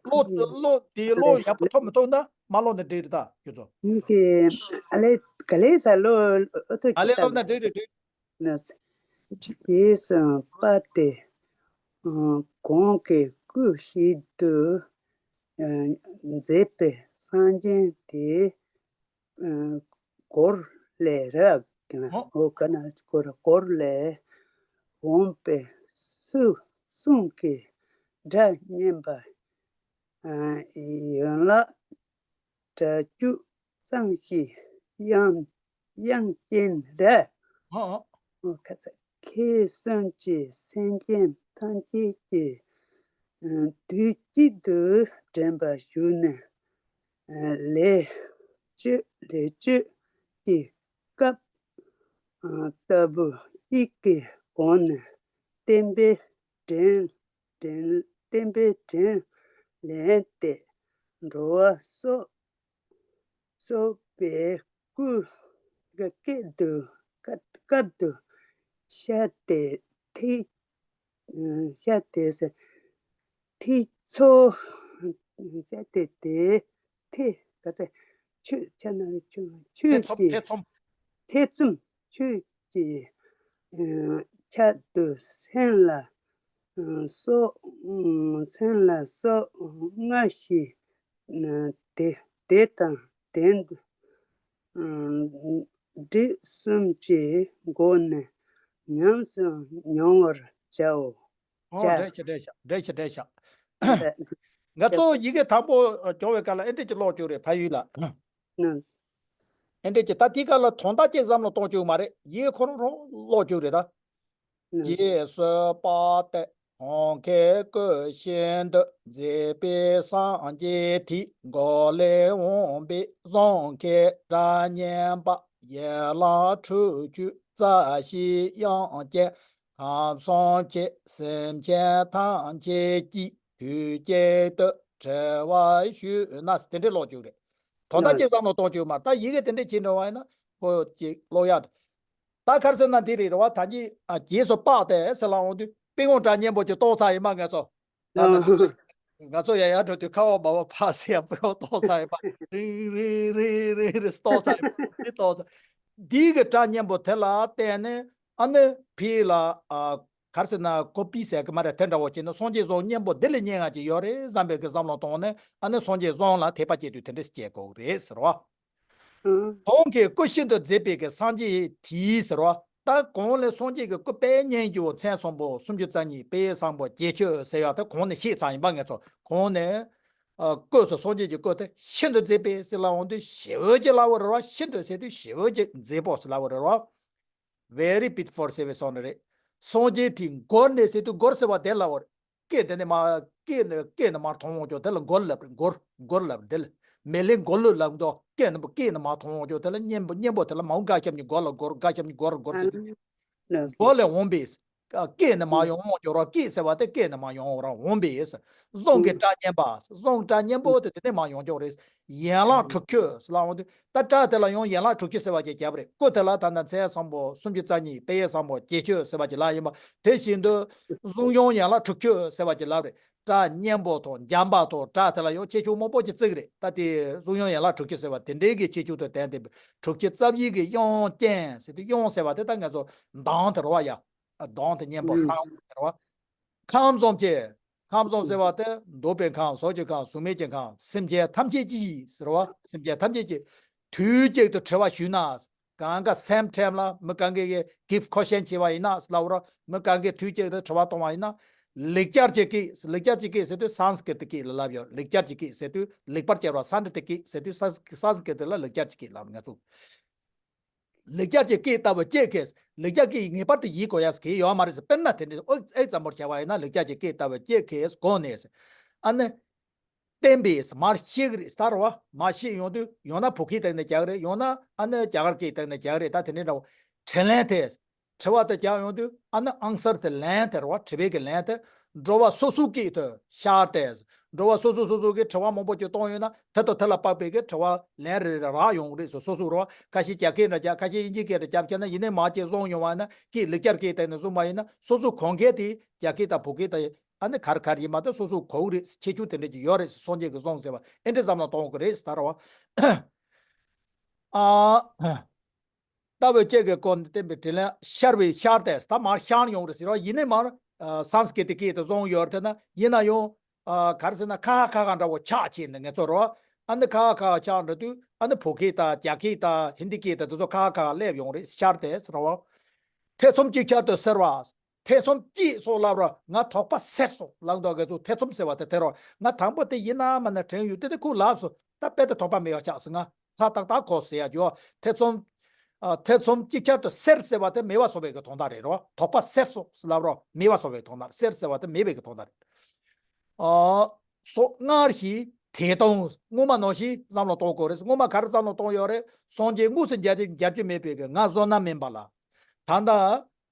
ཀློག་ཀློག་དེ་ཀློག་ཡག་པོ་ཐོབ་མི་ཐོབ་ན་མ་ཀློག་ནས་འགྲིག་རེད་ད་ཁྱོད་ཚོ། ངས་ཨ་ལེ་ག་ལེ་ས་ལོ་ཨོ་ཐོ་ཨ་ལེ་ཀློག་ན་འགྲིག་རེད་འགྲིག་ནས་རྗེས་སུ་དཔག་སྟེ་གོང་གི་སྐུ་བཞིན་དུ་མཛད་པའི་སངས་རྒྱས་དེ་སྒོར་ལས་རབ་ཀྱི་ན་ཨོ། ཨོ་ཀ་ན་སྒོར་སྒོར་ལས་འོངས་པའི་སུ་གསུང་གི་སྒྲ་སྙན་པ་ཡན་ལག་སྒྲ་འཇུག་གཙང་ཞིང་དབྱངས་དབྱངས་ཅན་རབ། ཨོ་ཨོ། ཨོ་ཁ་ཚ་ཁྱེད་གསུམ་གྱི་སེམས་ཅན་ཐམས་ཅད་ཀྱི་ དུས་གཅིག་ཏུ་དྲན་པར་ཞུ་ནས། ལས་བཅོས་ལས་བཅོས་ཀྱི་སྐབས་ལྟ་བུ་གཅིག་གི་སྒོ་ནས་བསྟན་པའི་དྲིན་དྲིན་བསྟན་པའི་དྲིན་ལན་ཏེ་འགྲོ་བ་སོགས་སོགས་པའི་སྐུ་སྐད་དུ་སྐད་དུ་ཤ་སྟེ་ཐིག་ཤ་སྟེ་ཟེར། ཐིག་ཚོ་ཤ་སྟེ་དེ་ཐེ་ག་ཚ་ཆོས་ཆ་ན་ཆོས་ཆོས་ཀྱི་ཐེ་ཚོམ་ཐེ་ཚོམ་ཐེ་ཚོམ་ཆོས་ཀྱི་ཆེད་དུ་སེམས་ལ་སོགས་སེམས་ལ་སོགས་སྔར་བཞིན་དེ་དེ་དང་ལྡན་དུ་སྒྲིབ་གསུམ་གྱི་སྒོ་ནས་ཉམས་སུ་མྱོང་བར་བྱའོ། ཨོ་བྱ། འགྲིག་ཤག་འགྲིག་ཤག་འགྲིག་ཤག་འགྲིག་ཤག་ང་ཚོ་ཡི་གེ་དང་པོ་སྦྱོང་བའི་སྐབས་ལ་ཨེ་འདྲས་ཀྱི་ཀློག་བཅུག་རེད། ཕ་ཡུལ་ལ། ཨེ་འདྲས་ཀྱི་ད་དེའི་སྐབས་ལ་དོན་དག་ཅིག་བསམ་བློ་གཏོང་བཅུག་མ་རེད། ཡི་གེ་ཁོ་རང་རང་ཀློག་བཅུག་རེད་ད། རྗེས་སུ་དཔག་སྟེ་གང་གིས་བཀོད་ཤིན་ཏུ་མཛེས་པའི་སངས་རྒྱས་དེའི་མགོ་ལས་འོངས་པའི་གཟུངས་ཀྱི་སྒྲ་སྙན་པ་ཡན་ལག་དྲུག་ཅུ་རྩ་བཞིའི་དབྱངས་ཀྱིས་ཁམས་གསུམ་གྱི་སེམས་ཅན་ཐམས་ཅད་ཀྱིས་དུས་གཅིག་ཏུ་དྲི་བར་ཞུས་ན། དེ་འདྲའི་ཀློག་བཅུག་རེད། དོན་དག་ཅིག་བསམ་བློ་གཏོང་བཅུག་མ་རེད། ད་ཡི་གེ་དེ་འདྲས་ཅིག་འགྲོ་བ་ཡིན་ན་ཁོ་ཅིག་ཀློག་ཡག་རེད། ད་ག་རེ་ཟེར་ན་འདི་རེད་རེད་བ། ད་གིན་རྗེས་སུ་དཔག་སྟེ་ཟེར་ལ་འོང་དུས་པི་ཝང་སྒྲ་སྙན་པོ་ཅིག་རྟོགས་ཚར་ཡིན་པ་ང་ཚོ། ད་ལྟ་འདི་ཚོ་ང་ཚོ་ཡང་ཡང་འགྲོ་དུས་ཁ་བ་མ་བ་ཕ་ཟེར་ཡང་པི་ཝང་རྟོགས་ཚར་ཡིན་པ། རིང་རིང་རིང་རིང་རིང་རྟོགས་ཚར་ཡིན་པ། འདི་རྟོགས་ཚར། འདི་གི་སྒྲ་སྙན་པོ་དེ་ལ་བརྟེན་ནས་ཨ་ནི་ཕི་ལ་ག་རེ་ཟེར་ན་ཀོ་པི་ཟེར་གི་མ་རེད། དེ་འདྲ་བོ་བྱས་ན་སངས་རྒྱས་གཟུངས་སྙན་པོ་འདི་ལས་སྙན་ངག་ཅིག་ཡོད་རེད་བསམ་པའི་གི་བསམ་བློ་བཏང་ནས་ཨ་ནི་སངས་རྒྱས་གཟུངས་ལ་དད་པ་སྐྱེ་དུས་དེ་འདྲ་སྐྱེ་དགོས་རེད་ཟེར་བ། གང་གིས་སྐུ་ཤིན་ཏུ་མཛེས་པའི་གི་སངས་རྒྱས་དེའི་ཟེར་བ། ད་གོང་ལས་སངས་རྒྱས་ཀྱི་སྐུ་དཔེ་སྙན་རྒྱུ་བོ་མཚན་བཟང་པོ་སུམ་ཅུ་རྩ་གཉིས་དཔེ་བཟང་པོ་བརྒྱད་ཅུ་ཟེར་ཡག་དེ་གོང་ནས་བཤད་ཚར་ཡིན་པ་ངེས་ཚོ། གོང་ནས་ཨ་སྐུ་སོ་སངས་རྒྱས་ཀྱི་སྐུ་དེ་ཤིན་ཏུ་མཛེས་པའི་ཟེར་ལ་འོང་དུས་ཞེ་པོ་ཅིག་སླ་བོ་རེད་བ། ཤིན་ཏུ་ཟེར་དུས་ཞེ་པོ་ཅིག་མཛེས་པོ་ཟེར་སླ་བོ་རེད་བ། Very beautiful ཟེར་བའི་སོགས་ནི་རེད། སངས་རྒྱས་དེའི་མགོ་ནས་ཟེར་དུས་མགོར་ཟེར་བ་དེ་སླ་བོ་རེད། སྐེ་འདི་ནས་མར་སྐེ་ནས་སྐེ་ནས་མར་མཐོང་འོང་ཀྱང་དེ་ལ་མགོར་ལབ་རེད། མགོར་མགོར་ལབ་རེད། དེ་ལ་མེ་ལེ་མགོ་ལུ་ལབ་འདུག་སྐེ་ནས་སྐེ་ནས་མར་མཐོང་འོང་ཀྱང་དེ་ལ་སྙན་པོ་སྙན་པོ་དེ་ལ་མ་འོང་། སྒ་ཞབས་ཀྱུ་མགོ་ལ་མགོར། སྒ་ཞབས་ཀྱུ་མགོར་མགོར་ཟེར་དུས་མགོ་ལས་འོངས་པའི་སྐེ་ནས་མར་ཡོང་འོང་ཀྱང་རོ། སྐེ་ཟེར་བ་དེ་སྐེ་ནས་མར་ཡོང་ར་འོངས་པའི་གཟུངས་ཀྱི་སྒྲ་སྙན་པ། གཟུངས་སྒྲ་སྙན་པོ་དེ་དེ་ནས་མར་ཡོང་ཀྱང་རེད། ཡན་ལག་དྲུག་ཅུ་ཟེར་ལ་འོང་དུས་ད་སྒྲ་དེ་ལ་ཡང་ཡན་ལག་དྲུག་ཅུ་ཟེར་བ་ཅིག་བརྒྱབ་རེད། སྐུ་དེ་ལ་ད་ལྟ་མཚན་བཟང་པོ་སུམ་ཅུ་རྩ་གཉིས་དཔེ་བཟང་པོ་བརྒྱད་ཅུ་ཟེར་བ་ཅིག་ལབ་ཡིན་པ། དེ་བཞིན་དུ་གཟུངས་དབྱངས་ཡན་ལག་དྲུག་ཅུ་ཟེར་བ་ཅིག་ལབ་རེད། སྒྲ་སྙན་པོ་དང་འཇམ་པ་དང་སྒྲ་དེ་ལ་ཡང་ཁྱད་ཆོས་མང་པོ་ཅིག་བརྩི་གི་རེད། ད་དེ་གཟུངས་དབྱངས་ཡན་ལག་དྲུག་ཅུ་ཟེར་བ་དེ་འདྲའི་གི་ཁྱད་ཆོས་དང་ལྡན་ཏེ་དྲུག་ཅུ་རྩ་བཞི་གི་དབྱངས་ཅན་ཟེར་དུས་དབྱངས་ཟེར་བ་དེ་ད་ང་ཚོ་གདངས་དེ་རེད་བ་ཡ། གདངས་དེ་སྙན་པོ་བཟང་པོ་དེ་རེད་བ། ཁམས་གསུམ་གྱི། ཁམས་གསུམ་ཟེར་བ་དེ་འདོད་པའི་ཁམས། གཟུགས་ཀྱི་ཁམས། གཟུགས་མེད་ཀྱི་ཁམས། སེམས་ཅན་ཐམས་ཅད་ཀྱི་ཟེར་བ། སེམས་ཅན་ཐམས་ཅད་ཀྱི་དུས་གཅིག་ཏུ་དྲི་བ་ཞུས་ན། གང་ག་same time ལ་མི་གང་གའི་give question བྱས་པ་ཡིན་ན་ལབ་ར། མི་གང་གའི་དུས་གཅིག་ཏུ་དྲི་བ་གཏོང་བ་ཡིན་ན། ལེགས་སྦྱར་གྱི་སྐད། ལེགས་སྦྱར་གྱི་སྐད་ཟེར་དུས་སཾ་སྐྲྀཏ་སྐད་ལ་ལབ་ཡོད། ལེགས་སྦྱར་གྱི་སྐད་ཟེར་དུས་ལེགས་པར་སྦྱར་བ་སཾ་སྐྲྀཏ་སྐད་ཟེར་དུས་སཾ་སྐྲྀཏ་ལ་ལེགས་སྦྱར་གྱི་སྐད་ལབ། ང་ཚོ་ལེགས་སྦྱར་གྱི་སྐད་ལྟ་བུ་ཅིག་གིས། ལེགས་སྦྱར་གྱི་ངེས་པར་དུ་ཡིན་དགོས་ཡ་ཟེར་གྱི་ཡོད་མ་རེད་ཟེར། དཔེར་ན་དེ་འདྲ་ཨེ་ཙམ་པོར་བྱ་བ་ཡིན་ན། ལེགས་སྦྱར་གྱི་སྐད་ལྟ་བུ་ཅིག་གིས་གོང་ནས་ཟེར། ཨ་ནི་བསྟན་པས་མར་བཤད་ཀྱི་རེད་ཟེར་རོ། མར་བཤད་ཡོང་དུས་ཡང་ན་བོད་སྐད་སྟེང་ནས་རྒྱག་གི་རེད། ཡང་ན་ཨ་ནི་རྒྱ་གར་སྐད་སྟེང་ནས་རྒྱག་གི་རེད། ད་དེ་འདྲ་འདྲ་བོ་དྲིས་ལན་དེ། དྲི་བ་དེ་རྒྱག་ཡོང་དུས་ཨ་ནི་answer དེ་ལན་དེ་རེད་བ། དྲི་བའི་གི་ལན་དེ་འགྲོ་བ་སོ་སོའི་སྐད་དུ་ཤར་ཏེ། འགྲོ་བ་སོ་སོ་སོ་སོ་གིས་དྲི་བ་མང་པོ་ཅིག་གཏོང་ཡོང་ན་དེ་དང་དེ་ལ་དཔག་པའི་གི་དྲི་བ་ལན་རེ་རེ་རག་ཡོང་གི་རེད་ཟེར། སོ་སོ་རེད་བ། ཁ་ཤས་རྒྱ་སྐད་འདྲ་རྒྱབ། ཁ་ཤས་དབྱིན་ཇིའི་སྐད་འདྲ་རྒྱབ། བྱས་ན་ཡིན་ནའི་མར་ཅིག་བཟུང་ཡོང་བ་ན། སྐད་ལེགས་སྦྱར་སྐད་སྟེང་ནས་བཟུང་བ་ཡིན་ན་སོ་སོ་གང་ག་དེ་རྒྱ་སྐད་དང་བོད་སྐད་དང་ཨ་ནི་ག་རེ་ག་རེ་ཡིན་མ་གཏོགས་སོ་སོ་གོ་གི་རེད། ཁྱད་ཆོས་དེ་འདྲ་ཅིག་ཡོད་རེད། སངས་རྒྱས་ཀྱི་གསུང་ཟེར་བ་ཨེ་འདྲ་བསམ་བློ་གཏོང་དགོས་རེད་ཟེར་རེད་བ། ཨ། ལྟ་བུ་ཅིག་གིས་གོང་ནས་བསྟན་པའི་དྲིན་ལན་ཤར་བའི་ཤར་ཏེ། ད་མར་ཤར་ཡོང་རེད་ཟེར་བ་ཡིན་ནའི་མར་ཨ་སཾ་སྐྲྀཏ་སྐད་དུ་བཟུང་ཡོད་དེ་ན། ཡིན་ན་ཡང་ཨ་ག་རེ་ཟེར་ན་ཁ་ཁ་ཁ་ཁ་འདྲ་བོ་ཆགས་བྱས་ནས་ངེས་ཚོ་རེད་བ། ཨ་ནི་ཁ་ཁ་ཁ་ཆགས་འགྲོ་དུས་ཨ་ནི་བོད་སྐད་དང་རྒྱ་སྐད་དང་ཧིན་དི་སྐད་དང་དེ་ཚོ་ཁ་ཁ་ཁ་སླེབས་ཡོང་རེད། ཤར་ཏེ་ཟེར་བ། ཐེ་ཚོམ་ཅིག་ཆར་དུ་སེལ་བ། ཐེ་ཚོམ་སྐྱེས་སོང་ལབ་ར། ང་དོགས་པ་སེལ་སོང་ལབ་འདུག་ག་ཚོད། ཐེ་ཚོམ་ཟེར་བ་དེ་དེ་རོ། ང་དང་པོ་དེ་ཡིན་ན་མིན་ན་དྲན་ཡོད་དེ། དེ་ཁོས་ལབ་སོང་། ད་དཔེ་དེ་དོགས་པ་མེད་པ་ཆགས་སོང་། ང་ཧ་ཏག་ཏག་གོ་ཟེར་ཡ་ཅོ། ཐེ་ཚོམ། ཨ། ཐེ་ཚོམ་ཅིག་ཆར་དུ་སེལ་ཟེར་བ་དེ་མེད་པ་བཟོ་བའི་གི་དོན་དག་རེད་རོ། དོགས་པ་སེལ་སོང་ལབ་རོ། མེད་པ་བཟོ་བའི་དོན་དག་རེད། སེལ་ཟེར་བ་དེ་མེད་པའི་གི་དོན་དག་རེད། ཨ། སོ་སྔར་བཞིན་དེ་དང་སྔོན་མ་ནང་བཞིན་བསམ་བློ་གཏོང་དགོས་རེད། སྔོན་མ་ག་རེ་བསམ་བློ་གཏོང་ཡོད་རེད། སངས་རྒྱས་དངོས་སུ་མཇལ་རྒྱུ་མཇལ་རྒྱུ་མེད་པའི་གི་ང་བསོད་ནམས་མིན་པ་ལ། ད་ལྟ་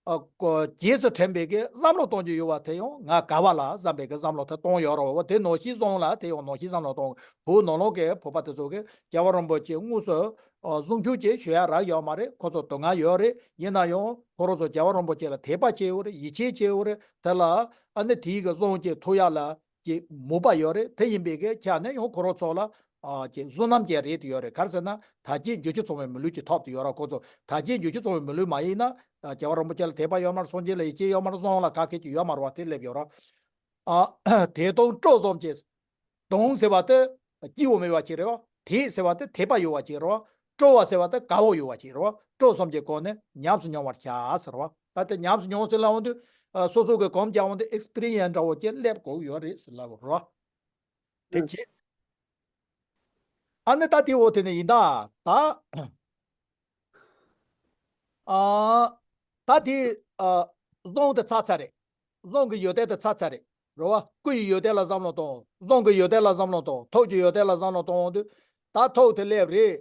ཨ་ཀོ་རྗེས་སུ་དྲན་པའི་གི་བསམ་བློ་གཏོང་རྒྱུ་ཡོད་པ་དེ་ཡང་ང་དགའ་བ་ལ་བསམ་པའི་གི་བསམ་བློ་དེ་གཏོང་ཡོད་རེད། འོ་དེ་ནང་བཞིན་སོང་ལ་དེ་ཡང་ནང་བཞིན་བསམ་བློ་གཏོང་། བོད་ནང་ལོགས་ཀྱི་བོད་པ་དེ་ཚོ་གི་རྒྱལ་བ་རིན་པོ་ཆེ་དངོས་སུ་ཨ་གཟུངས་འཁྱུག་ཅིག་ཞུ་ཡ་རག་ཡོད་མ་རེད། ཁོ་ཚོ་སྡུག་བསྔལ་ཡོད་རེད། ཡིན་ན་ཡང་ཁོ་རང་ཚོ་རྒྱལ་བ་རིན་པོ་ཆེ་ལ་དད་པ་བྱས་ཡོད་རེད། ཡིད་ཆེས་བྱས་ཡོད་རེད། དེ་ལ་ཨ་ནི་དེའི་གི་གཟུངས་ཅིག་ཐུག་ཡ་ལ་ཅིག་མོས་པ་ཡོད་རེད། དེ་ཡིན་པའི་གི་ཆ་ནས་ཡང་ཁོ་རང་ཚོ་ལ་ཨ་ཅིག་བསོད་ནམས་ཅིག་རེད་དུ་ཡོད་རེད། ག་རེ་ཟེར་ན་དལ་བརྒྱད་འབྱོར་བཅུ་ཚང་བའི་མི་ལུས་ཅིག་ཐོབ་དུ་ཡོད་རེད། ཁོ་ཚོ་དལ་བརྒྱད་འབྱོར་བཅུ་ཚང་བའི་མི་ལུས་མ་ཡིན་ན་ཨ་རྒྱལ་བ་རིན་པོ་ཆེ་ལ་དད་པ་ཡོད་མ་རེད། སངས་རྒྱས་ལ་ཡིད་ཆེས་ཡོད་མ་རེད། གཟུངས་ལ་ག་གེ་ཅིག་ཡོད་མ་རེད་བ། དེ་སླེབས་ཡོད་རེད། ཨ་དད་དང་སྤྲོ་གསུམ་གྱི། དང་ཟེར་བ་དེ་སྐྱིད་པོ་མེད་པ་ཅིག་རེད་བ། དེ་ཟེར་བ་དེ་དད་པ་ཡོད་པ་ཅིག་རེད་བ། སྤྲོ་བ་ཟེར་བ་དེ་དགའ་བོ་ཡོད་པ་ཅིག་རེད་བ། སྤྲོ་གསུམ་གྱི་སྒོ་ནས་ཉམས་སུ་མྱོང་བར་བྱ་ཟེར་བ། ད་དེ་ཉམས་སུ་མྱོང་ཟེར་ལབ་འོང་དུས་ཨ་སོ་སོ་གི་གོམས་རྒྱག་འོང་དུས་ཨེག་སི་པི་རི་ཡན་སི་འདྲ་བོ་ཅིག་སླེབས་དགོས་ཡོད་རེད་ཟེར་ལབ་དགོས་རེད་བ། དེ་ཨ་བྱས། ཨ་ནི་ད་དེ་འོ་དེ་ནས་ཡིན་ད། ད། ཨ། ད་དེ་ཨ་གཟུངས་དེ་ཚར་ཚར་རེད། གཟུངས་ཀྱི་ཡོན་ཏན་དེ་ཚར་ཚར་རེད། རེད་བ། སྐུ་ཡི་ཡོན་ཏན་ལ་བསམ་བློ་གཏོང་། གཟུངས་ཀྱི་ཡོན་ཏན་ལ་བསམ་བློ་གཏོང་། ཐུགས་ཀྱི་ཡོན་ཏན་ལ་བསམ་བློ་གཏོང་དུས་ད་ཐུགས་དེ་སླེབས་རེད།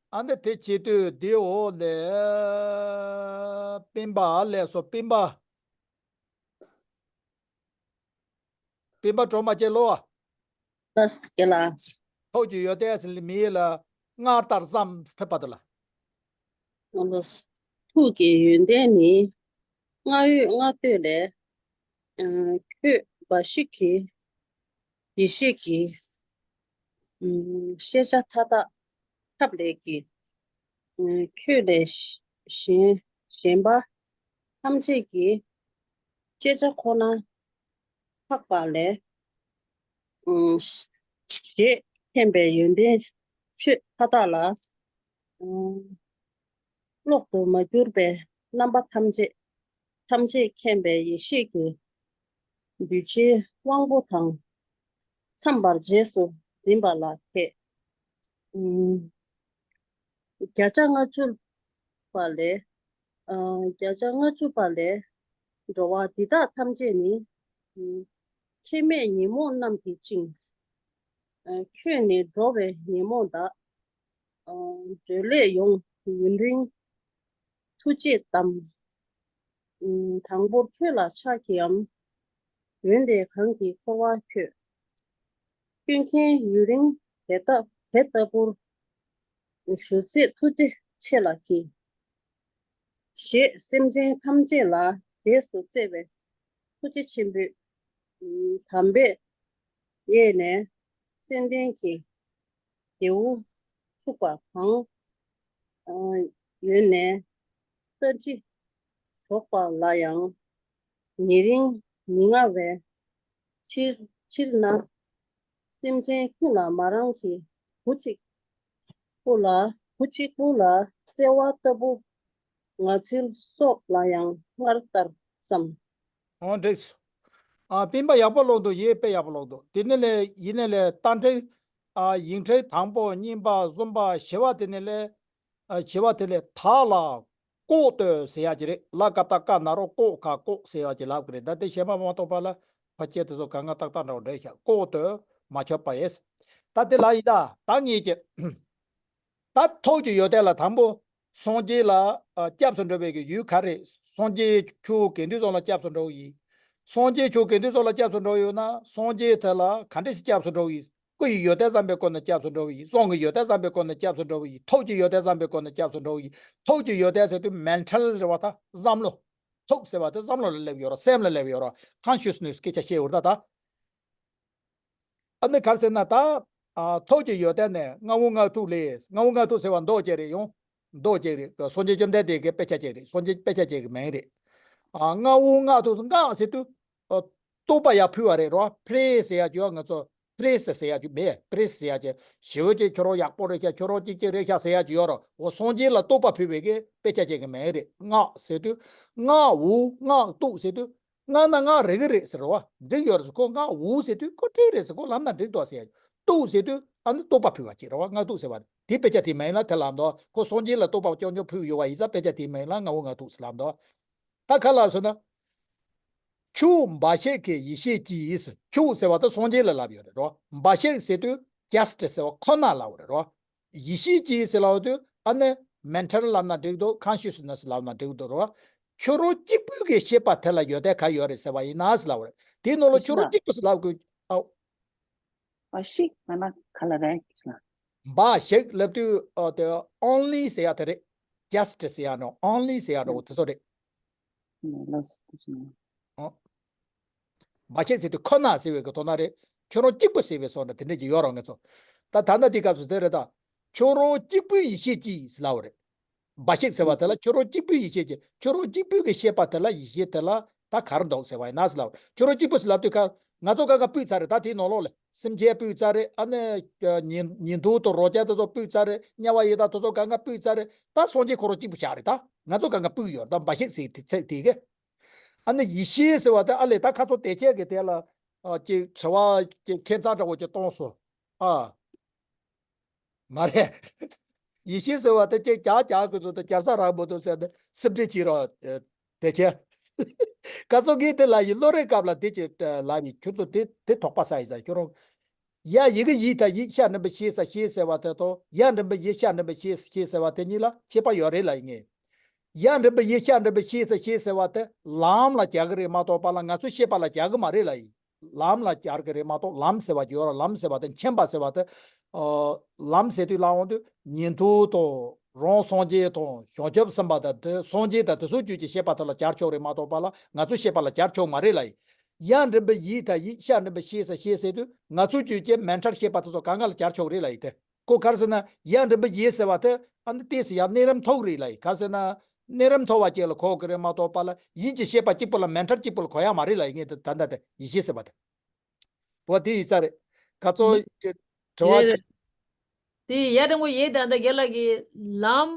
ཨ་འདི་དེ་བྱེད་དུས་དེ་འོ་ལས་སྤེན་པ་ལས་སོ་སྤེན་པ། སྤེན་པ་སྒྲོལ་མ་ཅེ་ལོ། ལགས་སོ་རྒན་ལགས། ཐུགས་ཀྱི་ཡོན་ཏན་ཟེར་མི་ཡིན་ལ་སྔར་ལྟར་བསམ་ཐུབ་པ་དེ་ལ། ལགས་སོ། ཐུགས་ཀྱི་ཡོན་ཏན་ནི། སྔར་ཡོད་སྔར་ལྟོས་ལས། ཨ་ཁྱོད་འབའ་ཞིག་གི། ཡེ་ཤེས་ཀྱི། ཨ་ཤེས་བྱ་མཐའ་དག་ཐབས་ལས་ཀྱི། ཨ་ཁྱོད་ལས་གཞན་གཞན་པ་ཐམས་ཅད་ཀྱི་ཤེས་བྱ་ཁོ་ན་འཕགས་པ་ལས། ཨ་ཞེས་མཁྱེན་པའི་ཡོན་ཏན་ཆོས་མཐའ་དག་ལ། ཨ་ཀློག་ཏུ་མ་གྱུར་པའི་རྣམ་པ་ཐམས་ཅད་ཐམས་ཅད་མཁྱེན་པའི་ཡེ་ཤེས་ཀྱི་གདུལ་བྱའི་དབང་པོ་དང་འཚམས་པར་རྗེས་སུ་འཛིན་པ་ལ་ཁྱད། ཨུམ། བརྒྱ་ཆ་ལྔ་བཅུ་པ་ལས། ཨ་བརྒྱ་ཆ་ལྔ་བཅུ་པ་ལས། འགྲོ་བ་འདི་དག་ཐམས་ཅད་ནི། ཨུམ། ཁྱེད་མེད་ཉོན་མོངས་རྣམས་ཀྱིས་བཅིངས། ཨ་ཁྱོད་ནི་འགྲོ་བའི་ཉོན་མོངས་དག་ཨ་སྒྲོལ་ལས་ཡོང་ཡུན་རིང་ཐུགས་རྗེས་གདམས། ཨུམ། དང་པོར་ཁྱོད་ལ་ཕྱག་བགྱིའམ། འོན་ཏེ་གང་གིས་འཁོར་བར་འཁྱོད། ཀུན་མཁྱེན་ཡུན་རིང་དེ་ལྟ་དེ་ལྟ་བུར། ཞུ་མཛད་ཐུགས་རྗེ་ཆེ་ལགས་ཀྱིས། ཞེས་སེམས་ཅན་ཐམས་ཅད་ལ་རྗེས་སུ་བརྩེ་བའི་ཐུགས་རྗེ་ཆེན་པོས། ཨུམ། དམ་པའི་གཡས་ནས་ཙནྡན་གྱི་རྡེའུ་འཁྱུག་པ་དང་། ཨ་གཡོན་ནས་ས་གཞི་བཞོག་པ་ལ་ཡང་ཉེ་རིང་མི་མངའ་བས། སྤྱིར་སྤྱིར་ན་སེམས་ཅན་ཀུན་ལ་མ་རང་གི་བུ་གཅིག་པུ་ལ་བུ་གཅིག་པུ་ལ་བརྩེ་བ་ལྟ་བུ་ང་ཚོའི་སྲོག་ལ་ཡང་སྔར་ལྟར་བསམ། འོ་འགྲིག་སོང་། ཨ་སྤེན་པ་ཡག་པོ་ཀློག་འདུག་ཡེ་དཔེ་ཡག་པོ་ཀློག་འདུག་དེ་ནས་ལས་ཡིན་ནས་ལས་རྟ་མགྲིན། ཨ་ཡིག་ཕྲེང་དང་པོ་གཉིས་པ་གསུམ་པ་བཞི་པ་དེ་ནས་ལས། ཨ་བཞི་པ་དེ་ལས་ད་ལ་ལྐོག་ཏུ་ཟེར་ཡ་ཅིག་རེད། ལ་ཀ་བཏགས་ལྐ་ན་རོ་ལྐོག་ག་ལྐོག་ཟེར་ཡ་ཅིག་ལབ་ཀྱི་རེད། ད་དེ་གཞན་པ་མ་གཏོགས་པ་ལ་ཕལ་ཆེར་དེ་ཚོ་ག་ང་ཏག་ཏག་འདྲ་བོ་འདྲ་ཤག་ལྐོག་ཏུ་མ་ཆོད་པ་ཡེས། ད་དེ་ལ་ཡིན་ད་ད་ངེད་ཀྱི། ད་ཐུགས་ཀྱི་ཡོན་ཏན་ལ་དང་པོ། སངས་རྒྱས་ལ་ཨ་སྐྱབས་སུ་འགྲོ་བའི་གི་ཡུལ་ག་རེ། སངས་རྒྱས་ཆོས་དགེ་འདུན་ཚོ་ལ་སྐྱབས་སུ་འགྲོ་གི་ཡིན། སངས་རྒྱས་ཆོས་དགེ་འདུན་ཚོ་ལ་སྐྱབས་སུ་འགྲོ་ཡོད་ན་སངས་རྒྱས་དེ་ལ་ག་འདྲ་ཞིག་སྐྱབས་སུ་འགྲོ་གི་ཡིན། སྐུ་ཡི་ཡོན་ཏན་བསམ་པའི་སྒོ་ནས་སྐྱབས་སུ་འགྲོ་བ་ཡིན། གསུང་གི་ཡོན་ཏན་བསམ་པའི་སྒོ་ནས་སྐྱབས་སུ་འགྲོ་བ་ཡིན། ཐུགས་ཀྱི་ཡོན་ཏན་བསམ་པའི་སྒོ་ནས་སྐྱབས་སུ་འགྲོ་བ་ཡིན། ཐུགས་ཀྱི་ཡོན་ཏན་ཟེར་དུས་མེན་ཊལ་རེད་བ། ད་བསམ་བློ། ཐུགས་ཟེར་བ་དེ་བསམ་བློ་ལ་སླེབས་ཡོད་ར། སེམས་ལ་སླེབས་ཡོད་ར། ཀོན་ཤི་ཡས་ནེ་སི་སྐད་ཆ་བཤད་ཡོད་ར་ད། ད་ཨ་ནི་ག་རེ་ཟེར་ན་ད། ཨ་ཐུགས་ཀྱི་ཡོན་ཏན་ནི་ལྔ་བོ་ལྔ་བོ་ཐུགས་ལས། ལྔ་བོ་ལྔ་བོ་ཐུགས་ཟེར་བ་མདོ་གཅིག་རེད། ཡང་མདོ་གཅིག་རེད། སངས་རྒྱས་བཅོམ་ལྡན་འདས་ཀྱི་དཔེ་ཆ་གཅིག་རེད། སངས་རྒྱས་དཔེ་ཆ་གཅིག་གི་མིང་རེད། ཨ་ལྔ་བོ་ལྔ་བོ་ཐུགས་ལྔ་ཟེར་དུས། ཨ་བསྟོད་པ་ཡར་ཕུལ་བ་རེད་རོ། པྲེས་ཟེར་ཡ་ཅིག་ཡོད། ང་ཚོ་པྲེས་ཟེར་ཡ་ཅིག་མེད། པྲེས་ཟེར་ཡ་ཅིག་ཞེ་པོ་ཅིག་ཁྱོད་རང་ཡག་པོ་རེད་ཤག་ཁྱོད་རང་ཅིག་ཅིག་རེད་ཤག་ཟེར་ཡ་ཅིག་ཡོད་རོ། འོ་སངས་རྒྱས་ལ་བསྟོད་པ་ཕུལ་བའི་གི་དཔེ་ཆ་ཅིག་གི་མིང་རེད། ལྔ་ཟེར་དུས་ལྔ་བོ་ལྔ་བོ་ཐུགས་ཟེར་དུས་ལྔ་ན་ལྔ་རེད་གི་རེད་ཟེར་རོ། འགྲིག་ཡོད་རེད་ཟེར། ཁོ་ལྔ་བོ་ཟེར་དུས་ཁོ་འགྲིག་རེད་ཟེར། ཁོ་ལམ་ན་འགྲིག་འདུག་ཟེར་ཡ། ཐུགས་ཟེར་དུས་ཨ་ནི་བསྟོད་པ་ཕུལ་བ་ཅིག་རེད་བ། ལྔ་བོ་ཐུགས་ཟེར་བ་དེ་དཔེ་ཆ་དེའི་མིང་ལ་དེ་ལབ་འདུག་ཁོ་སངས་རྒྱས་ལ་བསྟོད་པ་རྐྱང་རྐྱང་ཕུལ་ཡོད་པ་ཡིན་ཙང་དཔེ་ཆ་དེའི་མིང་ལ་ལྔ་བོ་ལྔ་བོ་ཐུགས་ཟེར་ལབ་འདུག་ད་ག་ལ་ཟེར་ན། ཁྱོད་འབའ་ཞིག་གི་ཡེ་ཤེས་ཀྱིས། ཁྱོད་ཟེར་བ་དེ་སངས་རྒྱས་ལ་ལབ་ཡོད་རེད་རོ། འབའ་ཞིག་ཟེར་དུས་just ཟེར་བ་ཁོ་ན་ལབ་རེད་རོ། ཡེ་ཤེས་ཀྱིས་ཟེར་ལབ་དུས་ཨ་ནི་mental ལབ་ན་འགྲིག་འདུག consciousness ལབ་ན་འགྲིག་འདུག་རོ། ཁྱོད་རང་གཅིག་པུའི་གི་ཤེས་པ་དེ་ལ་ཡོད་དེ་ག་ཡོད་རེད་ཟེར་བ་ཡིན་ན་ཟེར་ལབ་རེད། དེའི་ནང་ལ་ཁྱོད་རང་གཅིག་པུ་ཟེར་ལབ་དགོས། ཨའོ། འབའ་ཞིག་ལབ་ན་ག་ལ་རེད་ཟེར་ན། འབའ་ཞིག་ལབ་དུས་ཨ་དེ་only ཟེར་ཡ་དེ་རེད། just ཟེར་ཡ་ནོ་only ཟེར་ཡ་འདྲ་བོ་དེ་ཚོ་རེད། ལོས་ཨོ། འབའ་ཞིག་ཟེར་དུས་ཁོ་ན་ཟེར་བའི་གི་དོན་དག་རེད། ཁྱོད་རང་གཅིག་པུ་ཟེར་བའི་སོགས་འདྲ་དེ་འདྲས་ཀྱི་ཡོད་རང་ངེས་ཚོ། ད་ད་ལྟ་དེའི་སྐབས་སུ་དེ་རེད་ད། ཁྱོད་རང་གཅིག་པུའི་ཡེ་ཤེས་ཀྱིས་ཟེར་ལབ་པ་རེད། འབའ་ཞིག་ཟེར་བ་དེ་ལ་ཁྱོད་རང་གཅིག་པུའི་ཡེ་ཤེས་ཀྱིས། ཁྱོད་རང་གཅིག་པུའི་གི་ཤེས་པ་དེ་ལ་ཡེ་ཤེས་དེ་ལ་ད་ག་རེ་འདུག་ཟེར་བ་ཡིན་ན་ཟེར་ལབ་པ་རེད། ཁྱོད་རང་གཅིག་པུ་ཟེར་ལབ་དུས་ཁ་ང་ཚོ་ག་ག་སྤུས་ཚར་རེད། ད་དེའི་ནང་ལོགས་ལ་སེམས་ཅན་སྤུས་ཚར་རེད། ཨ་ནི་ཉིན་ཉིན་དུག་དང་རོ་བརྒྱ་དེ་ཚོ་སྤུས་ཚར་རེད། དམྱལ་བ་ཡི་དྭགས་དེ་ཚོ་ག་ག་སྤུས་ཚར་རེད། ད་སངས་རྒྱས་ཁོ་རང་གཅིག་པུ་བཞག་རེད། ད་ང་ཚོ་ག་ག་སྤུས་ཡོད་རེད། ད་འབའ་ཞིག་ཟེར་དེ་ཚེ་དེ་གི་ཨ་ནི་ཡེ་ཤེས་ཟེར་བ་དེ་ཨ་ལས་ད་ཁ་ཚོ་དེ་ཆེ་གི་དེ་ལ་ཨ་ཅིག་དྲི་བ་ཅིག་ཁྱད་མཚར་འདྲ་བོ་ཅིག་གཏོང་སོང་། ཨ། མ་རེད། ཡེ་ཤེས་ཟེར་བ་དེ་ཅིག་རྒྱག་རྒྱག་གི་འདུག་ད་རྒྱག་ས་རག་མི་འདུག་ཟེར་ནས་སེམས་ཁྲལ་བྱེད་རོགས། དེ་ཆེ། ཁ་ཚོ་གིས་དེ་ལ་ཡི་བློ་རིག་སྐབས་ལ་དེ་ཅིག་ལབ་ཡི་ཁྱོད་ཚོ་དེ་དེ་དོགས་པ་ཟ་ཡི་ཟ་ཁྱོད་རང་། ཡ་ཡི་གེ་ཡི་ད་ཡིད་ཤ་འགྲིམ་པའི་ཤེས་ས་ཤེས་ཟེར་བ་དེ་དང་ཡ་འགྲིམ་པའི་ཡི་ཤ་འགྲིམ་པའི་ཤེས་ཤེས་ཟེར་བ་དེ་གཉིས་ལ་ཁྱད་པར་ཡོད་རེད་ལབ་ཡིན་ངེས། ཡ་འགྲིམ་པའི་ཡི་ཤ་འགྲིམ་པའི་ཤེས་ས་ཤེས་ཟེར་བ་དེ་ལམ་ལ་རྒྱག་གི་རེད་མ་གཏོགས་པ་ལ་ང་ཚོའི་ཤེས་པ་ལ་རྒྱག་གི་མ་རེད་ལབ་ཡིན། ལམ་ལ་རྒྱག་གི་རེད་མ་གཏོགས་ལམ་ཟེར་བ་ཅིག་ཡོད་ར། ལམ་ཟེར་བ་དེ་མཁྱེན་པ་ཟེར་བ་དེ། ཨ། ལམ་ཟེར་དུས་ལ་འོང་དུས་ཉན་ཐོས་དང་རང་སངས་རྒྱས་དང་བྱང་ཆུབ་སེམས་དཔའ་དང་དེ་སངས་རྒྱས་དང་དེ་ཚོའི་རྒྱུད་ཀྱི་ཤེས་པ་དེ་ལ་སྦྱར་ཆོག་རེད་མ་གཏོགས་པ་ལ་ང་ཚོའི་ཤེས་པ་ལ་སྦྱར་ཆོག་མ་རེད་ལབ་ཡིན། ཡ་འགྲིམ་པའི་ཡིད་དང་ཡིད་ཤ་འགྲིམ་པའི་ཤེས་ས་ཤེས་ཟེར་དུས་ང་ཚོའི་རྒྱུད་ཀྱི་མན་ཁྲར་ཤེས་པ་དེ་ཚོ་གང་ག་ལ་སྦྱར་ཆོག་རེད་ལབ་ཡིན་ཏེ། ཁོ་ག་རེ་ཟེར་ན་ཡ་འགྲིམ་པའི་ཡིད་ཟེར་བ་དེ་ཨ་ནི་ཏོག་ཙམ་ཡ་གནས་རིམ་མཐོ་རེད་ལབ་ཡིན། ག་རེ་ཟེར་ན་གནས་རིམ་མཐོ་བ་ཅིག་ལ་གོ་གི་རེད་མ་གཏོགས་པ་ལ་ཡིད་ཀྱི་ཤེས་པ་གཅིག་པུ་ལ་མན་ཁྲར་གཅིག་པུ་ལ་གོ་ཡ་མ་རེད་ལབ་ཡིན། ངས་ད་ད་ལྟ་དེ་ཡིད་ཤེས་ཟེར་བ་དེ། བ་དེ་ཡིན་ས་རེད། ག་ཚོད་ཀྱི་དྲི་བ་རེད་ཅིག་རེད། དེ་ཡ་འགྲེང་བུ་ཡེ་ད་ལྟ་རྒན་ལགས་ཀྱིས་ལམ་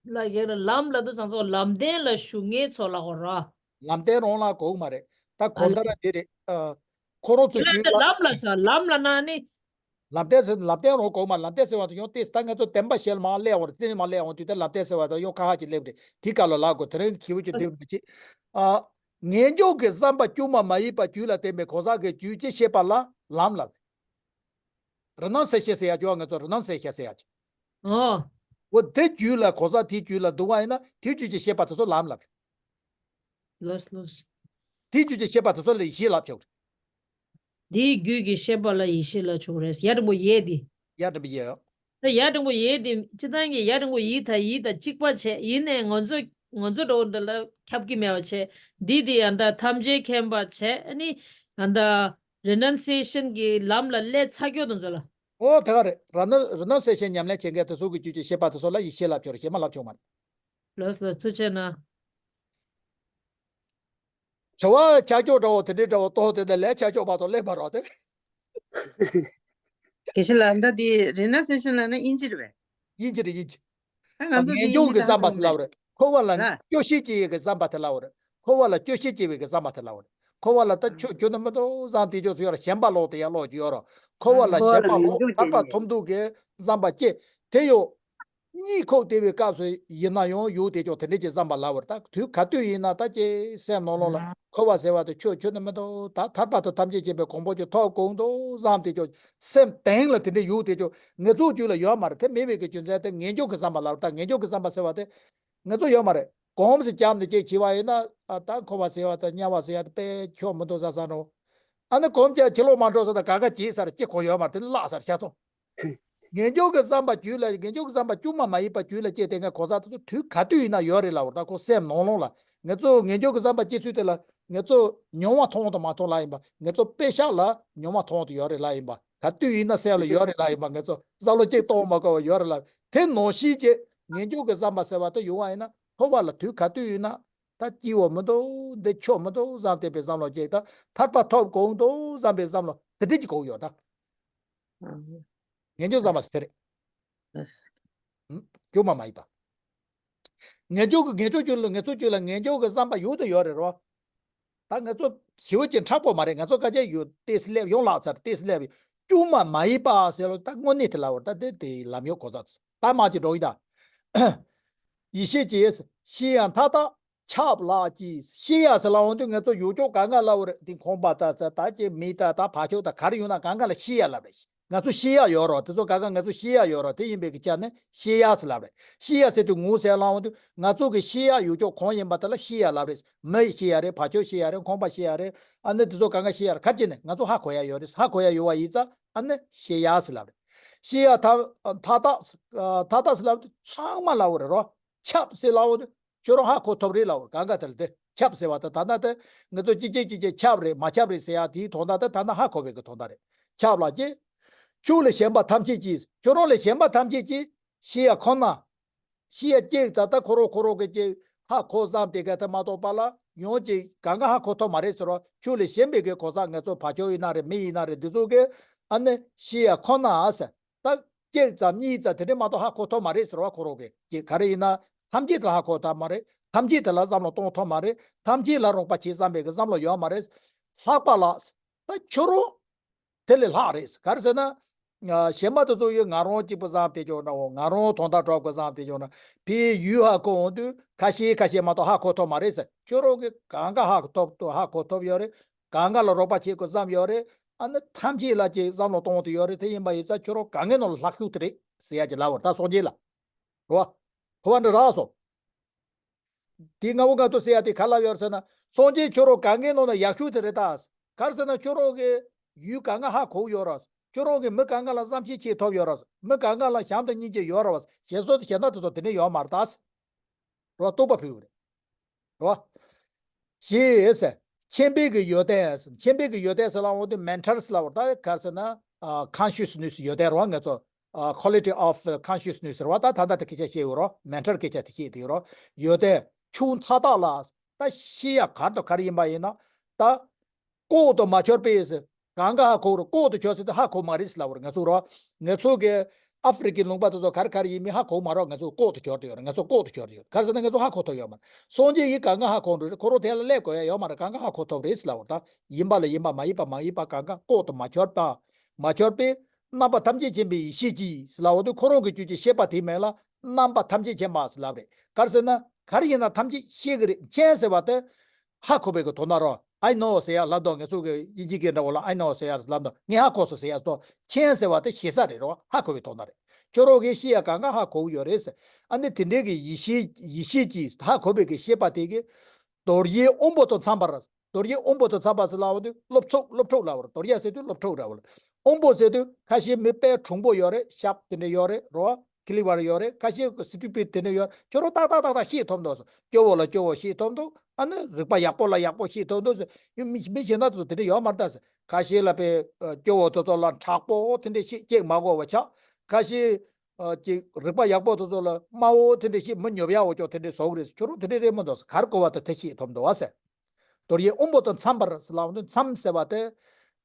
ལ་རྒན་ལགས་ལམ་ལ་དུ་ཚང་ཚོ་ལམ་སྟོན་ལ་ཞུགས་མཁན་ཚོ་ལ་གོ་ར། ལམ་སྟོན་རང་ལ་གོ་གི་མ་རེད། ད་གོ་ད་ར་དེ་རེད། ཨ། ཁོ་རང་ཚོ་རྒྱུད་ལ། ལམ་ལ་ས་ལམ་ལ་ན་ནི། ལམ་སྟོན་ཟེར་ལམ་སྟོན་རང་གོ་མ། ལམ་སྟོན་ཟེར་བ་དེ་ཡང་ཏེ་ད་ང་ཚོ་བདེན་པ་བཤད་ལ་མ་སླེབས་བར་དེ་མ་སླེབས་འོང་དུས་ད་ལམ་སྟོན་ཟེར་བ་དེ་ཡང་ཁ་ཁ་ཅིག་སླེབས་རེད། དེ་ག་ལ་ལ་གོ་དེ་རིང་གི་ཁྱེའུ་ཅིག་སྡེབ་མི་བྱེད། ཨ། ངེས་འབྱུང་གི་བསམ་པ་དཀྱུས་མ་མ་ཡིན་པ་རྒྱུད་ལ་བརྟེན་པའི་གང་ཟག་གི་རྒྱུད་ཀྱི་ཤེས་པ་ལ་ལམ་ལབ། རི་ནན་སེ་ཤན་ཟེར་ཡ་ཅོ་ང་ཚོ་རི་ནན་སེ་ཤན་ཟེར་ཡ་ཅིག་ཨོ། འོ་དེ་རྒྱུད་ལ་གང་ཟག་དེའི་རྒྱུད་ལ་འདུ་བ་ཡིན་ན་དེའི་རྒྱུད་ཀྱི་ཤེས་པ་དེ་ཚོ་ལམ་ལབ། ལོས་ལོས། དེའི་རྒྱུད་ཀྱི་ཤེས་པ་དེ་ཚོ་ལ་ཡེ་ཤེས་ལབ་ཆོག་དེའི་རྒྱུད་ཀྱི་ཤེས་པ་ལ་ཡེ་ཤེས་ལབ་ཆོག་རེད། ཡ་འགྲེང་བུ་ཡེ་དེ། ཡ་འགྲེང་བུ་ཡེ་ཡོད། ད་ཡ་འགྲེང་བུ་ཡེ་དེ་སྤྱི་བཏང་གི་ཡ་འགྲེང་བུ་ཡི་ད་ཡི་ད་གཅིག་པ་བྱས་ཡིན་ནས་ང་ཚོ་ང་ཚོ་འགྲོ་འདི་ལ་ཁྱབ་ཀྱི་མེད་པ་བྱས། འདི་དེ་ཡང་ད་ཐམས་ཅད་མཁྱེན་པ་བྱས་ཨ་ནི་ཡང་ད་རི་ནན་སེ་ཤན་གྱི་ལམ་ལ་སླེབས་ཚར་རྒྱུ་དང་ཚོ་ལ། ཨོ་དེ་ག་རེད། རི་ནན་རི་ནན་སེ་ཤན་ཉམས་ལེན་བྱེད་མཁན་དེ་ཚོ་གི་རྒྱུད་ཀྱི་ཤེས་པ་དེ་ཚོ་ལ་ཡེ་ཤེས་ལབ་ཆོག་རེད། ཤེས་མ་ལབ་ཆོག་མ་རེད། ལོས་ལོས་ཐུགས་རྗེ་གནང་། དྲི་བ་ཆ་ཆོག་འདྲ་བོ་དེ་འདྲའི་འདྲ་བོ་ཏོག་དེ་འདྲ་ལས་ཆ་ཆོག་པ་དང་ལས་མ་རོགས་ཏེ། དེ་ཕྱི་ལ་ད་དེ་རི་ནན་སེ་ཤན་ལབ་ན་དབྱིན་ཇི་རེད་པས། དབྱིན་ཇི་རེད་དབྱིན་ཇི། ཨ་ང་ཚོ་དེ་ངེས་འབྱུང་གི་བསམ་པ་ཟེར་ལབ་རེད། འཁོར་བ་ལ་ལ། སྐྱོ་ཤས་སྐྱེ་བའི་གི་བསམ་པ་དེ་ལབ་རེད། འཁོར་བ་ལ་སྐྱོ་ཤས་སྐྱེ་བའི་གི་བསམ་པ་དེ་ལབ་རེད། འཁོར་བ་ལ་ད་ཆོས་ཁྱོད་ནི་མི་འདུག་བཟང་དེ་ཅོག་ཚོ་ཡོད་ར། ཞེན་པ་ལོག་དེ་ཡ་ལོག་ཅིག་ཡོད་ར། འཁོར་བ་ལ་འཁོར་བ་ཞེན་ལ་པ་ངེས་ལོག་འབྱུང་ཐར་པ་སྐྱེ་ནས། ཐོབ་འདུག་གི་བསམ་པ་སྐྱེ། དེ་ཡོད། གཉིད་ཁུག་བདེ་བའི་སྐབས་སུ་ཡིན་ན་ཡང་ཡུལ་དེ་ཅོག་དེ་འདྲས་ཀྱི་བསམ་པ་ལབ་པར་ད་དུས་ག་དུས་ཡིན་ན་ད་ཀྱེ་སེམས་ནང་ལོགས་ལ་འཁོར་བ་ཟེར་བ་དེ་ཆོས་ཁྱོད་ནི་མི་འདུག་ད་ཐར་པ་དང་ཐམས་ཅད་མཁྱེན་པའི་གོ་འཕང་ཅིག་ཐོབ་དགོས་འདུག་བསམ་དེ་ཅོག་སེམས་གཏིང་ལ་དེ་འདྲས་ཡུལ་དེ་ཅོག་ངེད་ཚོའི་རྒྱུད་ལ་ཡོད་མ་རེད། དེ་མེད་པའི་གི་རྒྱུ་མཚན་དེ་ངེས་འབྱུང་གི་བསམ་པ་ལབ་པར་ད་ངེས་འབྱུང་གི་བསམ་པ་ཟེར་བ་དེ་ངེད་ཚོ་ཡོད་མ་རེད། གོམས་སུ་བརྒྱབ་ནས་ཅིག་བྱས་པ་ཡིན་ན་ཨ་ད་འཁོར་བ་ཟེར་བ་དང་དམྱལ་བ་ཟེར་ཡ་དེ་དཔེ་ཆོག་མི་འདུག་ས་ས་འགྲོ། ཨ་ནི་གོམས་ཀྱང་ཕྱི་ལོགས་མ་འགྲོ་ས་དང་ག་ག་བྱེད་ས་ར་ཅིག་གོ་ཡོད་མ་རེད། དེ་བརླག་ས་ར་ཤ་ཚོང་། ངེས་འབྱུང་གི་བསམ་པ་རྒྱུད་ལ་ངེས་འབྱུང་གི་བསམ་པ་དཀྱུས་མ་མ་ཡིན་པ་རྒྱུད་ལ་སྐྱེས་ཏེ་ངས་གོ་ས་དེ་ཚོ་དུས་ག་དུས་ཡིན་ན་ཡོད་རེད་ལབ་པར་ད་ཁོ་སེམས་ནང་ལོགས་ལ་ངེད་ཚོ་ངེས་འབྱུང་གི་བསམ་པ་སྐྱེ་ཚུལ་དེ་ལ་ངེད་ཚོ་མྱོང་བ་མཐོང་དང་མ་མཐོང་ལ་ཡིན་པ། ངེད་ཚོ་དཔེ་ཤག་ལ་མྱོང་བ་མཐོང་དུ་ཡོད་རེད་ལ་ཡིན་པ། ག་དུས་ཡིན་ན་སེམས་ལ་ཡོད་རེད་ལ་ཡིན་པ། ངེད་ཚོ་བསམ་བློ་གཅིག་གཏོང་མ་དགོས་པ་ཡོད་རེད་ལ། དེ་ནང་བཞིན་གྱི་ངེས་འབྱུང་གི་བསམ་པ་ཟེར་བ་དེ་ཡོང་བ་ཡིན་ན་འཁོར་བ་ལ་དུས་ག་དུས་ཡིན་ན་ད་སྐྱིད་པོ་མི་འདུག་འདི་ཆོག་མི་འདུག་བསམ་བསྡད་པའི་བསམ་བློ་གཅིག་དང་ཐར་པ་ཐོབ་དགོས་འདུག་བསམ་པའི་བསམ་བློ་དེ་འདྲ་ཅིག་གོ་ཡོད་ད། ངེས་འབྱུང་བསམ་པ་ཟེར་དེ་རེད། ཨ། ཨུམ། སྒྱུ་མ་མ་ཡིན་པ། ངེས་འབྱུང་གི་ངེས་འབྱུང་རྒྱུད་ལ་ངེད་ཚོ་རྒྱུད་ལ་ངེས་འབྱུང་གི་བསམ་པ་ཡོད་དུ་ཡོད་རེད་རོ། ད་ང་ཚོ་ཞི་བ་ཅན་མཁྲེགས་པོ་མ་རེད། ང་ཚོ་སྐད་ཆ་ཡོད་ཏེ་སླེབས་ཡོང་ལག་ཚར་ཏེ་སླེབས་སྒྱུ་མ་མ་ཡིན་པ་ཟེར་ལོ། ད་དངོས་གནས་དེ་ལ་བར་ད་དེ་དེ་ལམ་ཡོད་གོ་ས་ད་མ་ཅི་འགྲོ་ཡིན་ད། ཡེ་ཤེས་ཀྱིས་ཤེས་ཡང་མཐའ་དག་ཆབ་ལགས་ཀྱིས་ཤེས་ཡ་ཟེར་ལབ་འོང་དུས་ང་ཚོ་ཡུལ་ཕྱོགས་གང་ག་ལབ་རེད། འདི་ཁང་པ་ད་ཟེར་ད་ཀྱི་མི་ད་ད་ཕ་ཕྱོགས་ད་ག་རེ་ཡོང་ན་གང་ག་ལ་ཤེས་ཡ་ལབ་རེད། ང་ཚོ་ཤེས་ཡ་ཡོད་རོགས། དེ་ཚོ་གང་ག་ང་ཚོ་ཤེས་ཡ་ཡོད་རོགས། དེ་ཡིན་པའི་གི་ཆ་ནས་ཤེས་ཡ་ཟེར་ལབ་རེད། ཤེས་ཡ་ཟེར་དུས་ངོ་ཟེར་ལབ་འོང་དུས་ང་ཚོ་གི་ཤེས་ཡ་ཡུལ་ཕྱོགས་གང་ཡིན་པ་དེ་ལ་ཤེས་ཡ་ལབ་རེད། མི་ཤེས་ཡ་རེད། ཕ་ཕྱོགས་ཤེས་ཡ་རེད། ཁང་པ་ཤེས་ཡ་རེད། ཨ་ནི་དེ་ཚོ་གང་ག་ཤེས་ཡ་རེད། ཁ་ཅིག་ནས་ང་ཚོ་ཧ་གོ་ཡ་ཡོད་རེད། ཧ་གོ་ཡ་ཡོད་པ་ཡིན་ཙང་ཨ་ནི་ཤེས་ཡ་ཟེར་ལབ་རེད། ཤེས་ཡ་ཐ་ཐ་དག་ཐ་དག་ཟེར་ལབ་དུས་ཚང་མ་ལབ་རེད་རོགས། ཆབ་ཟེར་ལབ་འོང་དུས། ཁྱོད་རང་ཧ་གོ་ཐུབ་རེད་ལབ་འོང་། གང་ག་དེར་དེ་ཆབ་ཟེར་བ་དང་ད་ལྟ་དེ་ང་ཚོ་ཅི་ཅི་ཅི་ཅི་ཆབ་རེད་མ་ཆབ་རེད་ཟེར་ཡ་དེའི་དོན་དག་དེ་ད་ལྟ་ཧ་གོ་བའི་གི་དོན་དག་རེད། ཆབ་ལ་ཅི། ཁྱོད་ལས་གཞན་པ་ཐམས་ཅད་ཀྱིས། ཁྱོད་རང་ལས་གཞན་པ་ཐམས་ཅད་ཀྱིས་ཤེས་ཡ་ཁོ་ན། ཤེས་ཡ་ཅིག་ཙམ་ད་ཁོ་རང་ཁོ་རང་གི་ཅིག་ཧ་གོ་བསམ་དེ་ག་དེ་མ་གཏོགས་པ་ལ་ཡང་ཅིག་གང་ག་ཧ་གོ་ཐུབ་མ་རེད་ཟེར་བ། ཁྱོད་ལས་གཞན་པའི་གི་གོ་ས་ང་ཚོ་ཕ་ཕྱོགས་ཡིན་ན་རེད། མི་ཡིན་ན་རེད། འདི་ཚོ་གི་ཨ་ནི་ཤེས་ཡ་ཁོ་ན་ཟེར། ད་གཅིག་ཙམ་གཉིས་ཙམ་དེ་འདྲས་མ་གཏོགས་ཧ་གོ་ཐུབ་མ་རེད་ཟེར་བ། ཁོ་རང་གིས་ཀྱི་ག་རེ་ཡིན་ན་ཐམས་ཅད་དེ་ལ་ཧ་གོ་ཐུབ་མ་རེད། ཐམས་ཅད་དེ་ལ་བསམ་བློ་གཏོང་ཐུབ་མ་རེད། ཐམས་ཅད་ལ་རོགས་པ་བྱེད་བསམ་པའི་གི་བསམ་བློ་ཡོད་མ་རེད། ལྷག་པ་ལ་ད་ཁྱོད་རང་དེ་ལས་ལྷག་རེད། ག་རེ་ཟེར་ན། ཨ་གཞན་པ་དེ་ཚོ་ཡོད། ང་རང་གཅིག་པུ་བསམ་དེ་ཅོག་འདྲ་བོ། ང་རང་དོན་དག་གྲོགས་པོ་བསམ་དེ་ཅོག་འདྲ། ཕའི་ཡུལ་ཧ་གོ་འོང་དུས་ཁ་ཤས་ཁ་ཤས་མ་གཏོགས་ཧ་གོ་ཐུབ་མ་རེད་ཟེར། ཁྱོད་རང་གིས་གང་ག་ཧ་གོ་ཐུབ་ཐུབ་ཧ་གོ་ཐུབ་ཡོད་རེད། གང་ག་ལ་རོགས་པ་བྱེད་དགོས་བསམ་ཡོད་རེད། ཨ་ནི་ཐམས་ཅད་ལ་ཅིག་བསམ་བློ་གཏོང་དུ་ཡོད་རེད། དེ་ཡིན་པ་ཡིན་ཙང་ཁྱོད་རང་གང་གའི་ནང་ལ་ལྷག་ཤོས་དེ་རེད་ཟེར་ཡ་ཅིག་ལབ་པ་རེད། ད་སངས་རྒྱས་ལ་རེད་བ། གོ་བ་འདྲ་རག་སོང་། དེ་ང་བོ་ང་ཚོ་ཟེར་ཡ་དེ་ག་ལབ་ཡོད་ཟེར་ན། སངས་རྒྱས་ཁྱོད་རང་གང་གའི་ནང་ན་ཡག་ཤོས་དེ་རེད་ད། ག་རེ་ཟེར་ན་ཁྱོད་རང་གི་ཡུལ་གང་ག་ཧ་གོ་ཡོད་རེད། ཁྱོད་རང་གི་མི་གང་ག་ལ་བསམ་ཤེས་བྱེད་ཐུབ་ཡོད་རེད། མི་གང་ག་ལ་བྱམས་དང་སྙིང་རྗེ་ཡོད་རེད་བ། ཞེ་སོགས་དེ་ཞེ་སྡང་དེ་ཚོ་དེ་འདྲ་ཡོད་མ་རེད་ད། རོ་རྟོགས་པ་ཕུལ་བ་རེད། རོ། ཞེས་ཟེར། མཁྱེན་པའི་གི་ཡོན་ཏན་ཟེར། མཁྱེན་པའི་གི་ཡོན་ཏན་ཟེར་ལབ་འོང་དུས་མེན་ཊར་ཟེར་ལབ་པ་རེད། ད་ག་རེ་ཟེར་ན་ཀོན་ཤི་ཡས་ནེ་སི་ཡོན་ཏན་རེད་བ། ང་ཚོ་ཨ་quality of consciousness ཟེར་བ། ད་ད་ལྟ་དེ་སྐད་ཆ་བཤད་ཡོད་རོ། མེན་ཊར་སྐད་ཆ་དེ་བཤད་དེ་ཡོད་རོ། ཡོན་ཏན་ཆུང་མཐའ་དག་ལ་ད་ཤེས་ཡ་ག་རེ་དང་ག་རེ་ཡིན་པ་ཡིན་ན་ད། ལྐོག་ཏུ་མ་གྱུར་པས་ཟེར། གང་ག་ཧ་གོ་རུ་ལྐོག་ཏུ་གྱུར་ཟེར་དུས་ཧ་གོ་མ་རེད་ཟེར་ལབ་པ་རེད། ང་ཚོ་རོ། ང་ཚོ་གི་ཨ་ཧྥེ་རི་ཀའི་ལུང་པ་དེ་ཚོ་ག་རེ་ག་རེ་ཡིན་མིན་ཧ་གོ་མ་རོགས། ང་ཚོ་ལྐོག་ཏུ་གྱུར་དུ་ཡོད་རེད། ང་ཚོ་ལྐོག་ཏུ་གྱུར་དུ་ཡོད་རེད། ག་རེ་ཟེར་ན་ང་ཚོ་ཧ་གོ་ཐུབ་ཡོད་མ་རེད། སངས་རྒྱས་ཡིན་གང་ག་ཧ་གོ་འགྲོ་རེད། ཁོ་རང་དེ་ལ་སླེབས་དགོས་ཡ་ཡོད་མ་རེད། གང་ག་ཧ་གོ་ཐུབ་རེད་ཟེར་ལབ་པ་རེད། ད་ཡིན་པ་ལ་ཡིན་པ་མ་ཡིན་པ་མ་ཡིན་པ་གང་ག་ལྐོག་ཏུ་མ་གྱུར་པ། མ་གྱུར་པས། རྣམ་པ་ཐམས་ཅད་མཁྱེན་པའི་ཡེ་ཤེས་ཀྱིས་ཟེར་ལབ་འོང་དུས་ཁོ་རང་གི་རྒྱུད་ཀྱི་ཤེས་པ་དེ་མིང་ལ་རྣམ་པ་ཐམས་ཅད་མཁྱེན་པ་ཟེར་ལབ་རེད། ག་རེ་ཟེར་ན་ག་རེ་ཡིན་ན་ཐམས་ཅད་ཤེས་ཀྱི་རེད། མཁྱེན་ཟེར་བ་དེ་ཧ་གོ་བའི་གི་དོན་དག་རོ། I know ཟེར་ཡ་ལབ་དོ། ང་ཚོ་གི་དབྱིན་ཇི་སྐད་འདྲ་བོ་ལ་I know ཟེར་ཡ་ལབ་དོ། ངས་ཧ་གོ་སོང་ཟེར་ཡ་དོ། མཁྱེན་ཟེར་བ་དེ་ཤེས་ས་རེད་རོ། ཧ་གོ་བའི་དོན་དག་རེད། ཁྱོད་རང་གིས་ཤེས་ཡ་གང་ག་ཧ་གོ་གི་ཡོད་རེད་ཟེར། ཨ་ནི་དེ་འདྲའི་གི་ཡེ་ཤེས་ཡེ་ཤེས་ཀྱིས་ཧ་གོ་བའི་གི་ཤེས་པ་དེ་གི་རྡོ་རྗེ་དབང་པོ་དང་འཚམས་པར། རྡོ་རྗེ་དབང་པོ་དང་འཚམས་པ་ཟེར་ལབ་འོང་དུས་སློབ་ཚོགས་སློབ་ཕྲུག་ལབ་པ་རེད། རྡོ་རྗེ་ཟེར་དུས་སློབ་ཕྲུག་རེད་བ། དབང་པོ་ཟེར་དུས་ཁ་ཤས་མི་དཔེ་གྲུང་པོ་ཡོད་རེད། ཤརབ་དེ་འདྲ་ཡོད་རེད་རོ། ཀི་ལི་ཝར་ཡོད་རེད། ཁ་ཤས་སི་ཊུ་པིཌ་དེ་འདྲ་ཡོད་རེད། ཁྱོད་རང་ཏག་ཏག་ཏག་ཏག་ཤེས་ཐུབ་འདུག་ཟེར། སྐྱོ་བོ་ལ་སྐྱོ་བོ་ཤེས་ཐུབ་འདུག་ཨ་ནི་རིག་པ་ཡག་པོ་ལ་ཡག་པོ་ཤེས་ཐུབ་འདུག་ཟེར། ཡང་མི་མི་གཞན་དག་ཚོ་དེ་འདྲ་ཡོད་མ་རེད་ད་ཟེར། ཁ་ཤས་ལ་དཔེ་སྐྱོ་བོ་དེ་ཚོ་ལ་མཁྲེགས་པོ་དེ་འདྲ་ཤེས་སྐྱེ་མ་དགོས་པ་ཆགས། ཁ་ཤས། ཨ་ཅིག་རིག་པ་ཡག་པོ་དེ་ཚོ་ལ་དམའ་བོ་དེ་འདྲ་ཞིག་མི་ཉོབ་ཡག་འོ་ཅོག་དེ་འདྲ་བཟོ་གི་རེད། ཁྱོད་རང་དེ་འདྲ་རེད་མི་འདུག་ཟེར། ག་རེ་གོ་བ་དང་དེ་ཤེས་ཐུབ་འདུག་བ་ཟེར། རྡོ་རྗེ་དབང་པོ་དང་འཚམས་པར་ཟེར་ལབ་འོང་དུས་འཚམས་ཟེར་བ་དེ།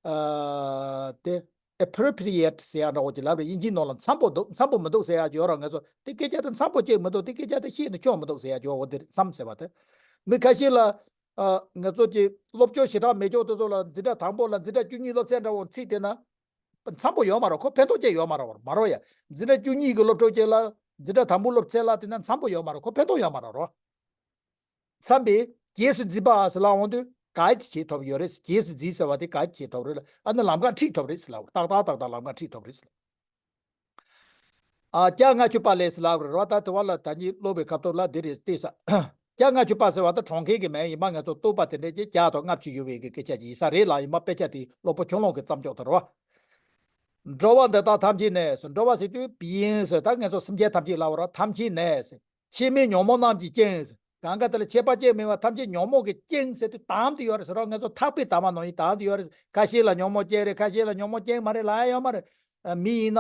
ཨ་དེ་appropriate ཟེར་ཡག་འདྲ་བོ་ཅིག་ལབ་རེད། དབྱིན་ཇིའི་ནང་ལ་འཚམས་པོ་འདུག་འཚམས་པོ་མི་འདུག་ཟེར་ཡག་ཅིག་ཡོད་རེད། ང་ཚོ་དེ་སྐད་ཆ་དེ་འཚམས་པོ་ཅིག་མི་འདུག་དེ་སྐད་ཆ་དེ་ཤེས་ནས་ཆོག་མི་འདུག་ཟེར་ཡག་ཅིག་ཡོད། འོ་དེ་རེད། འཚམས་ཟེར་བ་དེ། མི་ཁ་ཤས་ལ། ཨ་ང་ཚོ་གི་སློབ་སྦྱོང་ཞེ་དྲག་མེད་ཅོག་དེ་ཚོ་ལ་འཛིན་གྲྭ་དང་པོ་ལ་འཛིན་གྲྭ་བཅུ་གཉིས་སློབ་ཚན་འདྲ་བོ་ཚིག་དེ་ན། འཚམས་པོ་ཡོད་མ་རེད། ཁོ་ཕན་ཐོགས་ཅི་ཡོད་མ་རེད་བ། མ་རེད་ཡ། འཛིན་གྲྭ་བཅུ་གཉིས་ཀྱི་སློབ་ཕྲུག་ཅིག་ལ་འཛིན་གྲྭ་དང་པོ་སློབ་ཚན་ལ་དེ་ན་འཚམས་པོ་ཡོད་མ་རེད། ཁོ་ཕན་ཐོགས་ཡོད་མ་རེད་རོ། འཚམས་པས་རྗེས་སུ་འཛིན་པ་ཟེར་ལབ་འོང་དུས་གའིཌ་བྱེད་ཐུབ་ཡོད་རེད། རྗེས་སུ་འཛིན་ཟེར་བ་དེ་གའིཌ་བྱེད་ཐུབ་རེད་ལ། ཨ་ནི་ལམ་ཁ་ཁྲིད་ཐུབ་རེད་ཟེར་ལབ། ཏག་ཏག་ཏག་ཏག་ལམ་ཁ་ཁྲིད་ཐུབ་རེད་ཟེར་ལབ། ཨ་ཀྱ་ལྔ་བཅུ་པ་ལས་ཟེར་ལབ་རེད་རོ། ད་དེ་བ་ལ་ད་ནི་སློབ་པའི་ཁ་ཐོག་ལ་འདི་རེད་བལྟས་ས། ཀྱ་ལྔ་བཅུ་པ་ཟེར་བ་ད་གྲོང་ཁྱེར་གྱི་མིང་ཡིན་པ། ང་ཚོ་རྟོག་པ་དེ་འདྲས་ཀྱི་བརྒྱ་དང་ལྔ་བཅུ་ཡོད་པའི་གི་སྐད་ཆ་ཅིག་ཡིན་ས་རེད་ལ། ཡིན་པ་དཔེ་ཆ་དེ་སློབ་དཔོན་ཆུ་ཀླུང་གི་བརྩམས་ཆོས་དེ་རེད་བ། འགྲོ་བ་འདི་དག་ཐམས་ཅད་ནས་ཟེར། འགྲོ་བ་ཟེར་དུས་བི་ཡིན་ཟེར། ད་ང་ཚོ་སེམས་ཅན་ཐམས་ཅད་ལབ་པ་རེད། ཐམས་ཅད་ནས་ཟེར། ཕྱིར་མིག་ཉོན་མོངས་རྣམས་ཀྱི་རྐྱེན་ཟེར། གང་ག་དེ་ལ་ཁྱད་པར་ཅན་མེད་པ་ཐམས་ཅད་ཉོན་མོངས་ཀྱི་རྐྱེན་ཟེར་དུས་དམ་དུ་ཡོད་རེད་ཟེར་རོ། ང་ཚོ་ཐག་པའི་དམ་པ་ནང་བཞིན་དམ་དུ་ཡོད་རེད། ཁ་ཤས་ལ་ཉོན་མོངས་ཅན་རེད། ཁ་ཤས་ལ་ཉོན་མོངས་ཅན་མ་རེད་ལབ་ཡ་ཡོད་མ་རེད། ཨ་མི་ཡིན་ན།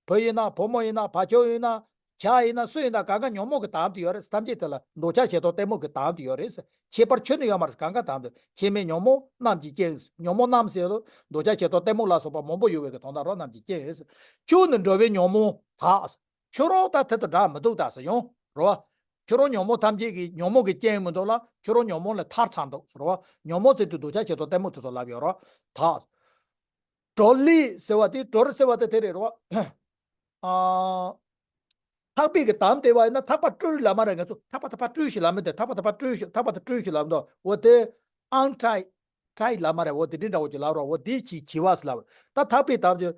བུ་ཡིན་ན། བུ་མོ་ཡིན་ན། བ་ཕྱུགས་ཡིན་ན། བྱ་ཡིན་ན། སུ་ཡིན་ན། གང་ག་ཉོན་མོངས་ཀྱི་དམ་དུ་ཡོད་རེད། ཐམས་ཅད་དེ་ལ་འདོད་ཆགས་ཞེ་སྡང་གཏི་མུག་གི་དམ་དུ་ཡོད་རེད། ཁྱད་པར་ཁྱོན་ནས་ཡོད་མ་རེད། གང་ག་དམ་དུ། ཕྱིར་མིག་ཉོན་མོངས་རྣམས་ཀྱི་རྐྱེན། ཉོན་མོངས་རྣམས་ཟེར་ལོ། འདོད་ཆགས་ཞེ་སྡང་གཏི་མུག་ལ་སོགས་པ་མང་པོ་ཡོད་པའི་གི་དོན་དག་རོ། རྣམས་ཀྱི་རྐྱེན། ཁྱོད་ནི་འགྲོ་བའི་ཉོན་མོངས་དག་ཁྱོད་རང་ད་དེ་དང་འདྲ་མི་འདུག་ད་ཟེར་ཡོང་རོ། ཁྱོད་རང་ཉོན་མོངས་ཐམས་ཅད་ཀྱི་ཉོན་མོངས་ཀྱི་རྐྱེན་མི་འདུག་ལ། ཁྱོད་རང་ཉོན་མོངས་ལས་ཐར་ཚར་འདུག་ཟེར་རོ། ཉོན་མོངས་ཟེར་དུས་འདོད་ཆགས་ཞེ་སྡང་གཏི་མུག་དེ་ཚོ་ལབ་ཡོད་རོ། ད། གྲོལ་ལས་ཟེར་བ་དེ། གྲོལ་ཟེར་བ་དེ་དེ་རེད་རོ། ཨ། ཐག་པའི་གི་དམ་དེ་བ་ཡིན་ན་ཐག་པ་སྤྲུལ་ལ་མ་རེད། ང་ཚོ་ཐག་པ་ཐག་པ་སྤྲུལ་ཞིག་ལ་མི་འདུག་ཐག་པ་ཐག་པ་སྤྲུལ་ཞིག་ཐག་པ་ཐག་སྤྲུལ་ཞིག་ལ་མི་འདུག་འོ་དེ་ཨང་ཀྲའི་ཀྲའི་ལ་མ་རེད། འོ་དེ་འདྲ་འདྲ་བོ་ཅིག་ལབ་རོགས། འོ་དེ་ཅིག་བྱི་བ་ཟེར་ལབ་རོགས། ད་ཐག་པའི་དམ་ཅིག་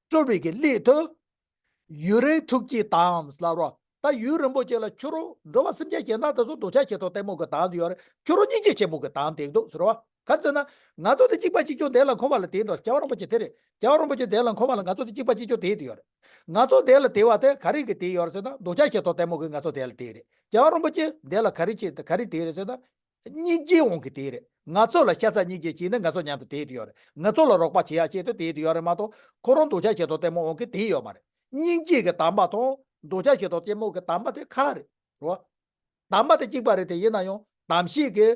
སྤྲུལ་པའི་གི་སླད་དུ། ཡུན་རིང་ཐུགས་བསྐྱེད་དམ་ཟེར་ལབ་རོགས། ད་ཡུན་རིང་པོ་ཅིག་ལ་ཁྱོད་རང་འགྲོ་བ་སེམས་ཅན་གཞན་དག་དེ་ཚོ་འདོད་ཆགས་ཞེ་སྡང་གཏི་མུག་གི་དམ་དུ་ཡོད་རེད། ཁྱོད་རང་སྙིང་རྗེ་ཆེན་པོ་གི་དམ་དེ་འདུག་ཟེར་བ། ག་རེ་ཟེར་ན། ང་ཚོ་དེ་གཅིག་པ་གཅིག་རྐྱང་དེ་ལ་འཁོར་བ་ལ་དེ་འདུག་རྒྱལ་བ་རིན་པོ་ཆེ་དེ་རེད། རྒྱལ་བ་རིན་པོ་ཆེ་དེ་ལ་འཁོར་བ་ལ་ང་ཚོ་དེ་གཅིག་པ་གཅིག་རྐྱང་དེ་དུ་ཡོད་རེད། ང་ཚོ་དེ་ལ་དེ་བ་དེ་ག་རེ་གི་དེ་ཡོད་རེད་ཟེར་ན། འདོད་ཆགས་ཞེ་སྡང་གཏི་མུག་གི་ང་ཚོ་དེ་ལ་དེ་རེད། རྒྱལ་བ་རིན་པོ་ཆེ་དེ་ལ་ག་རེ་ཆེ་ག་རེ་དེ་རེད་ཟེར་ན། སྙིང་རྗེའི་དབང་གིས་དེ་རེད། ང་ཚོ་ལ་ཤ་ཚ་སྙིང་རྗེ་སྐྱེས་ནས་ང་ཚོ་མཉམ་དུ་དེ་དུ་ཡོད་རེད། ང་ཚོ་ལ་རོགས་པ་བྱེད་ཡ་ཆེད་དུ་དེ་དུ་ཡོད་རེད་མ་གཏོགས། ཁོ་རང་འདོད་ཆགས་ཞེ་སྡང་གཏི་མུག་དབང་གིས་དེ་ཡོད་མ་རེད། སྙིང་རྗེ་གི་དམ་པ་དང་འདོད་ཆགས་ཞེ་སྡང་གཏི་མུག་གི་དམ་པ་དེ་ཁ་རེད། རོ། དམ་པ་དེ་གཅིག་པ་རེད་དེ། ཡིན་ན་ཡང་དམ་ཤེས་ཀྱི་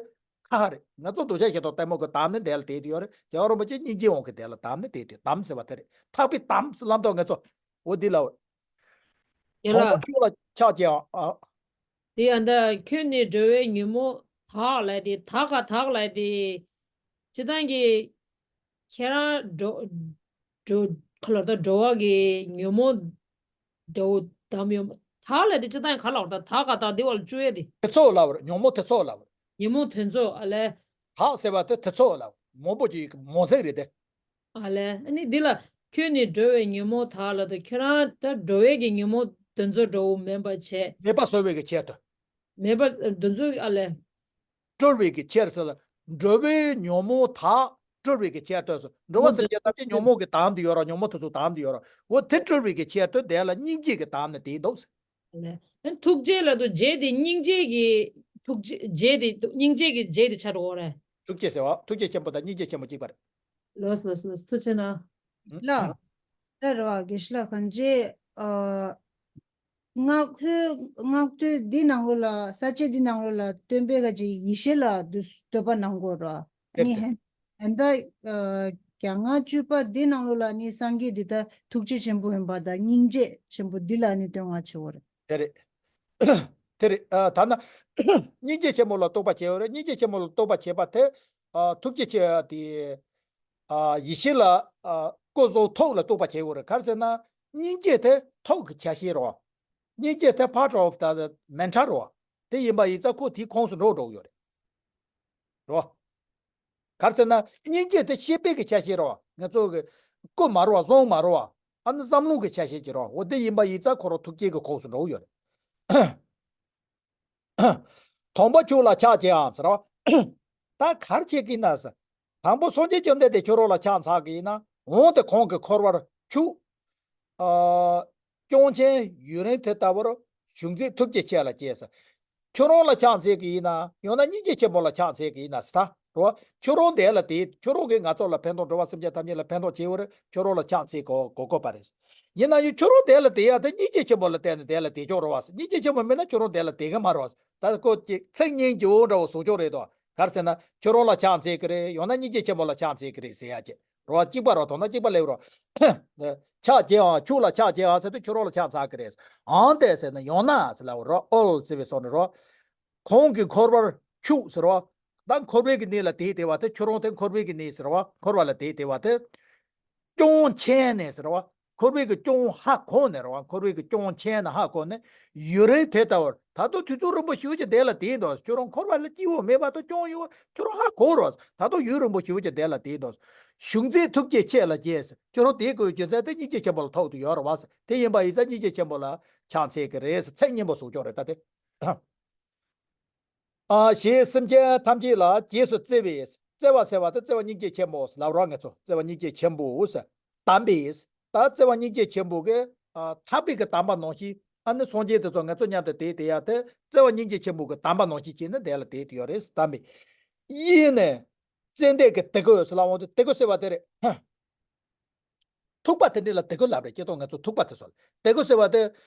ཁ་རེད། ང་ཚོ་འདོད་ཆགས་ཞེ་སྡང་གཏི་མུག་གི་དམ་ནི་དེ་ལ་དེ་དུ་ཡོད་རེད། རྒྱལ་བ་རིན་པོ་ཆེ་སྙིང་རྗེའི་དབང་གིས་དེ་ལ་དམ་ནི་དེ་དུ། དམ་ཟེར་བ་དེ་རེད། ཐག་པའི་དམ་ཟེར་ལབ་དུས་ང་ཚོ། འོ་འདི་ལ། ཡ་དང་ལ། པོ་ཁྱོད་ལ་ཕྱག་བྱེད་ཨ། དེ་ཡང་ད་ཁྱོད་ནི་འགྲོ་བའི་ཉོན་མོངས་དག་ལས་དེ། དག་ག་དག་ལས་དེ། སྤྱིར་བཏང་གི་ཁྱེད་རང་འགྲོ་འགྲོ་ཁ་ལ་ད་འགྲོ་བ་གི་ཉོན་མོངས་འདྲ་བོ་དམ་ཡོད་མ། དག་ལས་དེ་སྤྱིར་བཏང་ག་ལ་བར་ད་དག་ག་དག་དེ་བ་ལ་བཅུ་ཡས་དེ། དེ་ཚོ་ལ་བར་ཉོན་མོངས་དེ་ཚོ་ལ་བར། ཉོན་མོངས་དེ་ཚོ་ཨ་ལས། དག་ཟེར་བ་དེ་དེ་ཚོ་ལ་བར་མང་པོ་ཅིག་མང་ཟེར་རེད་དེ། ཨ་ལས། ཨ་ནི་འདི་ལ་ཁྱོད་ནི་འགྲོ་བའི་ཉོན་མོངས་དག་ལ་དང་། ཁྱོད་རང་ད་འགྲོ་བའི་གི་ཉོན་མོངས་དེ་ཚོ་འདྲ་བོ་མེད་པ་བྱས། མེད་པ་བཟོ་བའི་གི་ཆེད་དུ། མེད་པ་དེ་ཚོ་ཨ་ལས། སྤྲུལ་བའི་གི་ཆེད་ཟེར་ལ། འགྲོ་བའི་ཉོན་མོངས་དག་སྤྲུལ་བའི་གི་ཆེད་དུ་ཟེར། འགྲོ་བ་སེམས་ཅན་ཐམས་ཅད་ཉོན་མོངས་ཀྱི་དམ་དུ་ཡོད་ར། ཉོན་མོངས་དེ་ཚོ་དམ་དུ་ཡོད་ར། འོ་དེ་སྤྲུལ་བའི་གི་ཆེད་དུ་དེ་ལ་སྙིང་རྗེ་གི་དམ་ནི་དེ་འདུག་ཟེར། ཨ་ལས། ཐུགས་རྗེ་ལ་དུ་རྗེ་དེ་སྙིང་རྗེ་གི་ཐུགས་རྗེ། རྗེ་དེ་སྙིང་རྗེ་གི་རྗེ་དེ་ཆགས་འགྲོ་གི་རེད། ཐུགས་རྗེ་ཟེར་བ། ཐུགས་རྗེ་ཆེན་པོ་དང་སྙིང་རྗེ་ཆེན་པོ་གཅིག་པ་རེད། ལགས་ལགས་ལགས། ཐུགས་རྗེ་གནང་། ལགས། ད་རེད་བ། དགེ་བཤེས་ལགས། གང་ཅི། ཨ། སྔགས་ཁོའི་སྔགས་དོན་འདི་ནང་ལོགས་ལ། ས་བཅད་འདི་ནང་ལོགས་ལ་སྟོན་པས་ག་ཅི་ཡེ་ཤེས་ལ་འདོད་འདོད་པ་གནང་གོ་ར། དེབ་ནི་དེ། ཧན་ཧན་ད་ཨ་གྱ་ལྔ་བཅུ་པ་འདི་ནང་ལོགས་ལ་ནི་སངས་རྒྱས་འདི་ད་ཐུགས་རྗེ་ཆེན་པོ་ཡིན་པ་དང་སྙིང་རྗེ་ཆེན་པོ་འདི་ལ་ནི་སྟོན་པ་བྱེད་གོ་ར། དེ་རེད། དེ་རེད། ཨ་ཐ་ན་སྙིང་རྗེ་ཆེན་པོ་ལ་རྟོག་པ་བྱེད་ཡོད་རེད། སྙིང་རྗེ་ཆེན་པོ་ལ་རྟོག་པ་བྱེད་པ་དེ། ཨ་ཐུགས་རྗེ་ཆེ་དེ། ཨ་ཡེ་ཤེས་ལ། ཨ་ཀུན་རྫོབ་ཐུགས་ལ་རྟོག་པ་བྱེད་ཡོད་རེད། ག་རེ་ཟེར་ན། སྙིང་རྗེ་དེ་ཐུགས་ཀྱི་ཆ་ཤས་རེད་བ། སྙིང་རྗེ་དེ་part of the mantra རེད་བ། དེ་ཡིན་པ་ཡིན་ཙང་ཁོ་དེའི་ཁོངས་སུ་འགྲོ་འགྲོ་གི་ཡོད་རེད། རེད་བ། ག་རེ་ཟེར་ན། སྙིང་རྗེ་དེ་ཤེས་པའི་གི་ཆ་ཤས་རེད་བ། ང་ཚོ་གི་རྐུ་མ་རེད་བ། བཟུང་མ་རེད་བ། ཨ་ནི་བསམ་བློ་གི་ཆ་ཤས་ཅིག་རེད་བ། འོ་དེ་ཡིན་པ་ཡིན་ཙང་ཁོ་རང་ཐུགས་རྗེ་གི་ཁོངས་སུ་འགྲོ་གི་ཡོད་རེད། དང་པོ་ཁྱོད་ལ་ཕྱག་བྱེད་ཨང་ཟེར་བ། ད་ག་རེ་བྱེད་ཀྱི་ཡིན་ན་ཟེར། དང་པོ་སངས་རྒྱས་བཅོམ་ལྡན་འདས་ཁྱོད་རང་ལ་ཕྱག་འཚལ་གྱི་ཡིན་ན། འོང་སྟེ་གང་གིས་འཁོར་བར་ཆུག་ཨ། སྐྱོང་ཆེན་ཡུན་རིང་དེ་ལྟ་བུར། བཞུགས་མཛད་ཐུགས་རྗེ་ཆེ་ལ་གྱིས་ཟེར། ཁྱོད་རང་ལ་ཕྱག་འཚལ་གྱི་ཡིན་ན། ཡང་ན་སྙིང་རྗེ་ཆེན་པོ་ལ་ཕྱག་འཚལ་གྱི་ཡིན་ན་ཟེར། ད་རོ། ཁྱོད་རང་དེ་ལ་དེ། ཁྱོད་རང་གིས་ང་ཚོ་ལ་ཕན་ཐོགས། འགྲོ་བ་སེམས་ཅན་ཐམས་ཅད་ལ་ཕན་ཐོགས་བྱེད་འོ་རེད། ཁྱོད་རང་ལ་ཕྱག་འཚལ་དགོས་དགོས་དགོས་པ་རེད། ཡིན་ན་ཡང་ཁྱོད་རང་དེ་ལ་དེ་ཡ་དེ་སྙིང་རྗེ་ཆེན་པོ་ལ་བརྟེན་ནས་དེ་ལ་དེ་ཆོག་རེད་བ། སྙིང་རྗེ་ཆེན་པོ་མེད་ན་ཁྱོད་རང་དེ་ལ་དེ་གི་མ་རེད་བ། ད་ཁོ་ཅིག་ཚིག་སྙན་འཇེའུ་འདྲ་བོ་བཟོ་ཆོག་རེད་དོ། ག་རེ་ཟེར་ན། ཁྱོད་རང་ལ་ཕྱག་འཚལ་གི་རེད། ཡང་ན་སྙིང་རྗེ་ཆེན་པོ་ལ་ཕྱག་འཚལ་གི་རེད་ཟེར་ཡ་ཅིག་རེད་བ། གཅིག་པ་རེད་བ། དོན་དག་གཅིག་པ་སླེབས་རོ། ཕྱག་བྱེད་ཨང་། ཁྱོད་ལ་ཕྱག་བྱེད་ཨང་ཟེར་དུས་ཁྱོད་རང་ལ་ཕྱག་འཚལ་གི་རེད། ཨང་དེ་ཟེར་ན་ཡང་ན་ཟེར་ལབ་རོ། ཨོལ་ཟེར་བའི་སོགས་ནི་རོ། གང་གིས་འཁོར་བར་ཆུག་ཟེར་བ། ད་འཁོར་བའི་གི་གནས་ལ་དེ་དེ་བ་དེ། ཁྱོད་རང་དེ་འཁོར་བའི་གི་གནས་ཟེར་བ། འཁོར་བ་ལ་དེ་དེ་བ་དེ། སྐྱོང་ཆེན་ནས་ཟེར་བ། འཁོར་བའི་གི་སྐྱོང་ཧ་གོ་ནས་རེད་བ། འཁོར་བའི་གི་སྐྱོང་ཆེན་ནས་ཧ་གོ་ནས། ཡུན་རིང་དེ་ལྟ་བུར། ད་དུང་དུས་ཚོད་རིང་པོ་ཞེ་པོ་ཅིག་དེ་ལ་དེ་འདུག་ཁྱོད་རང་འཁོར་བ་ལ་སྐྱིད་པོ་མེད་པ་དང་སྐྱོང་ཡོད་པ་ཁྱོད་རང་ཧ་གོ་རོགས། ད་དུང་ཡུན་རིང་པོ་ཞེ་པོ་ཅིག་དེ་ལ་དེ་འདུག་བཞུགས་མཛད་ཐུགས་རྗེ་ཆེ་ལ་གྱིས། ཁྱོད་རང་དེ་དགོས་རྒྱུ་མཚན་དེ་སྙིང་རྗེ་ཆེན་པོ་ལ་ཐུག་དུ་ཡོད་རེད་བ། དེ་ཡིན་པ་ཡིན་ཙང་སྙིང་རྗེ་ཆེན་པོ་ལ་ཕྱག་འཚལ་གི་རེད། ཚིག་སྙན་པོ་བཟོ་ཆོག་རེད་ད་དེ། ཨ། ཞེས་སེམས་ཅན་ཐམས་ཅད་ལ་རྗེས་སུ་བརྩེ་བས། བརྩེ་བ་ཟེར་བ་དེ་བརྩེ་བ་སྙིང་རྗེ་ཆེན་པོ་ལབ་རོགས། ང་ཚོ་བརྩེ་བ་སྙིང་རྗེ་ཆེན་པོ་ཟེར། དམ་པས། ད་བརྩེ་བ་སྙིང་རྗེ་ཆེན་པོ་གི། ཨ། ཐག་པའི་གི་དམ་པ་ནང་བཞིན། ཨ་ནི་སངས་རྒྱས་དེ་ཚོ་ང་ཚོ་མཉམ་དུ་དེ་དེ་ཡ་དེ་བརྩེ་བ་སྙིང་རྗེ་ཆེན་པོ་གི་དམ་པ་ནང་བཞིན་བྱས་ནས་དེ་ལ་དེ་དེ་ཡོད་རེད། དམ་པས། ཡིད་ནི་ཙན་དན་གྱི་དད་གུས་ཟེར་ལབ་འོང་དུས། དད་གུས་ཟེར་བ་དེ་རེད། ཐུག་པ་དེ་འདྲ་ལ་དད་གུས་ལབ་རེད། སྤྱིར་བཏང་ང་ཚོ་ཐུག་པ་དེ་ཚོ་ལ་དད་གུས་ཟེར་བ་དེ།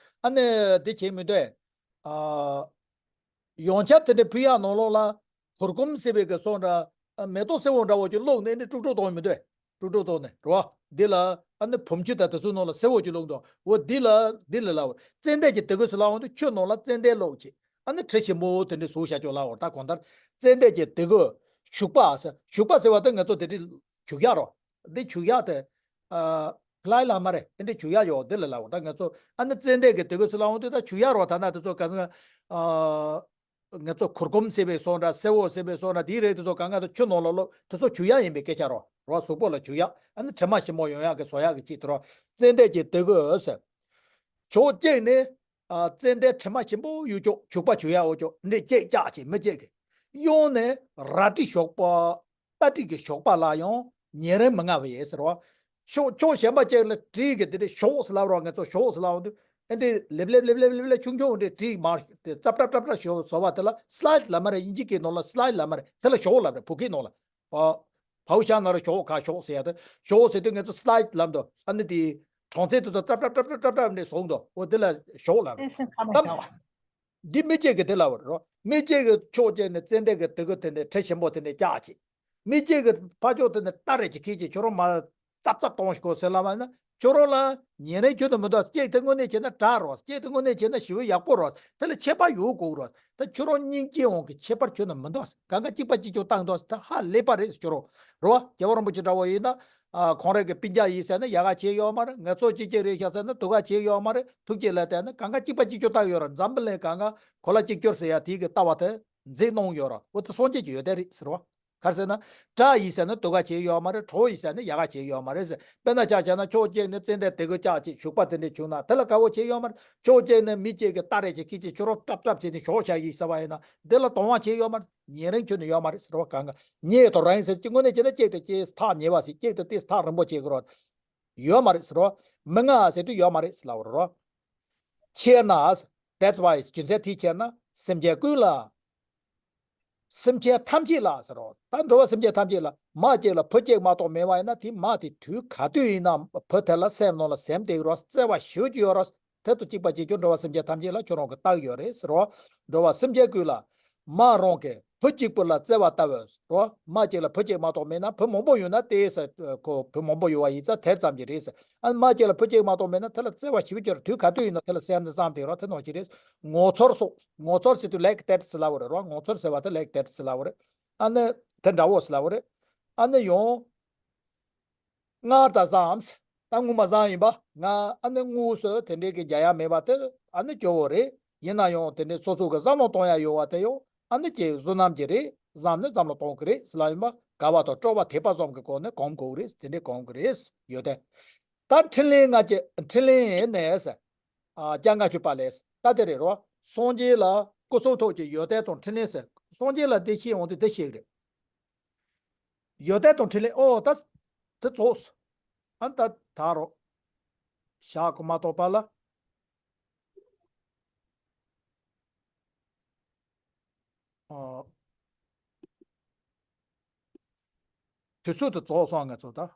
ཨ་ནི་འདི་བྱེད་མི་འདོད། ཨ། ཡོན་ཆབ་དེ་འདྲ་ཕུལ་ཡག་ནང་ལོགས་ལ་གུར་གུམ་ཟེར་བའི་གི་སོགས་འདྲ། མེ་ཏོག་སེར་པོ་འདྲ་བོ་ཅིག་བླུགས་ནས་ནི་དཀྲུག་དཀྲུག་གཏོང་མི་འདོད། དཀྲུག་དཀྲུག་གཏོང་ནས་རེད་བ། འདི་ལ་ཨ་ནི་བུམ་ཆུ་དང་དེ་ཚོའི་ནང་ལ་སེར་པོ་ཅིག་བླུགས་འདུག་འོ་འདི་ལ་འདི་ལ་ལབ། ཙན་དན་གྱི་དད་གུས་ཟེར་ལབ་འོང་དུས་ཆུ་ནང་ལ་ཙན་དན་བླུགས་བྱས། ཨ་ནི་དྲི་ཞིམ་པོ་དེ་འདྲ་བཟོ་བྱ་ཆོག་ལབ་འོང་། ད་གང་ལྟར་ཙན་དན་གྱི་དད་གུས། བྱུག་པ་ཟེར། བྱུག་པ་ཟེར་བ་དེ་ང་ཚོ་དེ་འདྲ་བྱུག་ཡག་རོ། འདི་བྱུག་ཡག་དེ། ཨ། ཁ་ལའི་ལ་མ་རེད། ཨེ་འདྲ་བྱུག་ཡག་ཡོད་འདི་ལ་ལབ་པ། ད་ང་ཚོ་ཨ་ནི་ཙན་དན་གྱི་དེ་གོས་ཟེར་ལབ་འོང་དུས་ད་བྱུག་ཡག་རོ། ད་ན་དེ་ཚོ་ག་ཚོད་ཨ། ང་ཚོ་གུར་གུམ་ཟེར་བའི་སོགས་འདྲ། སེ་བོ་ཟེར་བའི་སོགས་འདྲ། དེའི་རིགས་དེ་ཚོ་གང་ག་དེ་ཆུ་ནང་ལ་བླུགས། དེ་ཚོ་བྱུག་ཡག་ཡིན་པའི་སྐད་ཆ་རོ། རོ་གཟུགས་པོ་ལ་བྱུག་ཡག་ཨ་ནི་དྲི་མ་ཞིམ་པོ་ཡོང་ཡག་གི་བཟོ་ཡག་གི་ཅིག་དེ་རོ། ཙན་དན་གྱི་དེ་གོས་ཟེར། ཕྱོགས་གཅིག་ནས་ཨ། ཙན་དན་དྲི་མ་ཞིམ་པོ་ཡོད་ཅོག་བྱུག་པ་བྱུག་ཡག་འོ་ཅོག་འདི་གཅིག་བཅག་ཅིག་མི་གཅིག་གི། གཡོན་ནས་རལ་གྲི་ཞོགས་པ། རལ་གྲི་གི་ཞོགས་པ་ལ་ཡང་ཉེ་རིང་མི་མངའ་བ་ཡིན་ཟེར་བ། ཕྱོགས་ཕྱོགས་གཞན་པ་ཅིག་ལ་གྲི་གི་དེ་འདྲའི་ཞོགས་ཟེར་ལབ་རོགས། ང་ཚོ་ཞོགས་ཟེར་ལབ་འོང་དུས་ཨེ་འདྲའི་ལེབ་ལེབ་ལེབ་ལེབ་ལེབ་ལེབ་ཆུང་ཆུང་འདྲའི་གྲི་མར་དེ་ཙབ་ཙབ་ཙབ་ཙབ་ཞོགས་བཟོ་བ་དེ་ལ་སི་ལའེ་ཌི་ལབ་མ་རེད། དབྱིན་ཇི་སྐད་ནང་ལ་སི་ལའེ་ཌི་ལབ་མ་རེད། དེ་ལ་ཞོགས་ལབ་རེད། བོད་སྐད་ནང་ལ། བ། བའུ་ཤ་ན་ར་ཞོག་ག་ཞོག་ཟེར་ཡ་དེ། ཞོག་ཟེར་དུས་ང་ཚོ་སི་ལའེ་ཌི་ལབ་འདུག་ཨ་ནི་དེ་གྲོང་ཚད་དེ་ཚོ་ཏྲབ་ཏྲབ་ཏྲབ་ཏྲབ་ཏྲབ་ནས་བཟུང་འདུག་འོ་དེ་ལ་ཞོག་ལབ་རེད། ཏེ་སེམས་ཁ་མ་གཏམ་བྱ་བ། འདི་མི་གཅིག་གིས་དེ་ལབ་པ་རེད་རོ། མི་གཅིག་གིས་ཕྱོགས་གཅིག་ནས་ཙན་དན་གྱི་དེ་གོས་དེ་ནས་དྲི་ཞིམ་པོ་དེ་ནས་བཅག་ཅིག་མི་གཅིག་གིས་ཕར་ཕྱོགས་དེ་ནས་སྟ་རེ་ཅིག་ཁྱེར་ཅིག་ཁྱོད་རང་མ་ཙབ་ཙབ་གཏོང་ཞིག་གོ་ཟེར་ལབ་པ་ཡིན་ན། ཁྱོད་རང་ལ་ཉེ་རིང་ཁྱོན་ནས་མི་འདུག་གཅིག་དེ་དངོས་གནས་བྱས་ན་དྲག་རོགས། གཅིག་དེ་དངོས་གནས་བྱས་ན་ཞེ་པོ་ཡག་པོ་རོགས། དེ་ལ་ཁྱད་པར་ཡོད་དགོས་རོགས། ད་ཁྱོད་རང་སྙིང་རྗེ་དབང་གིས་ཁྱད་པར་ཁྱོན་ནས་མི་འདུག་གང་ག་གཅིག་པ་གཅིག་རྐྱང་བཏང་འདུག་ད་ཧ་ལས་པ་རེད་ཁྱོད་རང་རོགས། རྒྱལ་བ་རིན་པོ་ཆེ་འདྲ་བོ་ཡིན་ན། ཨ། ཁོང་རང་གི་སྤུན་ཀྱག་ཡིན་ཟེར་ན་ཡག་ག་བྱེད་ཡོད་མ་རེད། ང་ཚོ་གཅིག་གཅིག་རེད་ཤག་ཟེར་ན་སྡུག་ག་བྱེད་ཡོད་མ་རེད། ཐུགས་རྗེ་ལ་བལྟས་ན་གང་ག་གཅིག་པ་གཅིག་རྐྱང་བཏང་ཡོད་རེད། འཛམ་བུ་གླིང་གང་ག་གོ་ལ་གཅིག་གྱུར་ཟེར་ཡ་དེ་གི་ལྟ་བ་དེ་འཛིན་གནང་ཡོད་རེད། འོ་དེ་སངས་རྒྱས་ཀྱི་ཡོན་ཏན་རེད་ཟེར་བ། ག་རེ་ཟེར་ན། དགྲ་ཡིན་ཟེར་ན་སྡུག་ག་བྱེད་ཡོད་མ་རེད། གྲོགས་ཡིན་ཟེར་ན་ཡག་ག་བྱེད་ཡོད་མ་རེད་ཟེར། དཔེར་ན་ཆ་བཞག་ན་ཕྱོགས་གཅིག་ནས་ཙན་དན་དེ་གོས་བཅག་ཅིག་ཞོགས་པ་དེ་འདྲས་བྱུང་ན་དེ་ལ་དགའ་བོ་བྱེད་ཡོད་མ་རེད། ཕྱོགས་གཅིག་ནས་མི་གཅིག་གིས་སྟ་རེ་ཅིག་ཁྱེར་ཅིག་ཁྱོད་རང་ཏྲབ་ཏྲབ་བྱས་ནས་ཞོག་བྱ་ཡིན་ཟེར་བ་ཡིན་ན་དེ་ལ་དང་བ་བྱེད་ཡོད་མ་རེད། ཉེ་རིང་ཁྱོན་ནས་ཡོད་མ་རེད་ཟེར་བ། གང་ག་ཉེ་དང་རིང་ཟེར་གྱི་དངོས་གནས་བྱས་ན་གཅིག་དེ་གཅིག་ཐག་ཉེ་བ་ཟེར། གཅིག་དེ་དེ་ཐག་རིང་པོ་བྱེད་དགོས་རེད། ཡོད་མ་རེད་ཟེར་རོ། མི་མངའ་ཟེར་དུས་ཡོད་མ་རེད་ཟེར་ལབ་པ་རེད་རོ། ཆེས་ན། That's why རྒྱུ་མཚན་དེའི་ཕྱིར་ན་སེམས་ཅན་ཀུན་ལ། སེམས་ཅན་ཐམས་ཅད་ལ་ཟེར་རོ། ད་འགྲོ་བ་སེམས་ཅན་ཐམས་ཅད་ལ་མ་གཅིག་ལ་བུ་གཅིག་མ་གཏོགས་མེད་པ་ཡིན་ན་དེ་མ་དེ་དུས་ག་དུས་ཡིན་ན་བུ་དེ་ལ་སེམས་ནང་ལ་སེམས་དེ་རོ་བརྩེ་བ་ཞེ་པོ་ཅིག་ཡོད་རོ། དེ་དང་གཅིག་པ་གཅིག་རྐྱང་འགྲོ་བ་སེམས་ཅན་ཐམས་ཅད་ལ་ཁྱོད་རང་གི་རྟགས་ཡོད་རེད་ཟེར་རོ། འགྲོ་བ་སེམས་ཅན་ཀུན་ལ། མ་རང་གི་བུ་གཅིག་པུ་ལ་བརྩེ་བ་ལྟ་བས་རོ། མ་གཅིག་ལ་བུ་གཅིག་མ་གཏོགས་མེད་ན་བུ་མང་པོ་ཡོད་ན་དེ་ས་ཁོ་བུ་མང་པོ་ཡོད་པ་ཡིན་ཙང་དེ་ཙམ་གྱིས་རེད་ཟེར། ཨ་མ་གཅིག་ལ་བུ་གཅིག་མ་གཏོགས་མེད་ན་དེ་ལ་བརྩེ་བ་ཞེ་པོ་ཅིག་དུས་ག་དུས་ཡིན་ན་དེ་ལ་སེམས་ནི་བསམ་དེ་རོ། དེ་ནང་བཞིན་རེད། ངོ་ཚོར་སོགས། ངོ་ཚོར་ཟེར་དུས་ལེགས་དེར་ཟེར་ལབ་པ་རེད་རོ། ངོ་ཚོར་ཟེར་བ་དེ་ལེགས་དེར་ཟེར་ལབ་པ་རེད། ཨ་ནི་དེ་འདྲ་བོ་ཟེར་ལབ་པ་རེད། ཨ་ནི་ཡང་། སྔར་དང་བཟང་། ད་སྔོན་མ་བཟང་ཡིན་པ། ང་ཨ་ནི་དངོས་སུ་དེ་འདྲའི་གི་མཇལ་ཡ་མེད་པ་དེ་ཨ་ནི་སྐྱོ་བོ་རེད། ཡིན་ན་ཡང་དེ་འདྲའི་སོ་སོ་གི་བསམ་བློ་གཏོང་ཡ་ཡོད་པ་དེ་ཡང་ཨ་ནི་ཀྱི་བསོད་ནམས་ཀྱི་རེད། བསམ་ནི་བསམ་བློ་གཏོང་གི་རེད་ཟེར་ལབ་ཡིན་པ། དགའ་བ་དང་སྤྲོ་བ་དད་པ་གསུམ་གྱི་སྒོ་ནས་གོམས་དགོས་རེད། དེ་འདྲའི་གོམས་ཀྱི་རེད་ཡོད་དེ། ད་འཕྲིན་ལས་ལྔ་བཅུ། འཕྲིན་ལས་ནས་ཟེར། ཨ་སྐྱབས་ལྔ་བཅུ་པ་ལས་ད་དེ་རེད་རོ། སངས་རྒྱས་ལ་སྐུ་གསུང་ཐུགས་ཀྱི་ཡོན་ཏན་དང་འཕྲིན་ལས་ཟེར། སངས་རྒྱས་ལ་དེ་ཤེས་འོང་དུས་དེ་ཤེས་ཀྱི་རེད། ཡོན་ཏན་དང་འཕྲིན་ལས། ཨོ་ད་དེ་རྫོགས་སོ། ཨ་ད་ད་རོ། ཞག་གོ་མ་གཏོགས་པ་ལ། ཨོ། དུས་ཚོད་དེ་རྫོགས་སོང་ང་ཚོ་ད།